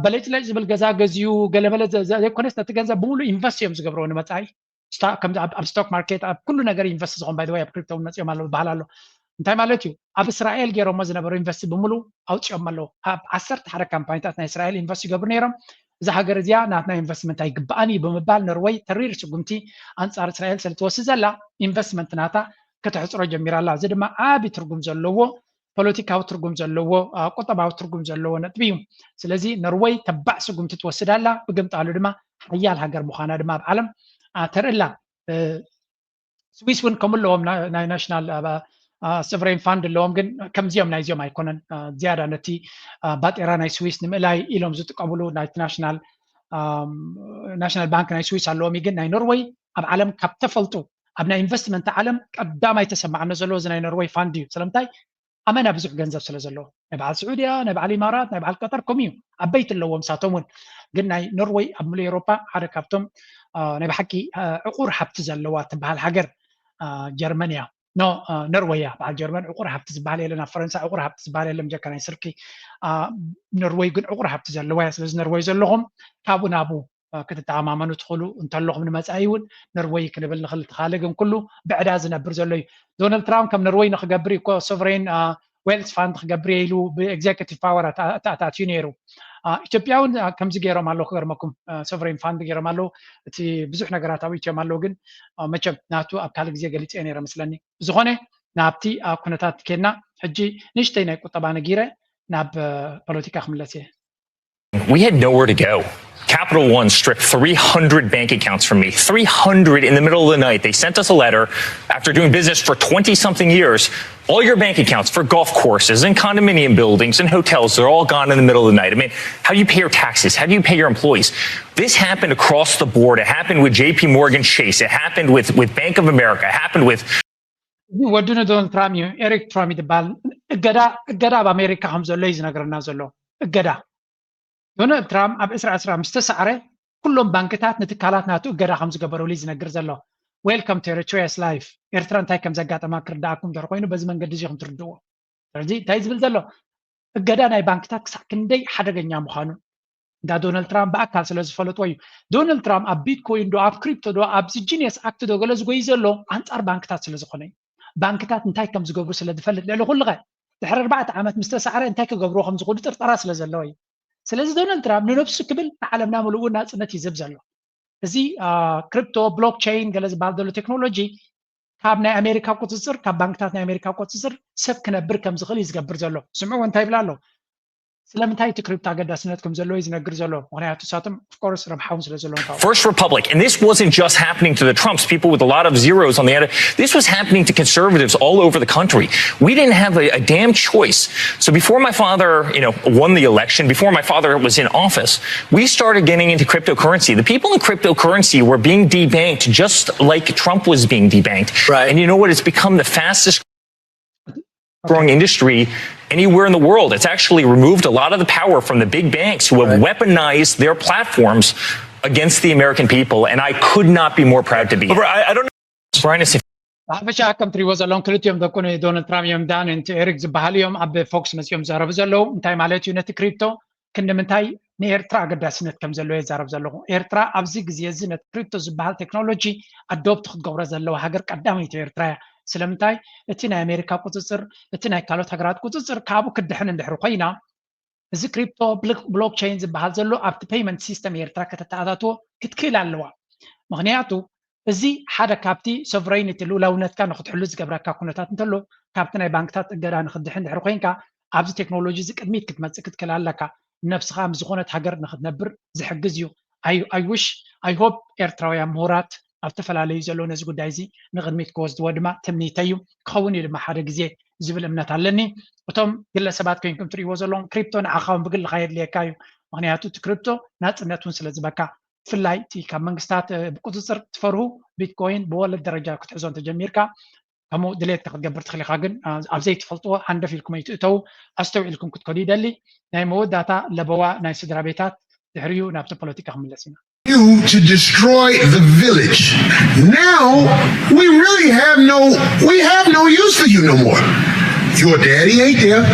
በለጭለጭ ዝብል ገዛ ገዚኡ ገለመለ ዘይኮነስ ነቲ ገንዘብ ብምሉእ ኢንቨስት እዮም ዝገብርዎ ንመፃኢ። ኣብ ስቶክ ማርኬት ኣብ ኩሉ ነገር ኢንቨስት ዝኾን ባይ ወይ ኣብ ክሪፕቶ እውን መፂኦም ኣለዉ ይበሃል ኣሎ። እንታይ ማለት እዩ? ኣብ እስራኤል ገይሮሞ ዝነበሩ ኢንቨስት ብምሉ ኣውፅኦም ኣለዉ። ኣብ ዓሰርተ ሓደ ካምፓኒታት ናይ እስራኤል ኢንቨስት ይገብሩ ነይሮም። እዛ ሃገር እዚኣ ናትና ኢንቨስትመንት ኣይግብኣን እዩ ብምባል ነርወይ ተሪር ስጉምቲ ኣንፃር እስራኤል ስለ ትወስድ ዘላ ኢንቨስትመንት ናታ ከተሕፅሮ ጀሚራ ኣላ። እዚ ድማ ዓቢ ትርጉም ዘለዎ ፖለቲካዊ ትርጉም ዘለዎ ቁጠባዊ ትርጉም ዘለዎ ነጥቢ እዩ። ስለዚ ነርወይ ተባዕ ስጉምቲ ትወስድ ኣላ፣ ብግምጣሉ ድማ ሓያል ሃገር ምዃና ድማ ኣብ ዓለም ተርእላ። ስዊስ እውን ከምኡ ኣለዎም ናይ ናሽናል ሶቨሬን ፋንድ ኣለዎም፣ ግን ከምዚኦም ናይዚኦም ኣይኮነን። ዝያዳ ነቲ ባጤራ ናይ ስዊስ ንምእላይ ኢሎም ዝጥቀምሉ ናይቲ ናሽናል ናሽናል ባንክ ናይ ስዊስ ኣለዎም እዩ። ግን ናይ ኖርወይ ኣብ ዓለም ካብ ተፈልጡ ኣብ ናይ ኢንቨስትመንት ዓለም ቀዳማይ ተሰማዕነት ዘለዎ እዚ ናይ ኖርወይ ፋንድ እዩ። ስለምንታይ? ኣመና ብዙሕ ገንዘብ ስለ ዘለዎ ናይ በዓል ስዑድያ ናይ በዓል ኢማራት ናይ በዓል ቀጠር ከምኡ እዩ። ኣበይቲ ኣለዎም ሳቶም እውን። ግን ናይ ኖርወይ ኣብ ምሉእ ኤሮፓ ሓደ ካብቶም ናይ ብሓቂ ዕቁር ሃብቲ ዘለዋ ትበሃል ሃገር ጀርመን እያ። ኖ ነርወይ እያ። በዓል ጀርመን ዕቁር ሃብቲ ዝበሃል የለን። ኣብ ፈረንሳ ዕቁር ሃብቲ ዝበሃል የለን ብጀካ ናይ ስርቂ። ነርወይ ግን ዕቁር ሃብቲ ዘለዋ እያ። ስለዚ ነርወይ ዘለኹም ካብኡ ናብኡ ክትተኣማመኑ ትኽእሉ እንተለኹም ንመፃኢ እውን ነርወይ ክንብል ንኽእል። ትኻሊ ግን ኩሉ ብዕዳ ዝነብር ዘሎ እዩ። ዶናልድ ትራምፕ ከም ነርወይ ንክገብር እኮ ሶቨሬን ዌልት ፋንድ ክገብር እየ ኢሉ ብኤግዜኪቲቭ ፓወር ኣተኣታትዩ ነይሩ። ኢትዮጵያ እውን ከምዚ ገይሮም ኣለዉ። ክገርመኩም ሶቨሬን ፋንድ ገይሮም ኣለዉ። እቲ ብዙሕ ነገራት ኣብኡ ኢትዮም ኣለዉ። ግን መቸም ናቱ ኣብ ካልእ ግዜ ገሊፀ ነይረ መስለኒ። ብዝኾነ ናብቲ ኩነታት ኬድና ሕጂ ንእሽተይ ናይ ቁጠባ ነጊረ ናብ ፖለቲካ ክምለስ እየ። We had nowhere to go. Capital One stripped three hundred bank accounts from me. three hundred in the middle of the night. They sent us a letter after doing business for twenty something years. All your bank accounts for golf courses and condominium buildings and hotels, they're all gone in the middle of the night. I mean, how do you pay your taxes? How do you pay your employees? This happened across the board. It happened with J P Morgan Chase. It happened with, with Bank of America. It happened with ወዲ ንዶናልድ ትራምፕ እዩ፣ ኤሪክ ትራምፕ ይበሃል። እገዳ እገዳ ኣብ ኣሜሪካ ከም ዘሎ እዩ ዝነግረና ዘሎ። እገዳ ዶናልድ ትራምፕ ኣብ ዕስራ ዕስራ ምስ ተሳዕረ ኩሎም ባንክታት ንትካላት ናቱ እገዳ ከም ዝገበረሉ እዩ ዝነግር ዘሎ። Welcome to Eritrea's life። ኤርትራ እንታይ ከም ዘጋጠማ ክርዳኣኩም እንድሕር ኮይኑ በዚ መንገዲ እዚ ኢኹም ትርድእዎ። ስለዚ እንታይ ዝብል ዘሎ እገዳ ናይ ባንክታት ክሳዕ ክንደይ ሓደገኛ ምዃኑ እንዳ ዶናልድ ትራምፕ ብኣካል ስለ ዝፈለጥዎ እዩ። ዶናልድ ትራምፕ ኣብ ቢትኮይን ዶ ኣብ ክሪፕቶ ዶ ኣብዚ ጂኒየስ ኣክት ዶ ገለ ዝጎይ ዘሎ ኣንጻር ባንክታት ስለ ዝኾነ እዩ። ባንክታት እንታይ ከም ዝገብሩ ስለ ዝፈልጥ ልዕሊ ኩሉ ኸ ድሕሪ ኣርባዕተ ዓመት ምስ ተሳዕረ እንታይ ክገብርዎ ከም ዝኽእሉ ጥርጠራ ስለ ዘለዎ እዩ። ስለዚ ዶናልድ ትራምፕ ንነብሱ ክብል ንዓለምና ምሉእ እውን ናጽነት ይዝብ ዘሎ። እዚ ክሪፕቶ ብሎክቸይን ገለ ዝበሃል ዘሎ ቴክኖሎጂ ካብ ናይ ኣሜሪካ ቁፅፅር ካብ ባንክታት ናይ ኣሜሪካ ቁፅፅር ሰብ ክነብር ከም ዝኽእል እዩ ዝገብር ዘሎ። ስምዕዎ እንታይ ይብል ኣሎ? ስለምንታይ እቲ ክሪፕቶ ኣገዳስነት ከም ዘለዎ እዩ ዝነግር ዘሎ። ምክንያቱ ንሳቶም ኦፍኮርስ ረብሓ እውን ስለ ዘለዎም ካብኡ First Republic, and this wasn't just happening to the Trumps, people with a lot of zeros on the end. This was happening to conservatives all over the country. We didn't have a, a damn choice. So before my father, you know, won the election, before my father was in office, we started getting into cryptocurrency. The people in cryptocurrency were being debanked just like Trump was being debanked. Right. And you know what? It's become the fastest growing industry anywhere in the world. It's actually removed a lot of the power from the big banks who have weaponized their platforms against the American people. And I could not be more proud to be here. Over, I, I don't know. Brian, if ብሓፈሻ ከም ትሪእዎ ዘለኹም ክልቲኦም ደቁ ንዶናልድ ትራምፕ እዮም። ዳን ንቲ ኤሪክ ዝበሃሉ እዮም ኣብ ፎክስ መፂኦም ዝዛረቡ ዘለዉ። እንታይ ማለት እዩ? ነቲ ክሪፕቶ ክንዲ ምንታይ ንኤርትራ ኣገዳስነት ከም ዘለዎ የዛረብ ዘለኹ። ኤርትራ ኣብዚ ግዜ እዚ ነቲ ክሪፕቶ ዝበሃል ቴክኖሎጂ ኣዶፕት ክትገብሮ ዘለዋ ሃገር ቀዳመይቲ ኤርትራ እያ። ስለምንታይ? እቲ ናይ ኣሜሪካ ቁፅፅር፣ እቲ ናይ ካልኦት ሃገራት ቁፅፅር ካብኡ ክድሕን እንድሕሪ ኮይና፣ እዚ ክሪፕቶ ብሎክቸይን ዝበሃል ዘሎ ኣብቲ ፔይመንት ሲስተም ኤርትራ ከተተኣታትዎ ክትክእል ኣለዋ። ምክንያቱ እዚ ሓደ ካብቲ ሶቨረይኒቲ ልኡላውነትካ ንክትሕሉ ዝገብረካ ኩነታት እንተሎ፣ ካብቲ ናይ ባንክታት እገዳ ንክድሕን ድሕሪ ኮይንካ ኣብዚ ቴክኖሎጂ እዚ ቅድሚት ክትመፅእ ክትክእል ኣለካ። ነብስኻ ምስ ዝኾነት ሃገር ንክትነብር ዝሕግዝ እዩ። I wish I hope ኤርትራውያን ምሁራት ኣብ ዝተፈላለዩ ዘለዉ ነዚ ጉዳይ እዚ ንቕድሚት ክወስድዎ ድማ ትምኒተይ እዩ። ክኸውን እዩ ድማ ሓደ ግዜ ዝብል እምነት ኣለኒ። እቶም ግለሰባት ኮይንኩም ትርእይዎ ዘለኹም፣ ክሪፕቶ ንዓኻ እውን ብግልኻ የድልየካ እዩ። ምኽንያቱ እቲ ክሪፕቶ ናፅነት እውን ስለ ዝበካ፣ ብፍላይ እቲ ካብ መንግስታት ብቁፅፅር ትፈርሁ ቢትኮይን ብወለድ ደረጃ ክትሕዞ እንተጀሚርካ፣ ከምኡ ድሌትካ ክትገብር ትኽእል ኢኻ። ግን ኣብ ዘይትፈልጥዎ ሃንደፍ ኢልኩም ኣይትእተዉ። ኣስተውዒልኩም ክትከዱ ይደሊ። ናይ መወዳእታ ለበዋ ናይ ስድራ ቤታት፣ ድሕሪኡ ናብቲ ፖለቲካ ክምለስ ኢና። You to destroy the village. Now we really have no we have no use for you no more. Your daddy ain't there.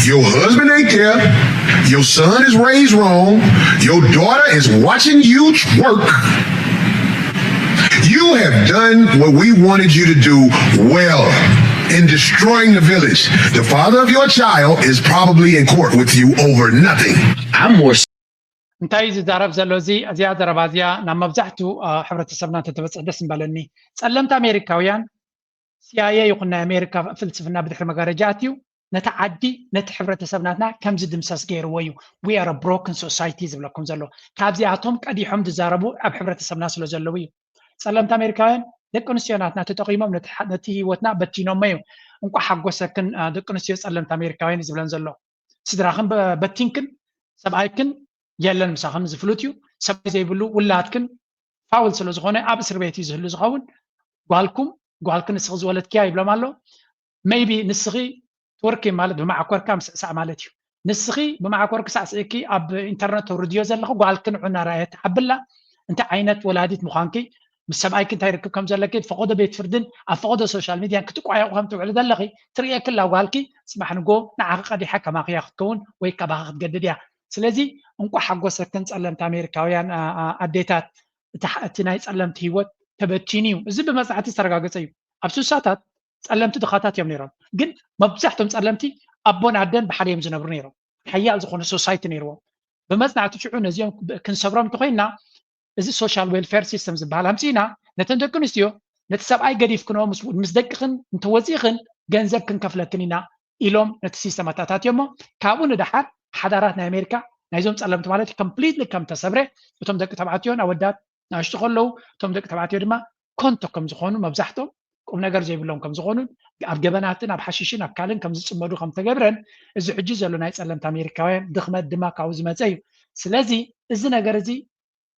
Your husband ain't there. Your son is raised wrong. Your daughter is watching you work. You have done what we wanted you to do well in destroying the village. The father of your child is probably in court with you over nothing. I'm more እንታይ እዩ ዝዛረብ ዘሎ? እዚ እዚኣ ዘረባ እዚኣ ናብ መብዛሕቱ ሕብረተሰብና እንተተበፅሕ ደስ ምበለኒ። ጸለምቲ ኣሜሪካውያን፣ ሲኣይኤ ይኹን ናይ ኣሜሪካ ፍልስፍና ብድሕሪ መጋረጃ ኣትዩ ነቲ ዓዲ፣ ነቲ ሕብረተሰብ ናትና ከም ዝድምሰስ ገይርዎ እዩ። We are a broken society ዝብለኩም ዘሎ ካብዚኣቶም ቀዲሖም ዝዛረቡ ኣብ ሕብረተሰብና ስለ ዘለዉ እዩ። ጸለምቲ ኣሜሪካውያን ደቂ ኣንስትዮ ናትና ተጠቒሞም ነቲ ህይወትና በቲኖሞ እዩ። እንቋ ሓጎሰክን ደቂ ኣንስትዮ ጸለምቲ ኣሜሪካውያን እዩ ዝብለን ዘሎ። ስድራኽን በቲንክን ሰብኣይክን የለን ምሳኽን ዝፍሉጥ እዩ። ሰብኣይ ዘይብሉ ውላድክን ፋውል ስለ ዝኾነ ኣብ እስር ቤት እዩ ዝህሉ ዝኸውን። ጓልኩም ጓልክን ንስኺ ዝወለድክያ ይብሎም ኣሎ። ሜይቢ ንስኺ ትወርኪ ማለት ብማዕኮርካ ምስዕሳዕ ማለት እዩ። ንስኺ ብማዕኮርኪ ሳዕስዒኪ ኣብ ኢንተርነት ተውርድዮ ዘለኺ ጓልኪ ንዑ እናረኣየት ትዓብላ እንታይ ዓይነት ወላዲት ምዃንኪ ምስ ሰብኣይኪ እንታይ ርክብ ከም ዘለኪ ፈቐዶ ቤት ፍርድን ኣብ ፈቐዶ ሶሻል ሚድያን ክትቋየቑ ከም ትውዕሊ ዘለኺ ትርእየኪ ኣላ ጓልኪ። ጽባሕ ንጎ ንዓኺ ቀዲሓ ከማኺ እያ ክትከውን ወይ ካባኺ ክትገድድ እያ። ስለዚ እንቋዕ ሓጎሰክን ጸለምቲ ኣሜሪካውያን ኣዴታት። እቲ ናይ ጸለምቲ ህይወት ተበቲኑ እዩ። እዚ ብመጽናዕቲ ዝተረጋገጸ እዩ። ኣብ ሱሳታት ጸለምቲ ድኻታት እዮም ነይሮም፣ ግን መብዛሕቶም ጸለምቲ ኣቦን ኣደን ብሓደ እዮም ዝነብሩ ነይሮም። ሓያል ዝኾነ ሶሳይቲ ነይርዎም። ብመጽናዕቲ ሽዑ ነዚኦም ክንሰብሮም እንተኮይንና እዚ ሶሻል ዌልፌር ሲስተም ዝበሃል ኣምጺእና ነተን ደቂ ኣንስትዮ ነቲ ሰብኣይ ገዲፍክንኦ ምስ ደቅኽን እንተወፂእኽን ገንዘብ ክንከፍለክን ኢና ኢሎም ነቲ ሲስተም ኣተኣታትዮሞ። ካብኡ ንደሓር ሓዳራት ናይ ኣሜሪካ ናይዞም ጸለምቲ ማለት ኮምፕሊትሊ ከም ተሰብረ፣ እቶም ደቂ ተባዕትዮን ኣወዳት ንኣሽቱ ከለዉ እቶም ደቂ ተባዕትዮ ድማ ኮንቶ ከም ዝኾኑ፣ መብዛሕቶም ቁም ነገር ዘይብሎም ከም ዝኾኑን ኣብ ገበናትን ኣብ ሓሽሽን ኣብ ካልእን ከም ዝጽመዱ ከም ተገብረን፣ እዚ ሕጂ ዘሎ ናይ ጸለምቲ ኣሜሪካውያን ድኽመት ድማ ካብኡ ዝመጸ እዩ። ስለዚ እዚ ነገር እዚ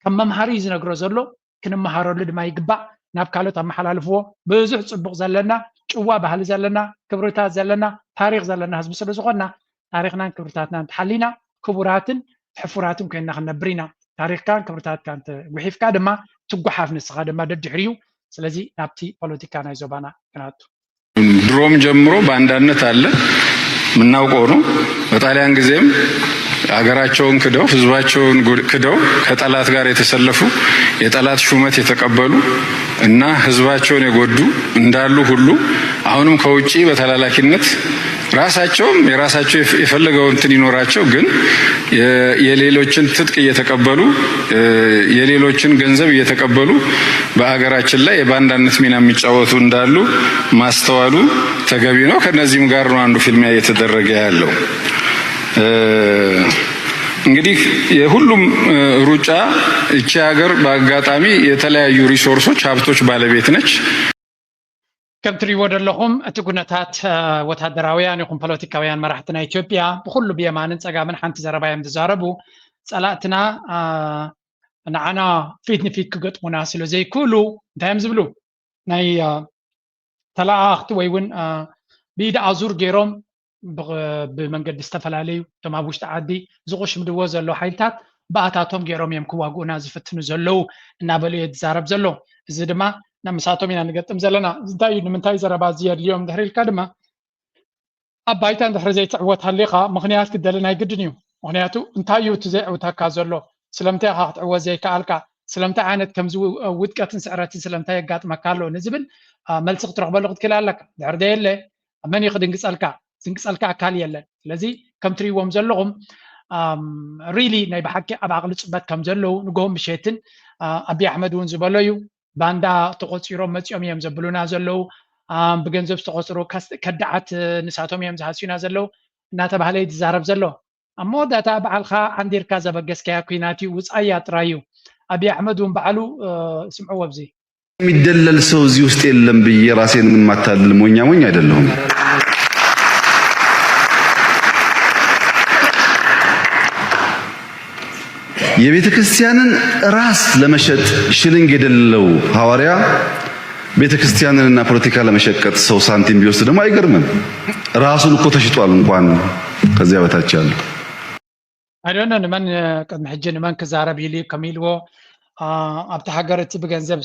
ከም መምሃሪ እዩ ዝነግሮ ዘሎ፣ ክንመሃረሉ ድማ ይግባእ። ናብ ካልኦት ኣመሓላልፍዎ። ብዙሕ ጽቡቕ ዘለና፣ ጭዋ ባህሊ ዘለና፣ ክብርታት ዘለና፣ ታሪኽ ዘለና ህዝቢ ስለ ዝኾንና፣ ታሪኽናን ክብርታትናን ተሓሊና ክቡራትን ሕፉራትን ኮይንና ክንነብር ኢና። ታሪኽካን ክብርታትካን ተጉሒፍካ ድማ ትጓሓፍ፣ ንስኻ ድማ ደድሕሪኡ። ስለዚ ናብቲ ፖለቲካ ናይ ዞባና ክነኣቱ። ድሮም ጀምሮ ባንዳነት አለ፣ የምናውቀው ነው። በጣሊያን ጊዜም አገራቸውን ክደው ህዝባቸውን ክደው ከጠላት ጋር የተሰለፉ የጠላት ሹመት የተቀበሉ እና ህዝባቸውን የጎዱ እንዳሉ ሁሉ አሁንም ከውጭ በተላላኪነት ራሳቸውም የራሳቸው የፈለገው እንትን ይኖራቸው ግን የሌሎችን ትጥቅ እየተቀበሉ የሌሎችን ገንዘብ እየተቀበሉ በአገራችን ላይ የባንዳነት ሚና የሚጫወቱ እንዳሉ ማስተዋሉ ተገቢ ነው። ከነዚህም ጋር ነው አንዱ ፍልሚያ እየተደረገ ያለው። እንግዲህ የሁሉም ሩጫ እቺ ሀገር በአጋጣሚ የተለያዩ ሪሶርሶች ሀብቶች ባለቤት ነች። ከም ትሪእዎ ዘለኹም እቲ ኩነታት ወታደራውያን ይኹን ፖለቲካውያን መራሕቲ ናይ ኢትዮጵያ ብኩሉ ብየማንን ጸጋምን ሓንቲ ዘረባ እዮም ዝዛረቡ። ጸላእትና ንዓና ፊት ንፊት ክገጥሙና ስለ ዘይክእሉ እንታይ እዮም ዝብሉ? ናይ ተለኣኣኽቲ ወይ እውን ብኢድ ኣዙር ገይሮም ብመንገዲ ዝተፈላለዩ እቶም ኣብ ውሽጢ ዓዲ ዝቑሽምድዎ ዘለዉ ሓይልታት ብኣታቶም ገይሮም እዮም ክዋግኡና ዝፍትኑ ዘለዉ እናበሉ እየ ዝዛረብ ዘሎ። እዚ ድማ ምሳቶም ኢና ንገጥም ዘለና። እንታይ እዩ ንምንታይ ዘረባ እዚ የድልዮም ድሕሪ ኢልካ ድማ ኣብ ባይታ እንድሕሪ ዘይትዕወት ሃሊኻ ምኽንያት ክደሊ ናይ ግድን እዩ። ምኽንያቱ እንታይ እዩ እቲ ዘይዕውተካ ዘሎ? ስለምንታይ ኢኻ ክትዕወት ዘይከኣልካ? ስለምንታይ ዓይነት ከምዚ ውድቀትን ስዕረትን ስለምንታይ የጋጥመካ ኣሎ ንዝብል መልሲ ክትረኽበሉ ክትክእል ኣለካ። ድሕሪ ዘየለ መን እዩ ክድንግጸልካ? ዝንግጸልካ ኣካል የለን። ስለዚ ከም ትሪእዎም ዘለኹም ሪሊ ናይ ብሓቂ ኣብ ዓቕሊ ጽበት ከም ዘለዉ ንግሆን ምሸትን ኣቢ ኣሕመድ እውን ዝበሎ እዩ። ባንዳ ተቆፂሮም መፂኦም እዮም ዘብሉና ዘለዉ። ብገንዘብ ዝተቆፅሩ ከዳዓት ንሳቶም እዮም ዝሃስዩና ዘለዉ እናተባህለ እዩ ዝዛረብ ዘሎ። ኣብ መወዳእታ በዓልካ ዓንዲርካ ዘበገስካያ ኩናት እዩ፣ ውፃያ ጥራይ እዩ። ኣብይ ኣሕመድ እውን በዓሉ ስምዕዎ ኣብዚ የሚደለል ሰው እዚህ ውስጥ የለም ብዬ ራሴን የማታልል ሞኛ ሞኝ አይደለሁም። የቤተ ክርስቲያንን ራስ ለመሸጥ ሽልንግ የደለለው ሐዋርያ ቤተ ክርስቲያንንና ፖለቲካ ለመሸቀጥ ሰው ሳንቲም ቢወስድ ደግሞ አይገርምም። ራሱን እኮ ተሽጧል። እንኳን ከዚያ በታች ያለው I don't know ንመን ቅድሚ ሕጂ ንመን ክዛረብ ኢሉ ከም ኢልዎ ኣብቲ ሃገር እቲ ብገንዘብ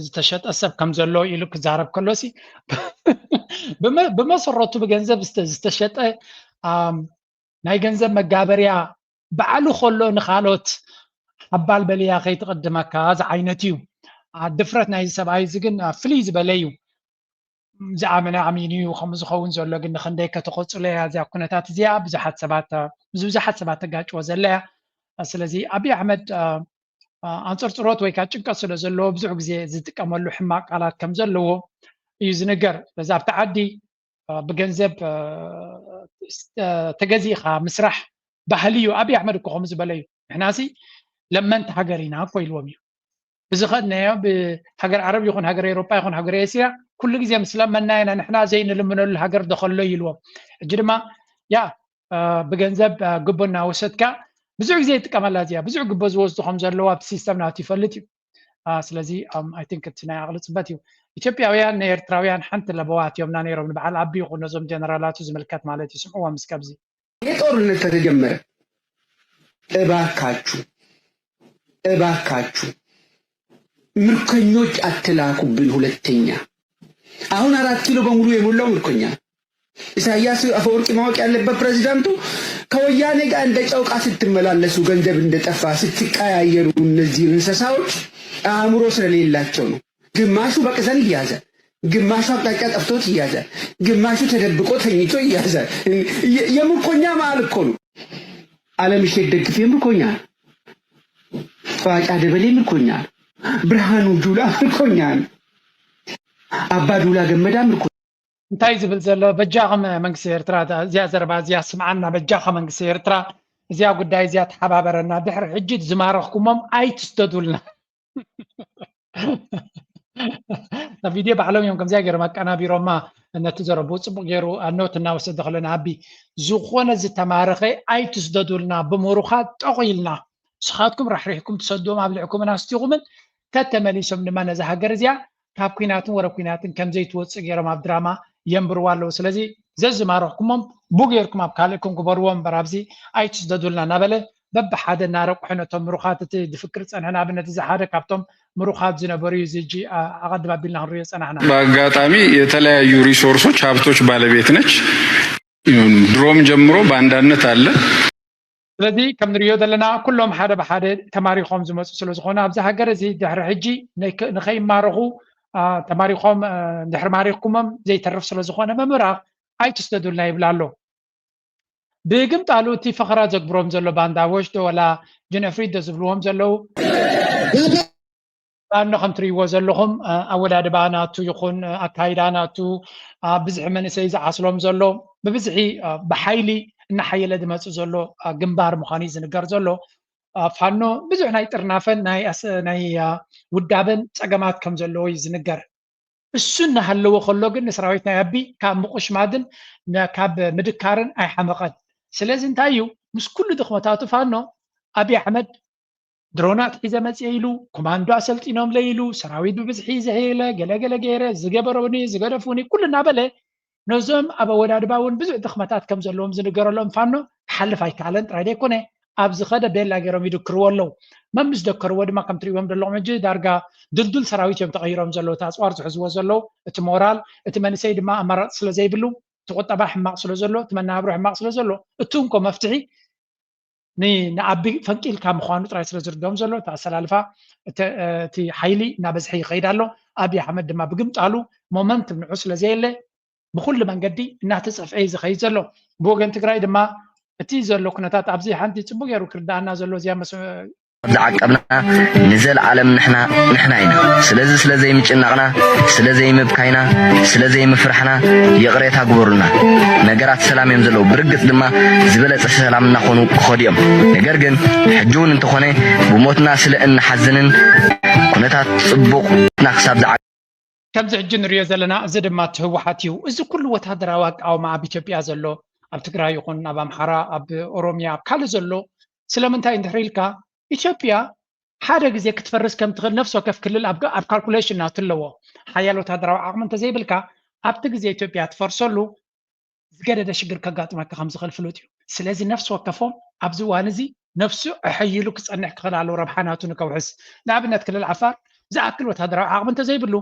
ዝተሸጠ ሰብ ከም ዘሎ ኢሉ ክዛረብ ከሎሲ ብመሰረቱ ብገንዘብ ዝተሸጠ ናይ ገንዘብ መጋበርያ ባዕሉ ከሎ ንኻልኦት ሓባል በልያ ከይትቕድመካ ዝዓይነት እዩ። ድፍረት ናይዚ ሰብኣይ እዚ ግን ፍልይ ዝበለ እዩ። ዝኣመነ ኣሚኑ እዩ ከምኡ ዝኸውን ዘሎ፣ ግን ንክንደይ ከተቆፅሎ እያ እዚኣ ኩነታት እዚኣ ብዙሓት ሰባት ብዙሓት ሰባት ተጋጭዎ ዘላ እያ። ስለዚ ኣብይ ኣሕመድ ኣንፅርፅሮት ወይ ከዓ ጭንቀት ስለ ዘለዎ ብዙሕ ግዜ ዝጥቀመሉ ሕማቅ ቃላት ከም ዘለዎ እዩ ዝንገር። በዚ ኣብቲ ዓዲ ብገንዘብ ተገዚእካ ምስራሕ ባህሊ እዩ። ኣብይ ኣሕመድ እኮ ከምኡ ዝበለ እዩ። ንሕናሲ ለመንቲ ሃገር ኢና እኮ ኢልዎም እዩ። ብዝኸድናዮ ብሃገር ዓረብ ይኹን ሃገር ኤሮጳ ይኹን ሃገር ኤስያ ኩሉ ግዜ ምስ ለመና ኢና ንሕና ዘይንልምነሉ ሃገር ደኸሎ ይልዎም። ሕጂ ድማ ያ ብገንዘብ ግቦ እናወሰድካ ብዙሕ ግዜ ይጥቀመላ እዚኣ ብዙሕ ግቦ ዝወስዱ ከም ዘለዉ ኣብቲ ሲስተም ናቱ ይፈልጥ እዩ። ስለዚ I think እቲ ናይ ዓቕሊ ፅበት እዩ። ኢትዮጵያውያን ንኤርትራውያን ሓንቲ ለበዋት እዮም ና ነይሮም ንበዓል ኣቢ ይኹን ነዞም ጀነራላቱ ዝምልከት ማለት እዩ። ስምዕዎም እስከ ኣብዚ ይህ ጦርነት ከተጀመረ እባካችሁ እባካችሁ ምርኮኞች አትላኩብን። ሁለተኛ አሁን አራት ኪሎ በሙሉ የሞላው ምርኮኛ። ኢሳያስ አፈወርቂ ማወቅ ያለበት ፕሬዚዳንቱ ከወያኔ ጋር እንደ ጨውቃ ስትመላለሱ ገንዘብ እንደጠፋ ስትቀያየሩ እነዚህ እንስሳዎች አእምሮ ስለሌላቸው ነው። ግማሹ በቅዘን እያዘ፣ ግማሹ አቅጣጫ ጠፍቶት እያዘ፣ ግማሹ ተደብቆ ተኝቶ እያዘ የምርኮኛ ማዕል እኮ ነው። አለምሸት ደግፌ ምርኮኛ፣ ባጫ ደበሌ ምርኮኛ፣ ብርሃኑ ጁላ ምርኮኛ፣ አባ ዱላ ገመዳ ምርኮኛ። እንታይ ዝብል ዘሎ በጃኸም መንግስቲ ኤርትራ እዚያ ዘረባ እዚያ ስምዓና በጃኸ መንግስቲ ኤርትራ እዚያ ጉዳይ እዚያ ተሓባበረና ድሕሪ ሕጂ ዝማረኽኩሞም ኣይትስደዱልና። ቪድዮ ባዕሎም እዮም ከምዚኣ ገይሮም ኣቀናቢሮማ። ነቲ ዘረብኡ ፅቡቅ ገይሩ ኣኖት እናወሰደ ከሎ ንኣቢ ዝኾነ ዝተማረኸ ኣይትስደዱልና ብምሩኻት ጠቑ ኢልና ንስኻትኩም ራሕሪሕኩም ትሰድዎም ኣብልዕኩምን ኣስቲኹምን ተተመሊሶም ድማ ነዛ ሃገር እዚኣ ካብ ኩናትን ወረ ኩናትን ከምዘይትወፅእ ገይሮም ኣብ ድራማ የንብርዋ ኣለዉ። ስለዚ ዘዝማረኽኩሞም ቡ ገይርኩም ኣብ ካልእኩም ግበርዎ እምበር ኣብዚ ኣይትስደዱልና እናበለ በብሓደ እናረቁሑ ነቶም ምሩኻት እቲ ዝፍክር ዝፀንሐ ንኣብነት እዚ ሓደ ካብቶም ምሩኻት ዝነበሩ እዩ እዚ ሕጂ ኣቐድም ኣቢልና ክንሪኦ ዝፀናሕና። በአጋጣሚ የተለያዩ ሪሶርሶች ሀብቶች ባለቤት ነች። ድሮም ጀምሮ ባንዳነት አለ። ስለዚ ከም ንሪኦ ዘለና ኩሎም ሓደ ብሓደ ተማሪኾም ዝመፁ ስለዝኾነ ኣብዚ ሃገር እዚ ድሕሪ ሕጂ ንከይማረኹ ተማሪኾም ድሕሪ ማሪኽኩሞም ዘይተርፍ ስለዝኾነ ምምራኽ ኣይትስደዱልና ይብል ኣሎ። ብግምጣሉ እቲ ፈኸራ ዘግብሮም ዘሎ ባንዳ ወሽ ዶ ወላ ጅነፍሪድ ዶ ዝብልዎም ዘለዉ ባኖ ከም ትርእይዎ ዘለኹም ኣወዳድባ ናቱ ይኹን ኣካይዳ ናቱ ብዝሒ መንእሰይ ዝዓስሎም ዘሎ ብብዝሒ ብሓይሊ እናሓየለ ዝመፅእ ዘሎ ግንባር ምዃኑ እዩ ዝንገር ዘሎ። ፋኖ ብዙሕ ናይ ጥርናፈን ናይ ውዳበን ፀገማት ከም ዘለዎ እዩ ዝንገር። እሱ እናሃለዎ ከሎ ግን ንሰራዊት ናይ ኣቢ ካብ ምቑሽማድን ካብ ምድካርን ኣይሓመቐን። ስለዚ እንታይ እዩ ምስ ኩሉ ድኽመታቱ ፋኖ ኣብይ ኣሕመድ ድሮናት ሒዘ መፅየ ኢሉ ኮማንዶ ኣሰልጢኖምለ ኢሉ ሰራዊት ብብዝሒ ዘሄለ ገለገለ ገይረ ዝገበረውኒ ዝገደፉኒ ኩሉ እናበለ ነዞም ኣብ ኣወዳድባ እውን ብዙሕ ድኽመታት ከም ዘለዎም ዝንገረሎም ፋኖ ክሓልፍ ኣይከኣለን ጥራይ ዘይኮነ ኣብ ዝኸደ ቤላ ገይሮም ይድክርዎ ኣለዉ። መምስ ደከርዎ ድማ ከም ትሪእዎም ዘለኹም ሕጂ ዳርጋ ድልዱል ሰራዊት እዮም ተቐይሮም ዘለዉ። እቲ ኣፅዋር ዝሕዝዎ ዘለዉ እቲ ሞራል እቲ መንእሰይ ድማ ኣማራፂ ስለ ዘይብሉ እቲ ቁጠባ ሕማቕ ስለ ዘሎ እቲ መነባብሮ ሕማቕ ስለ ዘሎ እቲ እንኮ መፍትሒ ንኣቢ ፈንቂልካ ምዃኑ ጥራይ ስለ ዝርድኦም ዘሎ እቲ ኣሰላልፋ እቲ ሓይሊ እናበዝሐ ይኸይድ ኣሎ። ኣብይ ኣሕመድ ድማ ብግምጣሉ ሞመንትም ንዑ ስለ ዘየለ ብኩሉ መንገዲ እናተፀፍዐ እዩ ዝኸይድ ዘሎ። ብወገን ትግራይ ድማ እቲ ዘሎ ኩነታት ኣብዚ ሓንቲ ፅቡቅ ገይሩ ክርዳኣና ዘሎ እዚኣ ዝዓቀብና ንዘለዓለም ንሕና ንሕና ኢና። ስለዚ ስለ ዘይምጭናቕና፣ ስለ ዘይምብካይና፣ ስለ ዘይምፍራሕና ይቕሬታ ግበሩልና። ነገራት ሰላም እዮም ዘለዉ። ብርግጽ ድማ ዝበለጸ ሰላም እናኾኑ ክኸዱ እዮም። ነገር ግን ሕጂ እውን እንተኾነ ብሞትና ስለ እንሓዝንን ነታ ጽቡቕ ናክሳብ ዝዓ ከምዚ ሕጂ ንሪኦ ዘለና እዚ ድማ እቲ ህወሓት እዩ። እዚ ኩሉ ወታደራዊ ኣቃውማ ኣብ ኢትዮጵያ ዘሎ ኣብ ትግራይ ይኹን ኣብ ኣምሓራ ኣብ ኦሮሚያ ኣብ ካልእ ዘሎ ስለምንታይ እንድሕር ኢልካ ኢትዮጵያ ሓደ ግዜ ክትፈርስ ከም ትኽእል ነፍሲ ወከፍ ክልል ኣብ ኣብ ካልኩሌሽን ናቱ ኣለዎ። ሓያል ወታደራዊ ዓቕሚ እንተዘይብልካ ኣብቲ ግዜ ኢትዮጵያ ትፈርሰሉ ዝገደደ ሽግር ከጋጥመካ ከም ዝኽእል ፍሉጥ እዩ። ስለዚ ነፍሲ ወከፎም ኣብዚ እዋን እዚ ነፍሱ ኣሐይሉ ክጸንሕ ክኽእል ኣለዎ ረብሓ ናቱ ንከውሕስ። ንኣብነት ክልል ዓፋር ዝኣክል ወታደራዊ ዓቕሚ እንተዘይብሉ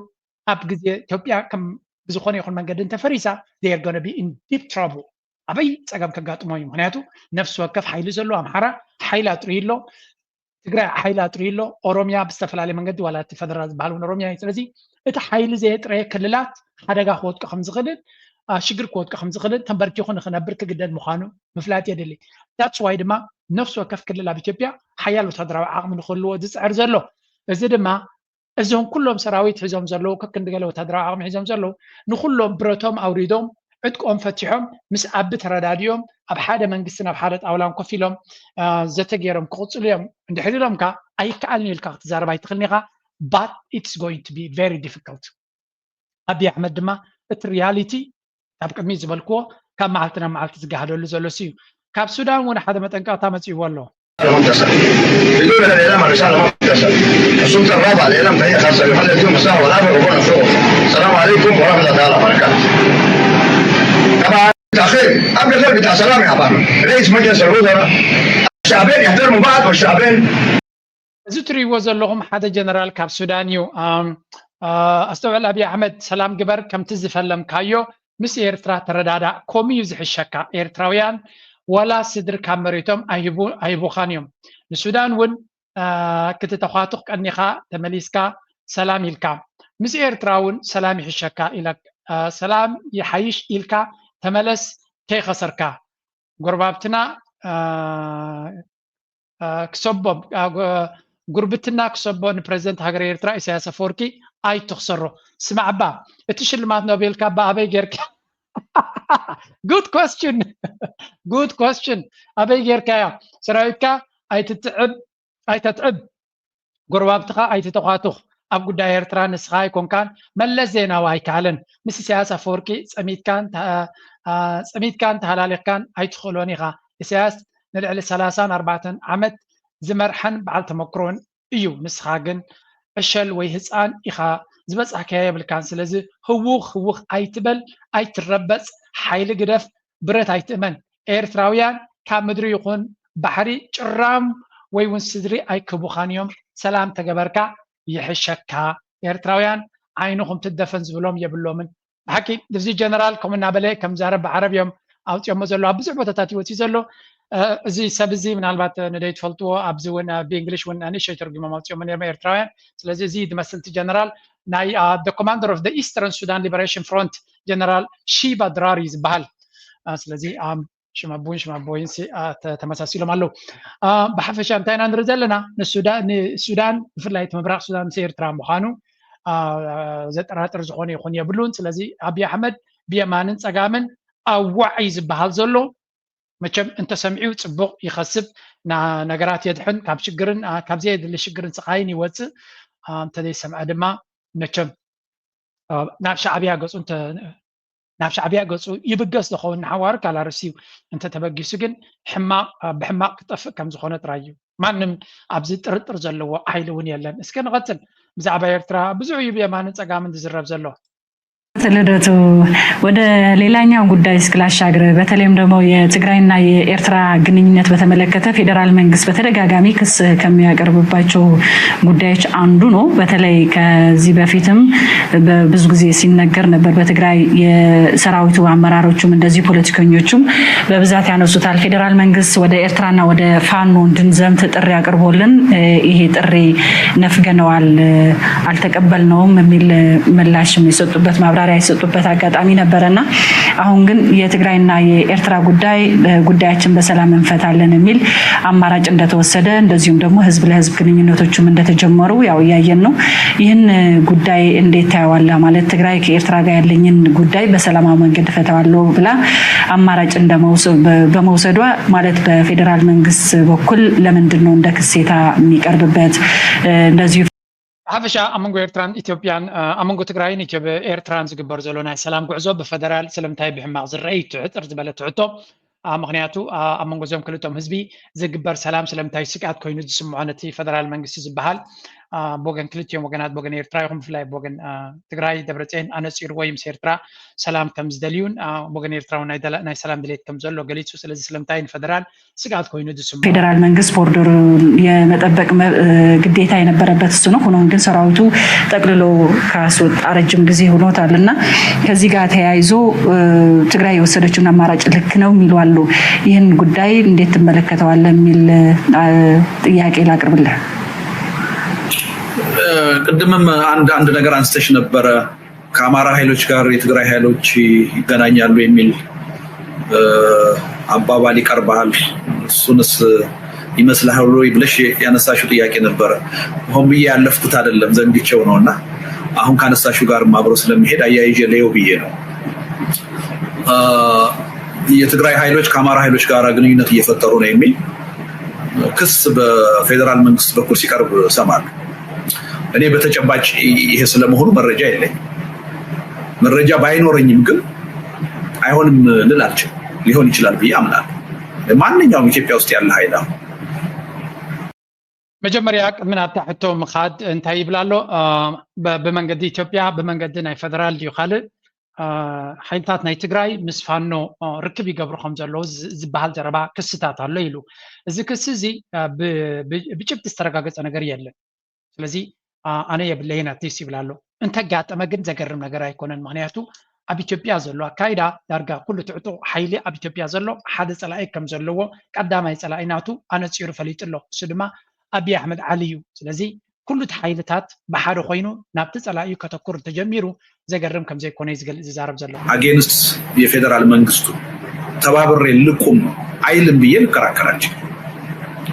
ኣብ ግዜ ኢትዮጵያ ከም ብዝኾነ ይኹን መንገዲ እንተፈሪሳ they are gonna be in deep trouble። ዓበይ ጸገም ከጋጥሞ እዩ። ምክንያቱ ነፍሲ ወከፍ ሓይሊ ዘሎ ኣምሓራ ሓይሊ ኣጥርዩ ኣሎ። ትግራይ ሓይሊ ኣጥርዩ ኣሎ። ኦሮሚያ ብዝተፈላለየ መንገዲ ዋላ እቲ ፈደራል ዝበሃል እውን ኦሮሚያ እዩ። ስለዚ እቲ ሓይሊ ዘየጥረየ ክልላት ሓደጋ ክወድቁ ከም ዝኽእልን ሽግር ክወድቁ ከም ዝኽእልን ተንበርኪኹ ንክነብር ክግደድ ምዃኑ ምፍላጥ የድሊ። That's why ድማ ነፍሲ ወከፍ ክልል ኣብ ኢትዮጵያ ሓያል ወታደራዊ ዓቕሚ ንክህልዎ ዝፅዕር ዘሎ። እዚ ድማ እዞም ኩሎም ሰራዊት ሒዞም ዘለዉ ከክንዲ ገለ ወታደራዊ ዓቕሚ ሒዞም ዘለዉ ንኩሎም ብረቶም ኣውሪዶም ዕጥቆም ፈቲሖም ምስ ኣቢ ተረዳዲኦም ኣብ ሓደ መንግስትን ኣብ ሓደ ጣውላን ኮፍ ኢሎም ዘተ ገይሮም ክቕፅሉ እዮም እንድሕር ኢሎም ከ ኣይከኣልን ኢልካ ክትዛረብ ኣይትኽእልን ኢኻ። But it's going to be very difficult። ኣቢ ኣሕመድ ድማ እቲ ሪያሊቲ ካብ ቅድሚት ዝበልክዎ ካብ መዓልቲ ናብ መዓልቲ ዝጋሃደሉ ዘሎ እዩ። ካብ ሱዳን እውን ሓደ መጠንቀቕታ መፂእዎ ኣሎ። منتصر. بدون هذا الإعلام الرسالة ما بتوصل. السلطة الرابعة الإعلام فهي خاصة يحل فيهم الساعة والآخر وهو نفسه. السلام عليكم ورحمة الله تعالى وبركاته. طبعا الأخير أبدا غير بتاع سلام يا أبانا. رئيس مجلس الوزراء الشعبين يحترموا بعض والشعبين እዚ ትርእይዎ ዘለኹም ሓደ ጀነራል ካብ ሱዳን እዩ። ኣም፣ አ፣ ኣስተውዕል ኣብይ ኣሕመድ ሰላም ግበር ከምቲ ዝፈለምካዮ ምስ ኤርትራ ተረዳዳእ ከምኡ እዩ ዝሕሸካ። ኤርትራውያን ወላ ስድሪ ካብ መሬቶም ኣይህቡ- ኣይህቡኻን እዮም። ንሱዳን እውን አ፣ ክትተኳቱኽ ቀኒኻ ተመሊስካ ሰላም ኢልካ ምስ ኤርትራ እውን ሰላም ይሕሸካ ኢለ አ፣ ሰላም ይሓይሽ ኢልካ ተመለስ ከይኸሰርካ ጎረባብትና አ፣ ክሰቦም ጉርብትና ክሰቦ ንፕረዚደንት ሃገረ ኤርትራ ኢሳያስ ኣፈወርቂ ኣይትኽሰሮ። ስማዕ እባ እቲ ሽልማት ኖቤል ካባ ኣበይ ጌርካ? Good question. Good question. ኣበይ ጌርካዮ? ሰራዊትካ ኣይትትዕብ ኣይተትዕብ፣ ጎረባብትኻ ኣይትተዃቱኽ። ኣብ ጉዳይ ኤርትራ ንስኻ ኣይኮንካን መለስ ዜናዊ ኣይከኣለን። ምስ ኢሳያስ ኣፈወርቂ ጸሚድካን ጸሚድካን ተሃላሊኽካን ኣይትኽእሎን ኢኻ። ኢሳያስ ንልዕሊ ሰላሳን ኣርባዕተን ዓመት ዝመርሐን በዓል ተመክሮን እዩ። ንስኻ ግን ዕሸል ወይ ህጻን ኢኻ ዝበጻሕካዮ የብልካን። ስለዚ ህውኽ ህውኽ ኣይትበል፣ ኣይትረበጽ፣ ሓይሊ ግደፍ፣ ብረት ኣይትእመን። ኤርትራውያን ካብ ምድሪ ይኹን ባሕሪ ጭራም ወይ እውን ስድሪ ኣይክህቡኻን እዮም። ሰላም ተገበርካ ይሕሸካ። ኤርትራውያን ዓይንኹም ትደፈን ዝብሎም የብሎምን። ብሓቂ እዚ ጀነራል ከምኡ እናበለ ከም ዛረብ ብዓረብ እዮም ኣውፂኦሞ ዘሎ ኣብ ብዙሕ ቦታታት ይወፅኡ ዘሎ። እዚ ሰብ እዚ ምናልባት ንደይ ትፈልጥዎ ኣብዚ እውን ብእንግሊሽ እውን ንእሽተይ ተርጉሞም ኣውፅኦሞ ነይሮም ኤርትራውያን። ስለዚ እዚ ዝመስል እቲ ጀነራል ናይ commander of the Eastern Sudan Liberation Front ጀነራል ሺባ ድራር እዩ ዝበሃል። ስለዚ ሽም ኣቦይን ሽም ኣቦይን ተመሳሲሎም ኣለዉ። ብሓፈሻ እንታይ ኢና ንርኢ ዘለና? ንሱዳን ብፍላይ እቲ ምብራቕ ሱዳን ምስ ኤርትራ ምዃኑ ዘጠራጥር ዝኾነ ይኹን የብሉን። ስለዚ ኣብይ ኣሕመድ ብየማንን ጸጋምን ኣዋዕ እዩ ዝበሃል ዘሎ። መቸም እንተሰሚዑ ጽቡቕ ይኸስብ፣ ነገራት የድሕን፣ ካብ ሽግርን ካብ ዘየድሊ ሽግርን ስቓይን ይወጽእ። እንተዘይሰምዐ ድማ መቸም ናብ ሻዕብያ ገጹ ናብ ሻዕብያ ገጹ ይብገስ ዝኸውን ንሓዋሩ ካላርስ እዩ። እንተተበጊሱ ግን ሕማቕ ብሕማቕ ክጠፍእ ከም ዝኾነ ጥራይ እዩ። ማንም ኣብዚ ጥርጥር ዘለዎ ሓይሊ እውን የለን። እስከ ንቐጽል። ብዛዕባ ኤርትራ ብዙሕ እዩ ብየማንን ጸጋምን ዝዝረብ ዘሎ። ልደቱ፣ ወደ ሌላኛው ጉዳይ እስኪ ላሻግር። በተለይም ደግሞ የትግራይና የኤርትራ ግንኙነት በተመለከተ ፌዴራል መንግስት በተደጋጋሚ ክስ ከሚያቀርብባቸው ጉዳዮች አንዱ ነው። በተለይ ከዚህ በፊትም በብዙ ጊዜ ሲነገር ነበር። በትግራይ የሰራዊቱ አመራሮቹም እንደዚህ ፖለቲከኞቹም በብዛት ያነሱታል። ፌዴራል መንግስት ወደ ኤርትራና ወደ ፋኖ እንድንዘምት ጥሪ አቅርቦልን ይሄ ጥሪ ነፍገነዋል፣ አልተቀበልነውም የሚል ምላሽም የሰጡበት ማብራሪያ የሰጡበት አጋጣሚ ነበረና አሁን ግን የትግራይና የኤርትራ ጉዳይ ጉዳያችን በሰላም እንፈታለን የሚል አማራጭ እንደተወሰደ እንደዚሁም ደግሞ ህዝብ ለህዝብ ግንኙነቶችም እንደተጀመሩ ያው እያየን ነው። ይህን ጉዳይ እንዴት ታየዋለህ? ማለት ትግራይ ከኤርትራ ጋር ያለኝን ጉዳይ በሰላማዊ መንገድ እፈታዋለሁ ብላ አማራጭ በመውሰዷ ማለት በፌዴራል መንግስት በኩል ለምንድን ነው እንደ ክሴታ የሚቀርብበት እንደዚሁ ሓፈሻ ኣብ መንጎ ኤርትራን ኢትዮጵያን ኣብ መንጎ ትግራይን ኤርትራን ዝግበር ዘሎ ናይ ሰላም ጉዕዞ ብፈደራል ስለምንታይ ብሕማቕ ዝረአ እዩ? ትሕጥር ዝበለት ሕቶ። ምክንያቱ ኣብ መንጎ እዞም ክልቶም ህዝቢ ዝግበር ሰላም ስለምንታይ ስግኣት ኮይኑ ዝስምዖ ነቲ ፈደራል መንግስቲ ዝበሃል ብወገን ክልቲኦም ወገናት፣ ብወገን ኤርትራ ይኹን ብፍላይ ብወገን ትግራይ ደብረፅዮን ኣነፂርዎ እዩ። ምስ ኤርትራ ሰላም ከም ዝደልዩን ብወገን ኤርትራ እውን ናይ ሰላም ድሌት ከም ዘሎ ገሊፁ። ስለዚ ስለምንታይ ንፈደራል ስግኣት ኮይኑ ዝስምዖ? ፌደራል መንግስት ቦርደሩ የመጠበቅ ግዴታ የነበረበት እሱ ነው። ሆኖም ግን ሰራዊቱ ጠቅልሎ ካስወጣ ረጅም ጊዜ ሆኖታል እና ከዚህ ጋር ተያይዞ ትግራይ የወሰደችውን አማራጭ ልክ ነው የሚሉ አሉ። ይህን ጉዳይ እንዴት ትመለከተዋለህ የሚል ጥያቄ ላቅርብልህ። ቅድምም አንድ አንድ ነገር አንስተሽ ነበረ። ከአማራ ኃይሎች ጋር የትግራይ ኃይሎች ይገናኛሉ የሚል አባባል ይቀርባል። እሱንስ ይመስልሃል ወይ ብለሽ ያነሳሽው ጥያቄ ነበረ። ሆን ብዬ ያለፍኩት አይደለም፣ ዘንግቼው ነው እና አሁን ካነሳሽው ጋር አብሮ ስለሚሄድ አያይዤ ለየው ብዬ ነው። የትግራይ ኃይሎች ከአማራ ኃይሎች ጋር ግንኙነት እየፈጠሩ ነው የሚል ክስ በፌዴራል መንግስት በኩል ሲቀርብ እሰማለሁ። እኔ በተጨባጭ ይሄ ስለመሆኑ መረጃ የለኝም። መረጃ ባይኖረኝም ግን አይሆንም ልል አልችልም። ሊሆን ይችላል ብዬ አምናለሁ። ማንኛውም ኢትዮጵያ ውስጥ ያለ ኃይል አሁን መጀመርያ ቅድሚ ናብታ ሕቶ ምኻድ እንታይ ይብል ኣሎ? ብመንገዲ ኢትዮጵያ ብመንገዲ ናይ ፈደራል ድዩ ካልእ ሓይልታት ናይ ትግራይ ምስ ፋኖ ርክብ ይገብሩ ከም ዘለዉ ዝበሃል ዘረባ ክስታት ኣሎ ኢሉ። እዚ ክሲ እዚ ብጭብጢ ዝተረጋገፀ ነገር የለን። ስለዚ ኣነ የብለይን ኣትሊስት ይብል ኣሎ። እንተጋጠመ ግን ዘገርም ነገር ኣይኮነን። ምክንያቱ ኣብ ኢትዮጵያ ዘሎ ኣካይዳ ዳርጋ ኩሉ ትዕጡቕ ሓይሊ ኣብ ኢትዮጵያ ዘሎ ሓደ ፀላኢ ከም ዘለዎ ቀዳማይ ፀላኢ ናቱ ኣነፂሩ ፈሊጡ ኣሎ። እሱ ድማ ኣብይ ኣሕመድ ዓሊ እዩ። ስለዚ ኩሉ እቲ ሓይልታት ብሓደ ኮይኑ ናብቲ ፀላኢኡ ከተኩር እንተጀሚሩ ዘገርም ከም ዘይኮነ እዩ ዝዛረብ ዘሎ። ኣጌንስት የፌደራል መንግስቱ ተባብሬ ልቁም አይልም ብዬ ልከራከር አልችልም።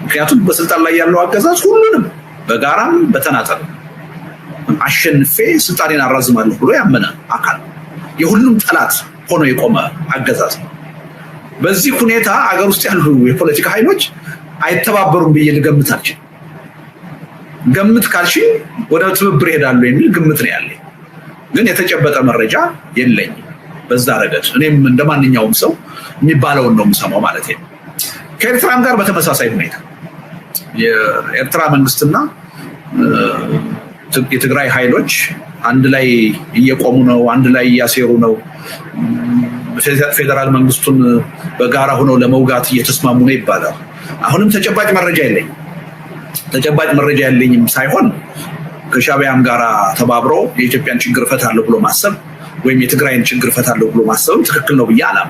ምክንያቱም በስልጣን ላይ ያለው አገዛዝ ሁሉንም በጋራም በተናጠል አሸንፌ ስልጣኔን አራዝማለሁ ብሎ ያመነ አካል የሁሉም ጠላት ሆኖ የቆመ አገዛዝ ነው። በዚህ ሁኔታ አገር ውስጥ ያሉ የፖለቲካ ኃይሎች አይተባበሩም ብዬ ልገምት አልችልም። ገምት ካልሽ ወደ ትብብር ይሄዳሉ የሚል ግምት ነው ያለኝ። ግን የተጨበጠ መረጃ የለኝም በዛ ረገድ። እኔም እንደ ማንኛውም ሰው የሚባለውን ነው የምሰማው ማለት ነው። ከኤርትራም ጋር በተመሳሳይ ሁኔታ የኤርትራ መንግስትና የትግራይ ኃይሎች አንድ ላይ እየቆሙ ነው፣ አንድ ላይ እያሴሩ ነው። ፌዴራል መንግስቱን በጋራ ሆነው ለመውጋት እየተስማሙ ነው ይባላል። አሁንም ተጨባጭ መረጃ የለኝም። ተጨባጭ መረጃ ያለኝም ሳይሆን ከሻቢያም ጋር ተባብሮ የኢትዮጵያን ችግር እፈታለሁ ብሎ ማሰብ ወይም የትግራይን ችግር እፈታለሁ ብሎ ማሰብም ትክክል ነው ብዬ አላም።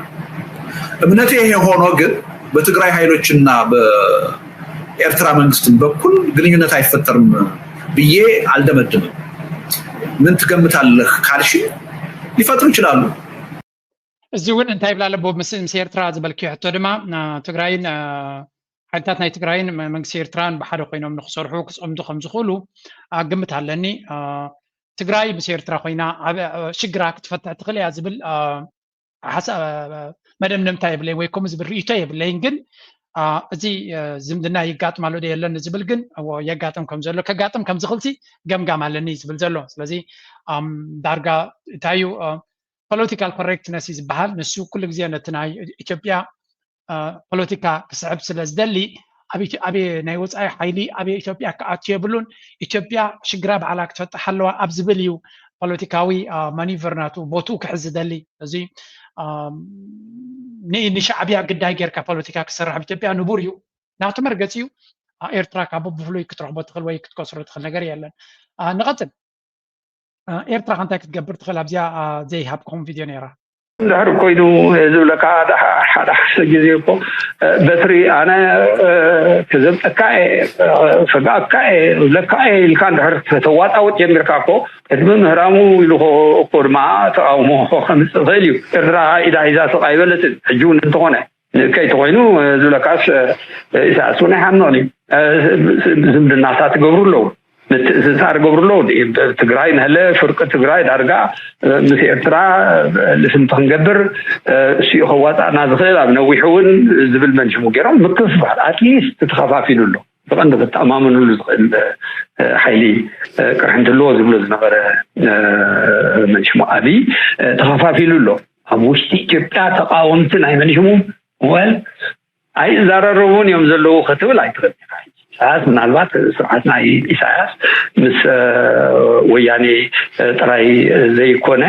እምነቴ ይሄ ሆኖ ግን በትግራይ ኃይሎችና በኤርትራ መንግስትም በኩል ግንኙነት አይፈጠርም ብዬ አልደመድምም። ምን ትገምታለህ ካልሽ ሊፈጥሩ ይችላሉ። እዚ እውን እንታይ ይብል ኣለቦ ምስ ኤርትራ ዝበልክዮ ሕቶ ድማ ትግራይን ሓይልታት ናይ ትግራይን መንግስቲ ኤርትራን ብሓደ ኮይኖም ንክሰርሑ ክፅምዱ ከም ዝኽእሉ ግምት ኣለኒ። ትግራይ ምስ ኤርትራ ኮይና ሽግራ ክትፈትሕ ትኽእል እያ ዝብል መደምደምታ የብለይን ወይ ከምኡ ዝብል ርእይቶ የብለይን። ግን እዚ ዝምድና ይጋጥም ኣሎ ዶ የለን ዝብል ግን የጋጥም ከም ዘሎ ከጋጥም ከም ዝኽእልሲ ገምጋም ኣለኒ ዝብል ዘሎ። ስለዚ ዳርጋ እንታይ እዩ ፖለቲካል ኮሬክትነስ እዩ ዝበሃል። ንሱ ኩሉ ግዜ ነቲ ናይ ኢትዮጵያ ፖለቲካ ክስዕብ ስለ ዝደሊ ኣብ ናይ ወፃኢ ሓይሊ ኣብ ኢትዮጵያ ክኣቱ የብሉን። ኢትዮጵያ ሽግራ ባዕላ ክትፈጥሕ ኣለዋ ኣብ ዝብል እዩ ፖለቲካዊ ማኒቨር ናቱ ቦትኡ ክሕዝ ዝደሊ። እዚ ንሻዕብያ ግዳይ ጌርካ ፖለቲካ ክሰርሕ ኣብ ኢትዮጵያ ንቡር እዩ። ናቱ መርገፂ እዩ። ኤርትራ ካብ ብፍሉይ ክትረኽቦ ትኽእል ወይ ክትከስሮ ትኽእል ነገር የለን። ንቐፅል። ኤርትራ ከ እንታይ ክትገብር ትኽእል ኣብዚኣ ዘይሃብኩም ቪድዮ ነይራ? እንድሕር ኮይኑ ዝብለካ ሓደ ሓደ ግዜ እኮ በትሪ ኣነ ክዘብጠካ እየ ክጋካ እየ ዝብለካ እየ ኢልካ እንድሕር ተዋጣውጥ ጀሚርካ እኮ ቅድሚ ምህራሙ ኢሉ እኮ ድማ ተቃውሞ ከምፅእ ይኽእል እዩ። ኤርትራ ኢዳ ሒዛ ስቕ ኣይበለትን። ሕጂ እውን እንተኾነ ንእከይ ተኾይኑ ዝብለካስ ኢሳያስ እውን ኣይሓምቕን እዩ። ዝምድናታት ትገብሩ ኣለዉ። ምትእስሳር ገብሩ ኣለዉ። ትግራይ ንህለ ፍርቂ ትግራይ ዳርጋ ምስ ኤርትራ ልፍንቲ ክንገብር እሲኡ ከዋፃእና ዝኽእል ኣብ ነዊሑ እውን ዝብል መንሽሙ ገይሮም ምክፍፋል ኣትሊስት ተኸፋፊሉ ኣሎ። ብቐንዱ ክተኣማመንሉ ዝኽእል ሓይሊ ቅርሒ እንትልዎ ዝብሎ ዝነበረ መንሽሙ ኣብይ ተኸፋፊሉ ኣሎ። ኣብ ውሽጢ ኢትዮጵያ ተቃወምቲ ናይ መንሽሙ ወል ኣይዛረረቡን እዮም ዘለዉ ክትብል ኣይትኽእል። ኢሳያስ ምናልባት ስርዓት ናይ ኢሳያስ ምስ ወያኔ ጥራይ ዘይኮነ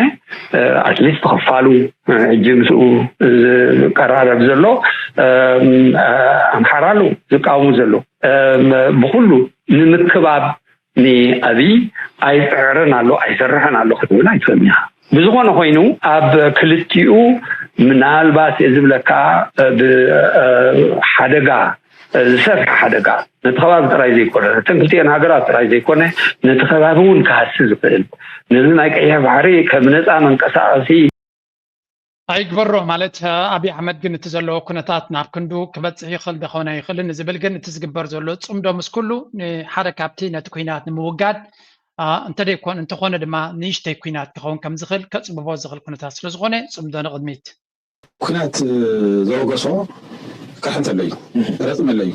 ኣትሊስት ክፋሉ ሕጂ ምስኡ ዝቀራረብ ዘሎ ኣምሓራ ኣለዉ ዝቃወሙ ዘለዉ ብኩሉ ንምክባብ ንኣብይ ኣይፅዕርን ኣሎ ኣይሰርሕን ኣሎ ክትብል ኣይትኽእልን ኢኻ። ብዝኾነ ኮይኑ ኣብ ክልቲኡ ምናልባት እየ ዝብለካ ብሓደጋ ዝሰፍሐ ሓደጋ ነቲ ከባቢ ጥራይ ዘይኮነ ነተን ክልቲኤን ሃገራት ጥራይ ዘይኮነ ነቲ ከባቢ እውን ክሃሲ ዝኽእል ነዚ ናይ ቀይሕ ባሕሪ ከም ነፃ መንቀሳቐሲ ኣይግበሮ ማለት ኣብይ ኣሕመድ ግን እቲ ዘለዎ ኩነታት ናብ ክንዱ ክበፅሕ ይኽእል ደኾነ ይኽእልን ዝብል ግን እቲ ዝግበር ዘሎ ፅምዶ ምስ ኩሉ ንሓደ ካብቲ ነቲ ኩናት ንምውጋድ እንተደይኮን እንተኾነ ድማ ንእሽተይ ኩናት ክኸውን ከም ዝኽእል ከፅብቦ ዝኽእል ኩነታት ስለዝኾነ ፅምዶ ንቕድሚት ኩናት ዘወገሶ ቅርሒ እንተለዩ ረፅሚ ኣለዩ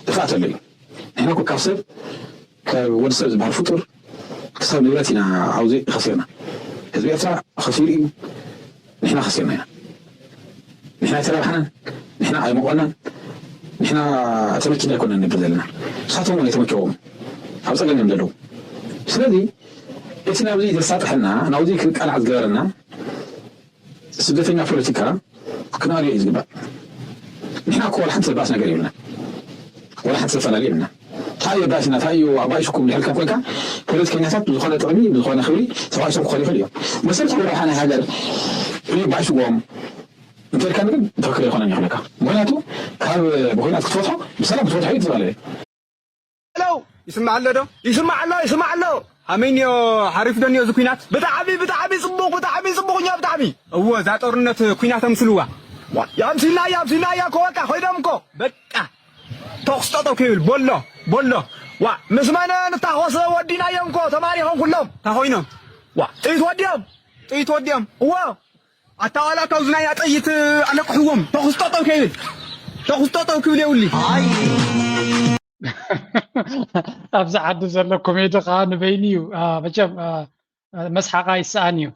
ድፍኣት ኣለዩ ንሕና እኮ ካብ ሰብ ካብ ወዲ ሰብ ዝበሃል ፍጡር ክሳብ ንብረት ኢና ኣብዚ ከሲርና ህዝቢ ኤርትራ ከሲሩ እዩ ንሕና ከሲርና ኢና ንሕና ኣይተረባሕናን ንሕና ኣይመቆናን ንሕና ተመኪና ኣይኮነን ንብር ዘለና ንሳቶም እውን ኣይተመኪዎም ኣብ ፀገም እዮም ዘለዉ ስለዚ እቲ ናብዚ ዘሳጥሐና ናብዚ ክቃላዕ ዝገበረና ስደተኛ ፖለቲካ ክነዕልዮ እዩ ዝግባእ። ንሕና እኮ ወላ ሓንቲ ዘባእስ ነገር የብልና። ወላ ሓንቲ ዘፈላለ የብልና። እንታይ የባእስና እንታይ እዩ ኣባኢስኩም ድሕልካ ኮይንካ ፖለቲከኛታት ብዝኾነ ጥቕሚ ብዝኾነ ክብሪ ተባኢሶም ክኾኑ ይኽእሉ እዮም። መሰረታዊ ረብሓ ናይ ሃገር እዩ ኣባኢስዎም እንተልካኒ ግን ትኽክል ኣይኮነን ይኽለካ። ምክንያቱ ካብ ብኩናት ክትፈትሖ ብሰላም ክትፈትሖ እዩ ዝባለ። ለው ይስማዕ ኣሎ ዶ ይስማዕ ኣሎ ይስማዕ ኣሎ ኣመይንዮ ሓሪፍ ዶ ኒዮ እዚ ኩናት ብጣዕሚ ብጣዕሚ ፅቡቅ ብጣዕሚ ፅቡቅ ኛ ብጣዕሚ እዎ እዛ ጦርነት ኩናት ኣምስልዋ የምስልና የምስልና ያ ከወቃ ኮይዶም እኮ በቃ ተኩስ ጠጠው ከይብል ቦሎ ቦሎ ዋ ምስ መነ ንታኮስ ወዲናዮም እኮ ተማሪኾም ኩሎም እንታይ ኮይኖም ዋ ጥይት ወዲኦም ጥይት ወዲኦም እዎ ኣታ ዋላ ካብዚ ናይ ጥይት ኣለቅሕዎም ተኹስ ጠጠው ከይብል ተኹስ ጠጠው ክብል የብሉ። ኣብዚ ዓዲ ዘሎ ኮሜዲ ከዓ ንበይኑ እዩ። መቸም መስሓቃ ይሰኣን እዩ።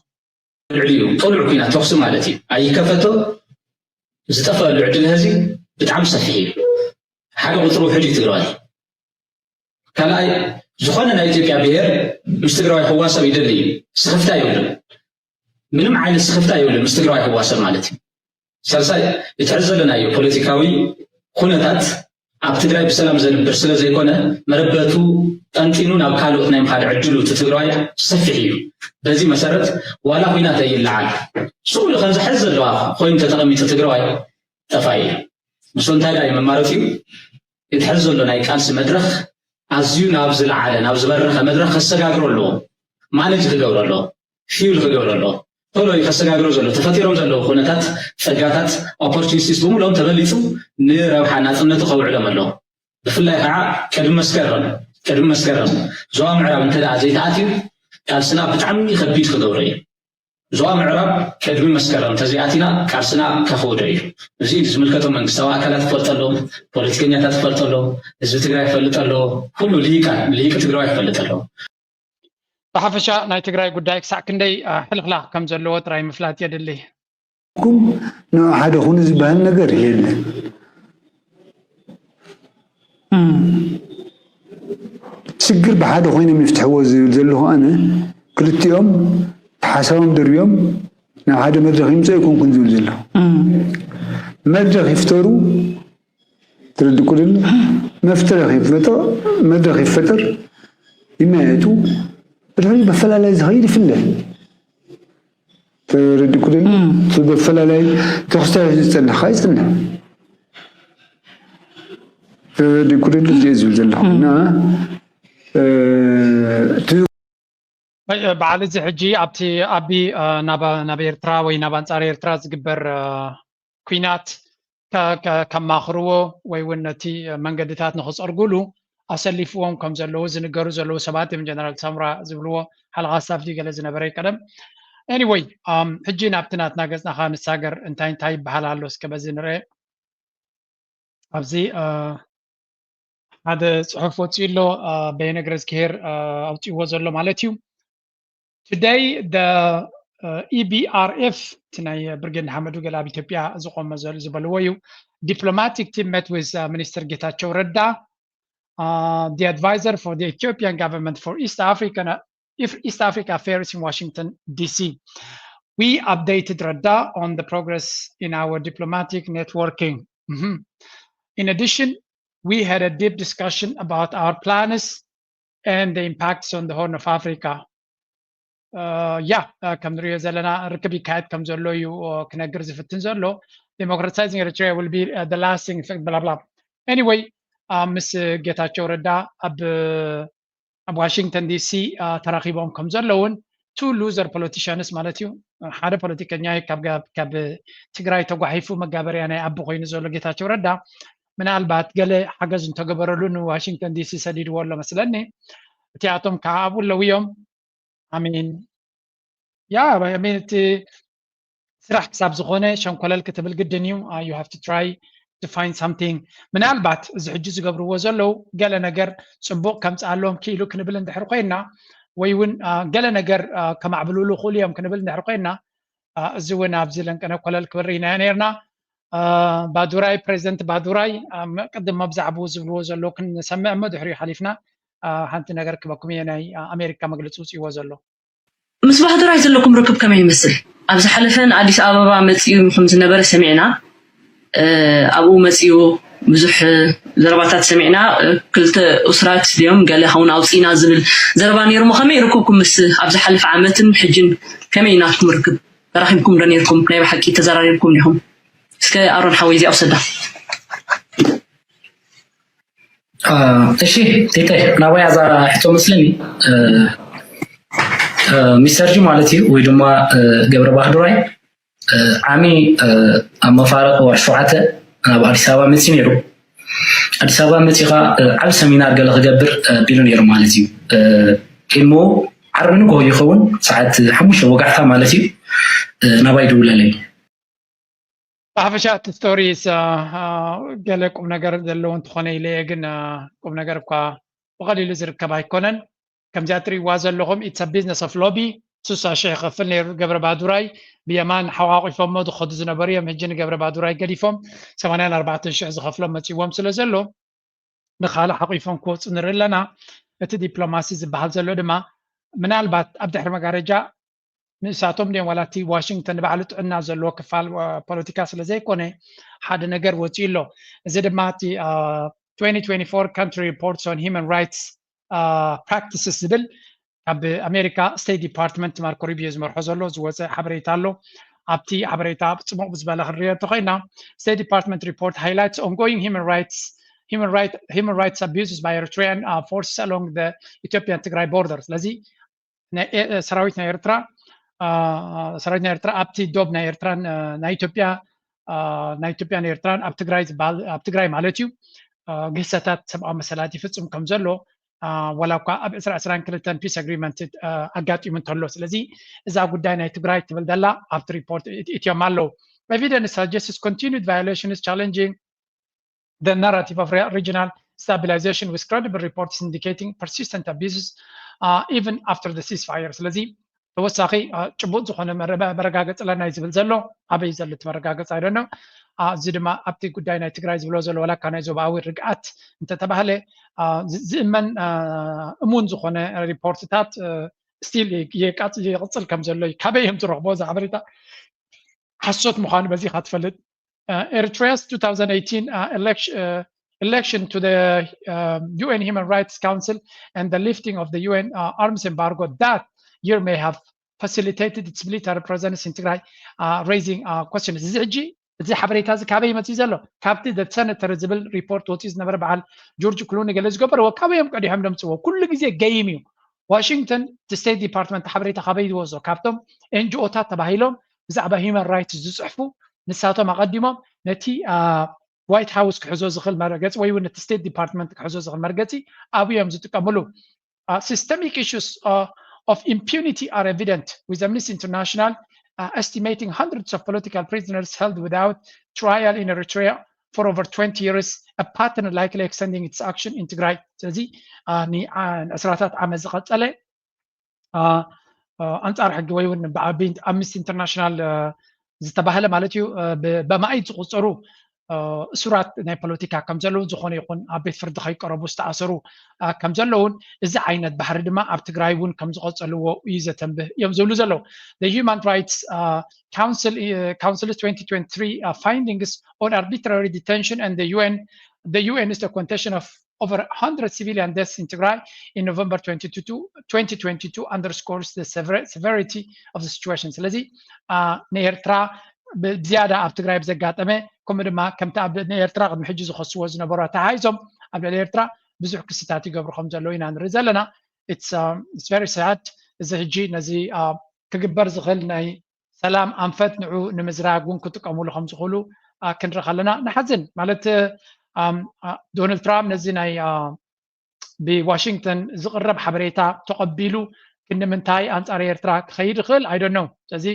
ልዕሊኡ ጥሉዕ ኩናት ተኹሲ ማለት እዩ ኣይከፈቶ ዝጠፈአሉ ዕድል ህዚ ብጣዕሚ ሰፊሕ እዩ። ሓደ ቁፅሪ ውሕድ እዩ ትግራዋይ። ካልኣይ ዝኾነ ናይ ኢትዮጵያ ብሄር ምስ ትግራዋይ ክዋሰብ ይደሊ እዩ። ስኽፍታ የብሉን። ምንም ዓይነት ስኽፍታ የብሉን ምስ ትግራዋይ ክዋሰብ ማለት እዩ። ሳልሳይ እቲ ሕዚ ዘለናዮ ፖለቲካዊ ኩነታት ኣብ ትግራይ ብሰላም ዘንብር ስለዘይኮነ መረበቱ ጠንጢኑ ናብ ካልኦት ናይ ምኻድ ዕድሉ እቲ ትግራዋይ ሰፊሕ እዩ። በዚ መሰረት ዋላ ኹናት ኣይለዓል ሱቕ ኢሉ ከምዚ ሕዚ ዘለዋ ኮይኑ ተተቐሚጡ ትግራዋይ ጠፋኢ እዩ። ንሱ እንታይ ደኣ እዩ መማረፂኡ? እቲ ሕዚ ዘሎ ናይ ቃልሲ መድረኽ ኣዝዩ ናብ ዝለዓለ ናብ ዝበረኸ መድረኽ ከሰጋግሮ ኣለዎ። ማነጅ ክገብሮ ኣለዎ። ፊውል ክገብሮ ኣለዎ። ቶሎ እዩ ከሰጋግሮ ዘሎ። ተፈጢሮም ዘለዉ ኩነታት፣ ፀጋታት፣ ኦፖርቹኒስቲስ ብምልኦም ተበሊፁ ንረብሓ ናፅነቱ ከውዕሎም ኣለዎ። ብፍላይ ከዓ ቅድሚ መስከረም ቅድሚ መስከረም ዞባ ምዕራብ እንተ ደኣ ዘይተኣትዩ ቃልስና ብጣዕሚ ከቢድ ክገብሮ እዩ። ዞባ ምዕራብ ቅድሚ መስከረም ተዘይኣቲና ቃልስና ከኽውዶ እዩ። እዚ ዝምልከቶም መንግስታዊ ኣካላት ክፈልጡ ኣለዎም፣ ፖለቲከኛታት ክፈልጡ ኣለዎም፣ ህዝቢ ትግራይ ክፈልጥ ኣለዎ፣ ኩሉ ልሂቃን ልሂቂ ትግራዋይ ክፈልጥ ኣለዎ። ብሓፈሻ ናይ ትግራይ ጉዳይ ክሳዕ ክንደይ ሕልኽላኽ ከም ዘለዎ ጥራይ ምፍላጥ የድሊ። ኩም ንዑ ሓደ ኩኑ ዝበሃል ነገር የለን። ሽግር ብሓደ ኮይኖም ይፍትሕዎ ዝብል ዘለኹ ኣነ ክልቲኦም ሓሳቦም ደርቢዮም ናብ ሓደ መድረኽ ይምፀ ኣይኮንኩን ዝብል ዘለኹ መድረኽ ይፍተሩ ትርድቁ ድል መፍትረኽ ይፈጠር መድረኽ ይፈጠር ይመያየጡ ብድሕሪ መፈላለይ ዝኸይድ ይፍለ ተረዲእኩ ዶ? እቲ ብኣፈላላይ ተኽስታይ ዝጸንሕካ ይጽንሕ። ተረዲእኩ ዶ? እዚኦ ዝብል ዘለኹ እና እቲ በዓል እዚ ሕጂ ኣብቲ ኣቢ ናብ ኤርትራ ወይ ናብ ኣንጻር ኤርትራ ዝግበር ኲናት ከማኽርዎ ወይ እውን ነቲ መንገድታት ንኽፀርጉሉ ኣሰሊፍዎም ከም ዘለዉ ዝንገሩ ዘለዉ ሰባት እዮም ጀነራል ሳምራ ዝብልዎ ሓለቓ ስታፍ ድዩ ገለ ዝነበረ ቀደም anyway ሕጂ ናብቲ ናትና ገፅና ከዓ ንሳገር እንታይ እንታይ ይበሃል ኣሎ እስከ በዚ ንርአ ኣብዚ ሓደ ጽሑፍ ወጺኡ ኣሎ። በየነ ገረዝግሄር ኣውጺእዎ ዘሎ ማለት እዩ። Today, the E B R F፣ እቲ ናይ ብርጌድ ንሓመዱ ገለ ኣብ ኢትዮጵያ ዝቆመ ዝበልዎ እዩ። Diplomatic team met with Minister ጌታቸው ረዳ, the advisor for the Ethiopian government for East Africa, East Africa affairs in Washington D C. We updated Redda on the progress in our diplomatic networking. In addition, we had a deep discussion about our plans and the impacts on the Horn of Africa. ያ ከም ንሪኦ ዘለና ርክብ ይካየድ ከም ዘሎ እዩ ክነግር ዝፍትን ዘሎ። Democratizing Eritrea will be the lasting effect, blah blah. Anyway, ምስ ጌታቸው ረዳ ኣብ ኣብ ዋሽንግተን ዲሲ ተራኺቦም ከም ዘለውን two loser politicians ማለት እዩ። ሓደ ፖለቲከኛ ካብ ትግራይ ተጓሒፉ መጋበርያ ናይ ኣቢ ኮይኑ ዘሎ ጌታቸው ረዳ ምናልባት ገለ ሓገዝ እንተገበረሉ ንዋሽንግተን ዲሲ ሰዲድዎ ኣሎ መስለኒ። እቲኣቶም ከዓ ኣብኡ ኣለዉ እዮም። ኣሜን። ያ ኣሜን። እቲ ስራሕ ክሳብ ዝኾነ ሸንኮለል ክትብል ግድን እዩ። You have to try to find something። ምናልባት እዚ ሕጂ ዝገብርዎ ዘለዉ ገለ ነገር ፅቡቕ ከምፅኣሎም ክኢሉ ክንብል እንድሕር ኮይና ወይ እውን ገለ ነገር ከማዕብልሉ ይኽእሉ እዮም ክንብል እንድሕር ኮይና እዚ እውን ኣብዚ ለንቀነ ኮለል ክብል ርኢናዮ ነርና። ባዱራይ፣ ፕሬዚደንት ባዱራይ ቅድም ኣብ ዛዕባኡ ዝብልዎ ዘለዉ ክንሰምዕ እሞ ድሕሪኡ ሓሊፍና ሓንቲ ነገር ክበኩም እየ ናይ ኣሜሪካ መግለፂ ውፅእዎ ዘሎ። ምስ ባህዱራይ ዘለኩም ርክብ ከመይ ይመስል? ኣብ ዝሓለፈ ንኣዲስ ኣበባ መፂኡ ከም ዝነበረ ሰሚዕና። ኣብኡ መፂኡ ብዙሕ ዘረባታት ሰሚዕና። ክልተ ኡስራት ድዮም ገለ ሃውን ኣውፂና ዝብል ዘረባ ነይሩ። ከመይ ርክብኩም ምስ ኣብ ዝሓለፈ ዓመትን ሕጅን ከመይ ናትኩም ርክብ? ተራኺብኩም ዶ ነይርኩም? ናይ ብሓቂ ተዘራሪብኩም ዲኹም? እስከ ኣሮን ሓወይ እዚኣ ውሰዳ። እሺ ቴቴ ናባይ ኣዛ ሕቶ መስለኒ ሚስተር ጂ ማለት እዩ ወይ ድማ ገብረ ባህዱራይ ዓሚ ኣብ መፋረቂ ወርሒ ሸውዓተ ናብ ኣዲስ ኣበባ መፂ ነይሩ። ኣዲስ ኣበባ መፂኻ ዓብ ሰሚናር ገለ ክገብር ቢሉ ነይሩ ማለት እዩ። ቅድሞ ዓርቢ ንግሆ ይኸውን ሰዓት ሓሙሽተ ወጋሕታ ማለት እዩ ናባይ ደውለለይ። ብሓፈሻ እቲ ስቶሪስ ገለ ቁም ነገር ዘለዎ እንትኾነ ኢለ እየ፣ ግን ቁም ነገር እኳ ብቐሊሉ ዝርከብ ኣይኮነን። ከምዚኣ ትርእይዋ ዘለኹም it's a business of lobby። ስሳ ሽሕ ይኸፍል ነይሩ ገብረ ባዱራይ፣ ብየማን ሓቋቂፎሞ ዝኸዱ ዝነበሩ እዮም። ሕጂ ንገብረ ባዱራይ ገዲፎም ሰማንያን ኣርባዕተን ሽሕ ዝኸፍሎም መፂዎም ስለ ዘሎ ንኻልእ ሓቂፎም ክወፁ ንርኢ ኣለና። እቲ ዲፕሎማሲ ዝበሃል ዘሎ ድማ ምናልባት ኣብ ድሕሪ መጋረጃ ንሳቶም ድዮም ዋላ እቲ ዋሽንግተን ንባዕሉ ጥዕና ዘለዎ ክፋል ፖለቲካ ስለ ዘይኮነ ሓደ ነገር ወፂኡ ኣሎ። እዚ ድማ እቲ twenty twenty-four country reports on human rights practices ዝብል ኣብ ኣሜሪካ ስቴት ዲፓርትመንት ማርኮ ሩቢዮ ዝመርሖ ዘሎ ዝወፀ ሓበሬታ ኣሎ። ኣብቲ ሓበሬታ ብፅሙቕ ብዝበለ ክንሪኦ እንተኮይና state department report highlights ongoing human rights human right human rights abuses by Eritrean forces along the Ethiopian Tigray border። ስለዚ ሰራዊት ናይ ኤርትራ ሰራዊት ናይ ኤርትራ ኣብቲ ዶብ ናይ ኤርትራን ናይ ኢትዮጵያ ናይ ኢትዮጵያን ኤርትራን ኣብ ትግራይ ዝበሃል ኣብ ትግራይ ማለት እዩ ግህሰታት ሰብኣዊ መሰላት ይፍፅም ከም ዘሎ ዋላ እኳ ኣብ ዕስራ ዕስራን ክልተን peace agreement ኣጋጢሙ እንተሎ። ስለዚ እዛ ጉዳይ ናይ ትግራይ ትብል ዘላ ኣብቲ ሪፖርት እትዮም ኣለዉ። Evidence suggests continued violations challenging the narrative of regional stabilization with credible reports indicating persistent abuses even after the ceasefire። ስለዚ ተወሳኺ ጭቡጥ ዝኾነ መረጋገፂ ኣለና እዩ ዝብል ዘሎ። ኣበይ ዘሎ እቲ መረጋገፂ ኣይደኖ። እዚ ድማ ኣብቲ ጉዳይ ናይ ትግራይ ዝብሎ ዘሎ ዋላ እካ ናይ ዞባዊ ርግኣት እንተተባህለ ዝእመን እሙን ዝኾነ ሪፖርትታት ስቲል ይቅፅል ከም ዘሎ እዩ። ካበይ እዮም ዝረኽቦ እዚ ሓበሬታ ሓሶት ምዃኑ በዚኻ ትፈልጥ። Eritrea's two thousand eighteen election to the U N Human Rights Council and the lifting of the U N arms embargo that year may have facilitated its military presence in Tigray, raising questions. እዚ ሕጂ እዚ ሓበሬታ እዚ ካበይ መፅኡ ዘሎ? ካብቲ the senator ዝብል ሪፖርት ወፂኡ ዝነበረ በዓል ጆርጅ ክሉኒ ገለ ዝገበርዎ ካበይ እዮም ቀዲሖም ደምፅዎ? ኩሉ ግዜ ገይም እዩ። ዋሽንግተን እቲ ስቴት ዲፓርትመንት ሓበሬታ ካበይ ዝወስዶ? ካብቶም ኤንጂኦታት ተባሂሎም ብዛዕባ ሂማን ራይትስ ዝፅሕፉ ንሳቶም ኣቐዲሞም ነቲ ዋይት ሃውስ ክሕዞ ዝኽእል መርገፂ ወይ እውን ነቲ ስቴት ዲፓርትመንት ክሕዞ ዝኽእል መርገፂ ኣብኡ እዮም ዝጥቀምሉ። Systemic issues of impunity are evident, with Amnesty International estimating hundreds of political prisoners held without trial in Eritrea for over twenty years, a pattern likely extending its action in Tigray. ስለዚ ንዕስራታት ዓመት ዝቐጸለ ኣንጻር ሕጊ ወይ እውን ብዓቢ ኣምነስቲ ኢንተርናሽናል ዝተባህለ ማለት እዩ፣ ብኣማኢት ዝቑጸሩ እሱራት ናይ ፖለቲካ ከም ዘለውን፣ ዝኾነ ይኹን ኣብ ቤት ፍርዲ ከይቀረቡ ዝተኣሰሩ ከም ዘለውን፣ እዚ ዓይነት ባህሪ ድማ ኣብ ትግራይ እውን ከም ዝቐጸልዎ እዩ ዘተንብህ እዮም ዝብሉ ዘለዉ። The Human Rights Council, Council's twenty twenty-three findings on arbitrary detention and the U N, the U N's documentation of over one hundred civilian deaths in Tigray in November twenty-two, twenty twenty-two underscores the sever- severity of the situation. ስለዚ ንኤርትራ ብዝያዳ ኣብ ትግራይ ብዘጋጠመ፣ ከምኡ ድማ ከምቲ ኣብ ንኤርትራ ቅድሚ ሕጂ ዝኸስዎ ዝነበሩ ኣተሓሒዞም ኣብ ልዕሊ ኤርትራ ብዙሕ ክስታት ይገብሩ ከም ዘለዉ ኢና ንርኢ ዘለና። It's very sad። እዚ ሕጂ ነዚ ክግበር ዝኽእል ናይ ሰላም ኣንፈት ንዑ ንምዝራግ እውን ክጥቀሙሉ ከም ዝኽእሉ ክንርኢ ከለና ንሓዝን። ማለት ዶናልድ ትራምፕ ነዚ ናይ ብዋሽንግተን ዝቕረብ ሓበሬታ ተቐቢሉ ክንዲ ምንታይ ኣንጻር ኤርትራ ክኸይድ ይኽእል? I don't know። ስለዚ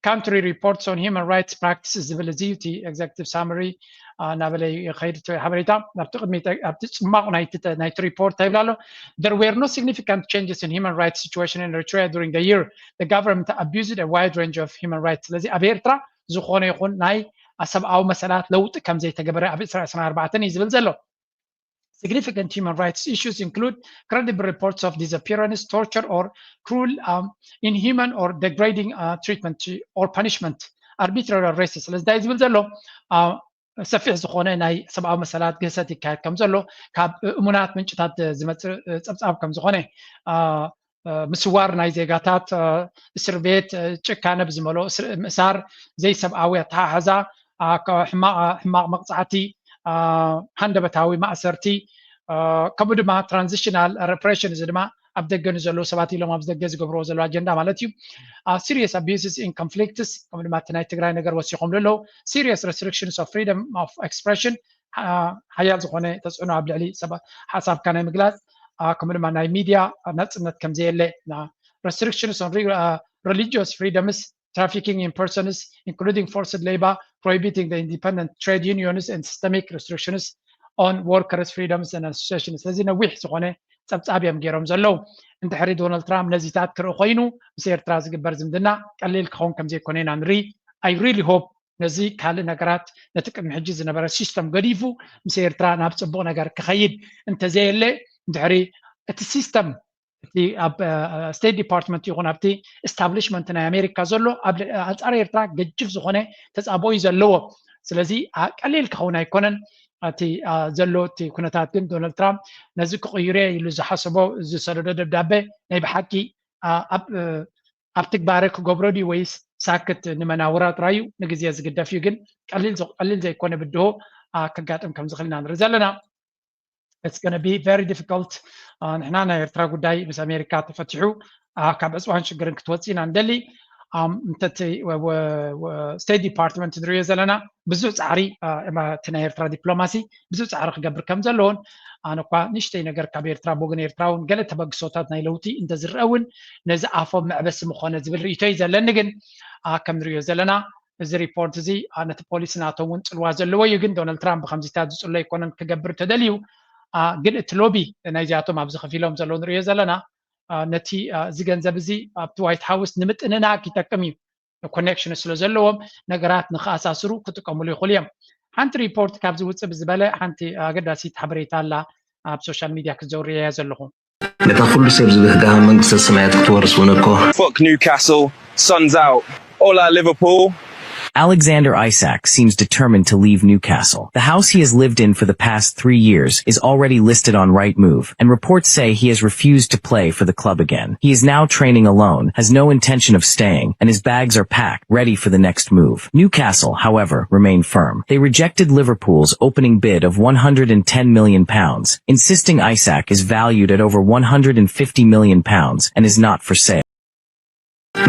country reports on human rights practices ዝብል እዚ እቲ executive summary እናበለ ይኸይድ እቲ ሓበሬታ። ኣብቲ ቅድሚ ኣብቲ ጽማቕ ናይቲ ናይቲ ሪፖርት እንታይ ይብል ኣሎ? There were no significant changes in human rights situation in Eritrea during the year the government abused a wide range of human rights። ስለዚ ኣብ ኤርትራ ዝኾነ ይኹን ናይ ሰብኣዊ መሰላት ለውጢ ከም ዘይተገበረ ኣብ ዕስራ ዕስራን ኣርባዕተን እዩ ዝብል ዘሎ። Significant human rights issues include credible reports of disappearance, torture, or cruel, um, inhuman, or degrading uh, treatment to, or punishment, arbitrary arrests. ስለዚ እንታይ ዝብል ዘሎ ሰፊሕ ዝኾነ ናይ ሰብኣዊ መሰላት ግህሰት ይካየድ ከም ዘሎ ካብ እሙናት ምንጭታት ዝመፅእ ፀብፃብ ከም ዝኾነ፣ ምስዋር ናይ ዜጋታት፣ እስር ቤት፣ ጭካነ ብዝመልኦ ምእሳር፣ ዘይሰብኣዊ ኣተሓሕዛ፣ ሕማቕ መቕፃዕቲ፣ ሃንደበታዊ ማእሰርቲ፣ ከምኡ ድማ transitional repression፣ እዚ ድማ ኣብ ደገ ንዘለዉ ሰባት ኢሎም ኣብ ደገ ዝገብርዎ ዘለዉ ኣጀንዳ ማለት እዩ። Serious abuses in conflicts፣ ከምኡ ድማ እቲ ናይ ትግራይ ነገር ወሲኾም ዘለዉ። Serious restrictions of freedom of expression፣ ሓያል ዝኾነ ተፅዕኖ ኣብ ልዕሊ ሓሳብካ ናይ ምግላፅ፣ ከምኡ ድማ ናይ ሚድያ ናፅነት ከም ዘየለ። Restrictions on religious freedoms, trafficking in persons, including forced labor, prohibiting the independent trade unions, and systemic restrictions on workers' freedoms and associations። ስለዚ ነዊሕ ዝኾነ ፀብፃብ እዮም ገይሮም ዘለዉ። እንድሕሪ ዶናልድ ትራምፕ ነዚታት ክርኢ ኮይኑ ምስ ኤርትራ ዝግበር ዝምድና ቀሊል ክኸውን ከም ዘይኮነ ኢና ንርኢ። I really hope ነዚ ካልእ ነገራት ነቲ ቅድሚ ሕጂ ዝነበረ ሲስተም ገዲፉ ምስ ኤርትራ ናብ ፅቡቕ ነገር ክኸይድ እንተዘየለ፣ እንድሕሪ እቲ ሲስተም እቲ ኣብ ስቴት ዲፓርትመንት ይኹን ኣብቲ ኤስታብሊሽመንት ናይ ኣሜሪካ ዘሎ ኣብ ኣንፃር ኤርትራ ገጅፍ ዝኾነ ተፃብኦ እዩ ዘለዎ። ስለዚ ቀሊል ክኸውን ኣይኮነን እቲ ዘሎ እቲ ኩነታት። ግን ዶናልድ ትራምፕ ነዚ ክቕይሮ ኢሉ ዝሓሰቦ ዝሰደዶ ደብዳቤ ናይ ብሓቂ ኣብ ትግባረ ክገብሮ ድዩ ወይስ ሳክት ንመናውራ ጥራዩ ንግዜ ዝግደፍ እዩ? ግን ቀሊል ዘይኮነ ብድሆ ከጋጥም ከም ዝኽእል ኢና ንርኢ ዘለና። It's going to be very difficult። ንሕና ናይ ኤርትራ ጉዳይ ምስ ኣሜሪካ ተፈቲሑ ካብ ዕፅዋን ሽግርን ክትወፅእ ኢና ንደሊ። እንተቲ ስቴት ዲፓርትመንት ንሪኦ ዘለና ብዙሕ ፃዕሪ እቲ ናይ ኤርትራ ዲፕሎማሲ ብዙሕ ፃዕሪ ክገብር ከም ዘለዎን፣ ኣነ እኳ ንእሽተይ ነገር ካብ ኤርትራ ብወገን ኤርትራ እውን ገለ ተበግሶታት ናይ ለውጢ እንተዝረአ እውን ነዚ ኣፎም መዕበሲ ምኾነ ዝብል ርእይቶ እዩ ዘለኒ። ግን ከም ንሪኦ ዘለና እዚ ሪፖርት እዚ ነቲ ፖሊሲ ናቶም እውን ፅልዋ ዘለዎ እዩ። ግን ዶናልድ ትራምፕ ብከምዚታት ዝፅሎ ኣይኮነን ክገብር ተደልዩ። ግን እቲ ሎቢ ናይዚኣቶም ኣብዚ ከፊሎም ዘለዉ ንሪኦ ዘለና ነቲ እዚ ገንዘብ እዚ ኣብቲ ዋይት ሃውስ ንምጥንናግ ይጠቅም እዩ። ኮኔክሽን ስለ ዘለዎም ነገራት ንክኣሳስሩ ክጥቀምሉ ይኽእሉ እዮም። ሓንቲ ሪፖርት ካብ ዝውፅእ ብዝበለ ሓንቲ ኣገዳሲት ሓበሬታ ኣላ ኣብ ሶሻል ሚድያ ክትዘውር እያ ዘለኹ። ነታ ኩሉ ሰብ ዝብህጋ መንግስተ ሰማያት ክትወርስ እውን እኮ። Fuck Newcastle, sun's out. Hola Liverpool. Alexander Isak seems determined to leave Newcastle. The house he has lived in for the past three years is already listed on Rightmove, and reports say he has refused to play for the club again. He is now training alone, has no intention of staying, and his bags are packed, ready for the next move. Newcastle, however, remain firm. They rejected Liverpool's opening bid of one hundred and ten million pounds, insisting Isak is valued at over one hundred and fifty million pounds and is not for sale.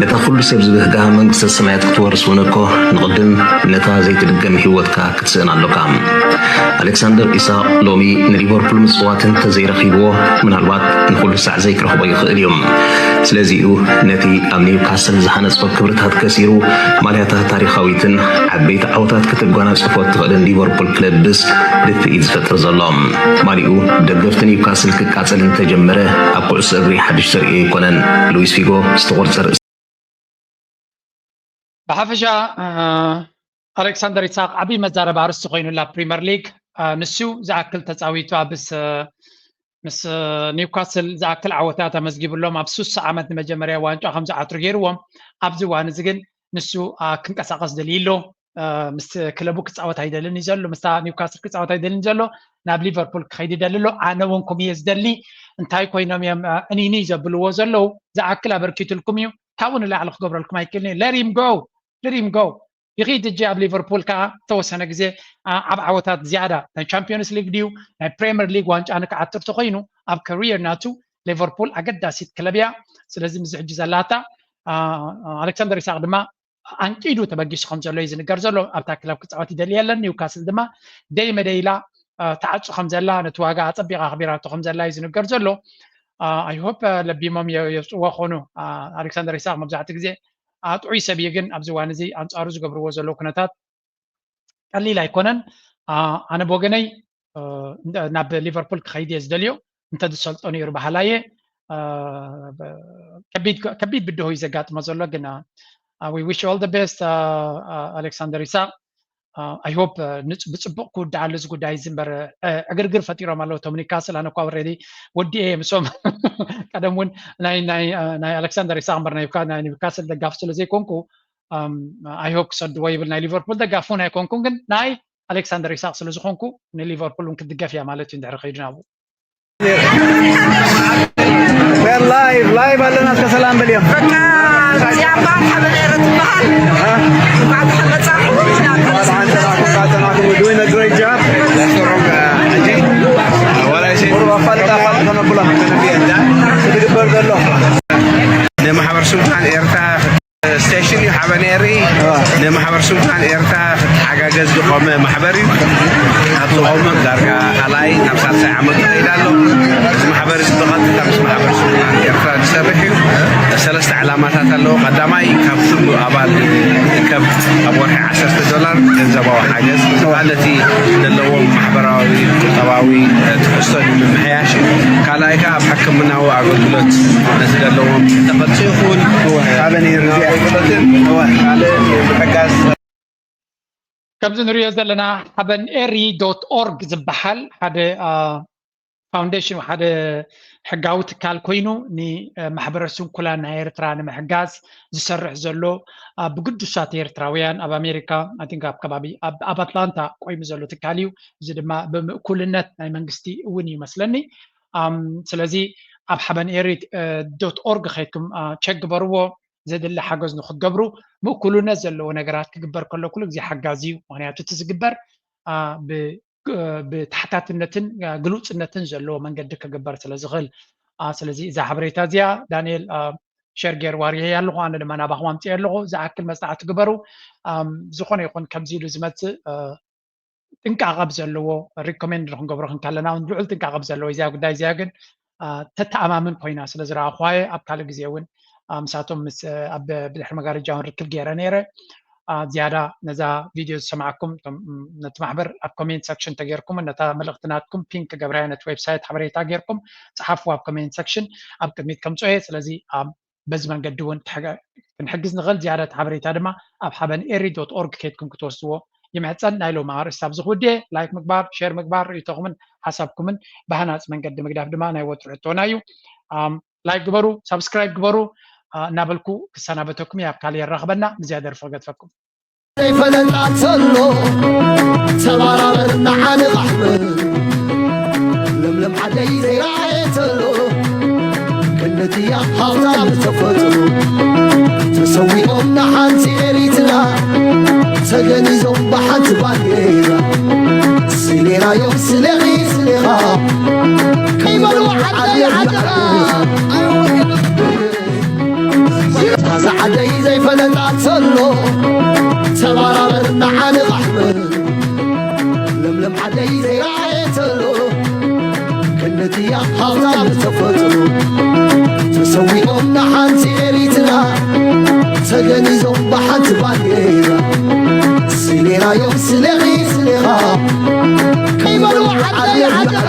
ነታ ኩሉ ሰብ ዝብህጋ መንግስተ ሰማያት ክትወርስ እውን እኮ ንቕድም ነታ ዘይትድገም ህይወትካ ክትስእን ኣሎካ። ኣሌክሳንደር ኢሳቕ ሎሚ ንሊቨርፑል ምጽዋት እንተዘይረኺብዎ፣ ምናልባት ንኹሉ ሳዕ ዘይክረኽቦ ይኽእል እዩ። ስለዚ እዩ ነቲ ኣብ ኒውካስል ዝሃነጾ ክብርታት ከሲሩ፣ ማልያታት ታሪኻዊትን ዓበይቲ ዓወታት ከተጓናጽፎ እትኽእልን ሊቨርፑል ክለብስ ድፍኢት ዝፈጥር ዘሎ። ማሊኡ ደገፍቲ ኒውካስል ክቃጸል እንተጀመረ፣ ኣብ ኩዕሶ እግሪ ሓድሽ ተርእዮ ኣይኮነን። ሉዊስ ፊጎ፣ ዝተቖርጸ ርእሲ። ብሓፈሻ፣ እ፣ ኣሌክሳንደር ይስሓቅ ዓብዪ መዛረቢ ኣርእስቲ ኮይኑላ ፕሪምየር ሊግ። እ፣ ንሱ ዝኣክል ተጻዊቱ ኣብስ፣ እ፣ ምስ፣ እ፣ ኒውካስል ዝኣክል ዓወታት ኣመዝጊብሎም ኣብ ሱሳ ዓመት ንመጀመርያ ዋንጫ ከም ዝዓትሩ ገይርዎም። ኣብዚ እዋን እዚ ግን ንሱ፣ እ፣ ክንቀሳቐስ ደልዩ ኣሎ። እ፣ ምስ ክለቡ ክጻወት ኣይደልን እዩ ዘሎ፣ ምስታ ኒውካስል ክጻወት ኣይደልን እዩ ዘሎ፣ ናብ ሊቨርፑል ክኸይድ ይደሊ ኣሎ። ኣነ እውን ከምኡ እየ ዝደሊ። እንታይ ኮይኖም እዮም፣ እ፣ እኒኒ ዘብልዎ ዘለዉ? ዝኣክል ኣበርኪቱልኩም እዩ፣ ካብኡ ንላዕሊ ክገብረልኩም ኣይክእልን እዩ። Let him go, let him go። ይኺድ። እጂ ኣብ ሊቨርፑል ከዓ ዝተወሰነ ግዜ፣ አ፣ ኣብ ዓወታት ዝያዳ ናይ ቻምፒዮንስ ሊግ ድዩ ናይ ፕሪምየር ሊግ ዋንጫ ንክዓትር ተኮይኑ ኣብ ከሪየር ናቱ ሊቨርፑል ኣገዳሲት ክለብ እያ። ስለዚ ምስዚ ሕጂ ዘላታ፣ አ፣ ኣሌክሳንደር ኢሳቅ ድማ ኣንቂዱ ተበጊሱ ከም ዘሎ እዩ ዝንገር ዘሎ። ኣብታ ክለብ ክፃወት ይደሊ የለን። ኒውካስል ድማ ደይ መደይ ኢላ፣ አ፣ ተዓፁ ከም ዘላ፣ ነቲ ዋጋ ኣፀቢቃ ኣኽቢራቶ ከም ዘላ እዩ ዝንገር ዘሎ። አ፣ I hope፣ አ፣ ለቢሞም የ-፣ የውፅዎ ኾኑ። አ፣ ኣሌክሳንደር ኢሳቅ መብዛሕትኡ ግዜ፣ አ፣ ጥዑይ ሰብ እዩ፣ ግን ኣብዚ እዋን እዚ ኣንፃሩ ዝገብርዎ ዘለዉ ኩነታት ቀሊል ኣይኮነን። አ፣ ኣነ ብወገነይ፣ እ፣ እንደ-፣ ናብ ሊቨርፑል ክኸይድ እየ ዝደልዮ፣ እንተዝሰልጦ ነይሩ በሃላይ እየ። እ፣ ብ-፣ ከቢድ፣ ከቢድ ብድሆ እዩ ዘጋጥሞ ዘሎ፣ ግን፣ እ፣ we wish you all the best፣ እ፣ እ፣ ኣሌክሳንደር ኢሳቅ። እ፣ I hope፣ እ፣ ንጽ-፣ ብጽቡቕ ክውድኣሉ እዚ ጉዳይ እዚ እምበር፣ እ፣ ዕግርግር ፈጢሮም ኣለዉ እቶም ኒውካስል። ኣነ እኳ ኦልሬዲ ወዲኤ እየ ምስኦም። ቀደም እውን ናይ፣ ናይ፣ እ፣ ናይ ኣሌክሳንደር ኢሳቅ እምበር ናይ ኒውካ-፣ ናይ ኒውካስል ደጋፊ ስለ ዘይኮንኩ፣ እም፣ I hope ክሰድዎ ይብል። ናይ ሊቨርፑል ደጋፊ እውን ኣይኮንኩን፣ ግን ናይ ኣሌክሳንደር ኢሳቅ ስለ ዝኾንኩ ንሊቨርፑል እውን ክትድገፍ እያ ማለት እዩ፣ እንድሕሪ ከይዱ ናብኡ። We're live, live ኣለና፣ እስከ ሰላም በልዮም። በቃ እዚኣ እምበኣር ሓበን ኤረ ትበሃል። እ? እንኳዕ ደሓን መጻኹም። እንኳዕ ደሓን ጸናሕኩም፣ እንኳዕ ጸናሕኩም። We're doing a great job። ቁሩብ ኣፋልጥ፣ ኣፋልጥ ከነብሎ። ዝግበር ዘሎ። ንማሕበር ስንኩላን ኤርትራ ስቴሽን እዩ ሓበን ኤሪ። እዋ። ንማሕበር ስንኩላን ኤርትራ ክትሓጋገዝ ዝቆመ ማሕበር እዩ። ካብ ዝቆመ ዳርጋ ካልኣይ ናብ ሳልሳይ ዓመቱ ይኸይድ ኣሎ። እዚ ማሕበር እዚ ብቐጥታ ምስ ማሕበር ስንኩላን ኤርትራ ዝሰርሕ እዩ። ሰለስተ ዕላማታት ኣለዎ። ቀዳማይ ካብ ኩሉ ኣባል ዝርከብ ኣብ ወርሒ ዓሰርተ ዶላር ገንዘባዊ ሓገዝ፣ እዋ። ነቲ ዘለዎም ማሕበራዊ ቁጠባዊ ትሕዝቶ ንምምሕያሽ እዩ። ካልኣይ ከዓ ኣብ ሕክምናዊ ኣገልግሎት ነቲ ዘለዎም ተቐጽኡ ይኹን እወ፣ ሓበን ኤሪ እዚኣ። ኣገልግሎትን እወ። ካልእ ንምሕጋዝ። ከምዚ ንሪኦ ዘለና ሓበን ኤሪ ዶት ኦርግ ዝበሃል ሓደ፣ አ፣ ፋውንዴሽን፣ ሓደ ሕጋዊ ትካል ኮይኑ ንማሕበረ ስንኩላን ናይ ኤርትራ ንምሕጋዝ ዝሰርሕ ዘሎ፣ አ፣ ብግዱሳት ኤርትራውያን ኣብ ኣሜሪካ፣ I think ኣብ ከባቢ ኣብ፣ ኣብ ኣትላንታ ቆይሙ ዘሎ ትካል እዩ። እዚ ድማ ብምእኩልነት ናይ መንግስቲ እውን እዩ መስለኒ። ኣም፣ ስለዚ ኣብ ሓበን ኤሪ፣ እ፣ ዶት ኦርግ ከይድኩም፣ አ፣ ቸክ ግበርዎ። ዘድሊ ሓገዝ ንክትገብሩ፣ ምእኩልነት ዘለዎ ነገራት ክግበር ከሎ ኩሉ ግዜ ሓጋዚ እዩ። ምክንያቱ እቲ ዝግበር፣ አ፣ ብ-፣ እ፣ ብተሓታትነትን፣ አ፣ ግሉጽነትን ዘለዎ መንገዲ ክግበር ስለ ዝኽእል። አ፣ ስለዚ እዛ ሓበሬታ እዚኣ ዳንኤል፣ አ፣ ሸር ገይርዋ ሪኤያ ኣለኹ፣ ኣነ ድማ ናባኹም ኣምፅኤ ኣለኹ። ዝኣክል መፅናዕቲ ግበሩ። ኣም፣ ዝኾነ ይኹን ከምዚ ኢሉ ዝመፅእ፣ እ፣ ጥንቃቐ ኣብ ዘለዎ ሪኮሜንድ ንክንገብሮ ክንከለና እውን ልዑል ጥንቃቐ ኣብ ዘለዎ እዚኣ ጉዳይ እዚኣ ግን፣ አ፣ ተተኣማምን ኮይና ስለ ዝረኣኹዋ እየ። ኣብ ካልእ ግዜ እውን፣ አ፣ ምሳቶም ምስ፣ አ፣ ኣብ ብድሕሪ መጋረጃ እውን ርክብ ገይረ ነይረ። አ፣ ዝያዳ ነዛ ቪድዮ ዝሰማዕኩም፣ እቶም፣ ም፣ ነቲ ማሕበር ኣብ ኮሜንት ሰክሽን ተገይርኩም ነታ መልእኽቲ ናትኩም ፒን ክገብራ እየ፣ ነቲ ዌብሳይት ሓበሬታ ገይርኩም ጸሓፍዎ ኣብ ኮሜንት ሰክሽን፣ ኣብ ቅድሚት ከምጽኦ እየ። ስለዚ፣ አ፣ በዚ መንገዲ እውን ክሕገ-፣ ክንሕግዝ ንኽእል። ዝያዳ እቲ ሓበሬታ ድማ ኣብ ሓበን ኤሪ ዶት ኦርግ ከይድኩም ክትወስድዎ ይምሕጸን። ናይ ሎሚ ኣርእስቲ ኣብዚ ክውድእ እየ። ላይክ ምግባር፣ ሼር ምግባር፣ ርእይቶኹምን ሓሳብኩምን ብሃናጺ መንገዲ ምግዳፍ ድማ ናይ ወትሩ ሕቶና እዩ። ኣም፣ ላይክ ግበሩ፣ ሳብስክራይብ ግበሩ፣ አ፣ እናበልኩ ክሰናበተኩም እየ። ኣብ ካልእ የራኽበና። ብዝያዳ ደርፊ ክገድፈኩም። ዘይፈለጣ ተሎ ተባራበር ንዓኒ ኻሕብር ለምለም ዓደይ ዘይረኣየ ተሎ ክንድቲ እያ ሃብታም ተፈጥሮ ተሰዊኦም ንሓንቲ ኤሪትራ ተገኒዞም ብሓንቲ ባንዴራ ስሌናዮም ስሌኺ ስሌኻ ከይበሉ ዓደይ ዓደራ። ዓደይ ዘይፈለጣ ተሎ ተባራበር ንዓንቓሕ በል። ለምለም ዓደይ ዘይረኣየ ተሎ ክንድያ ሃብታም ተፈጥሮ ተሰዊኦም ንሓንቲ ኤሪትራ ተገኒዞም ብሓንቲ ባንዴራ ስሌናዮም ስሌኺ ስሌኻ ከይበሉ ዓደይ ዓደኻ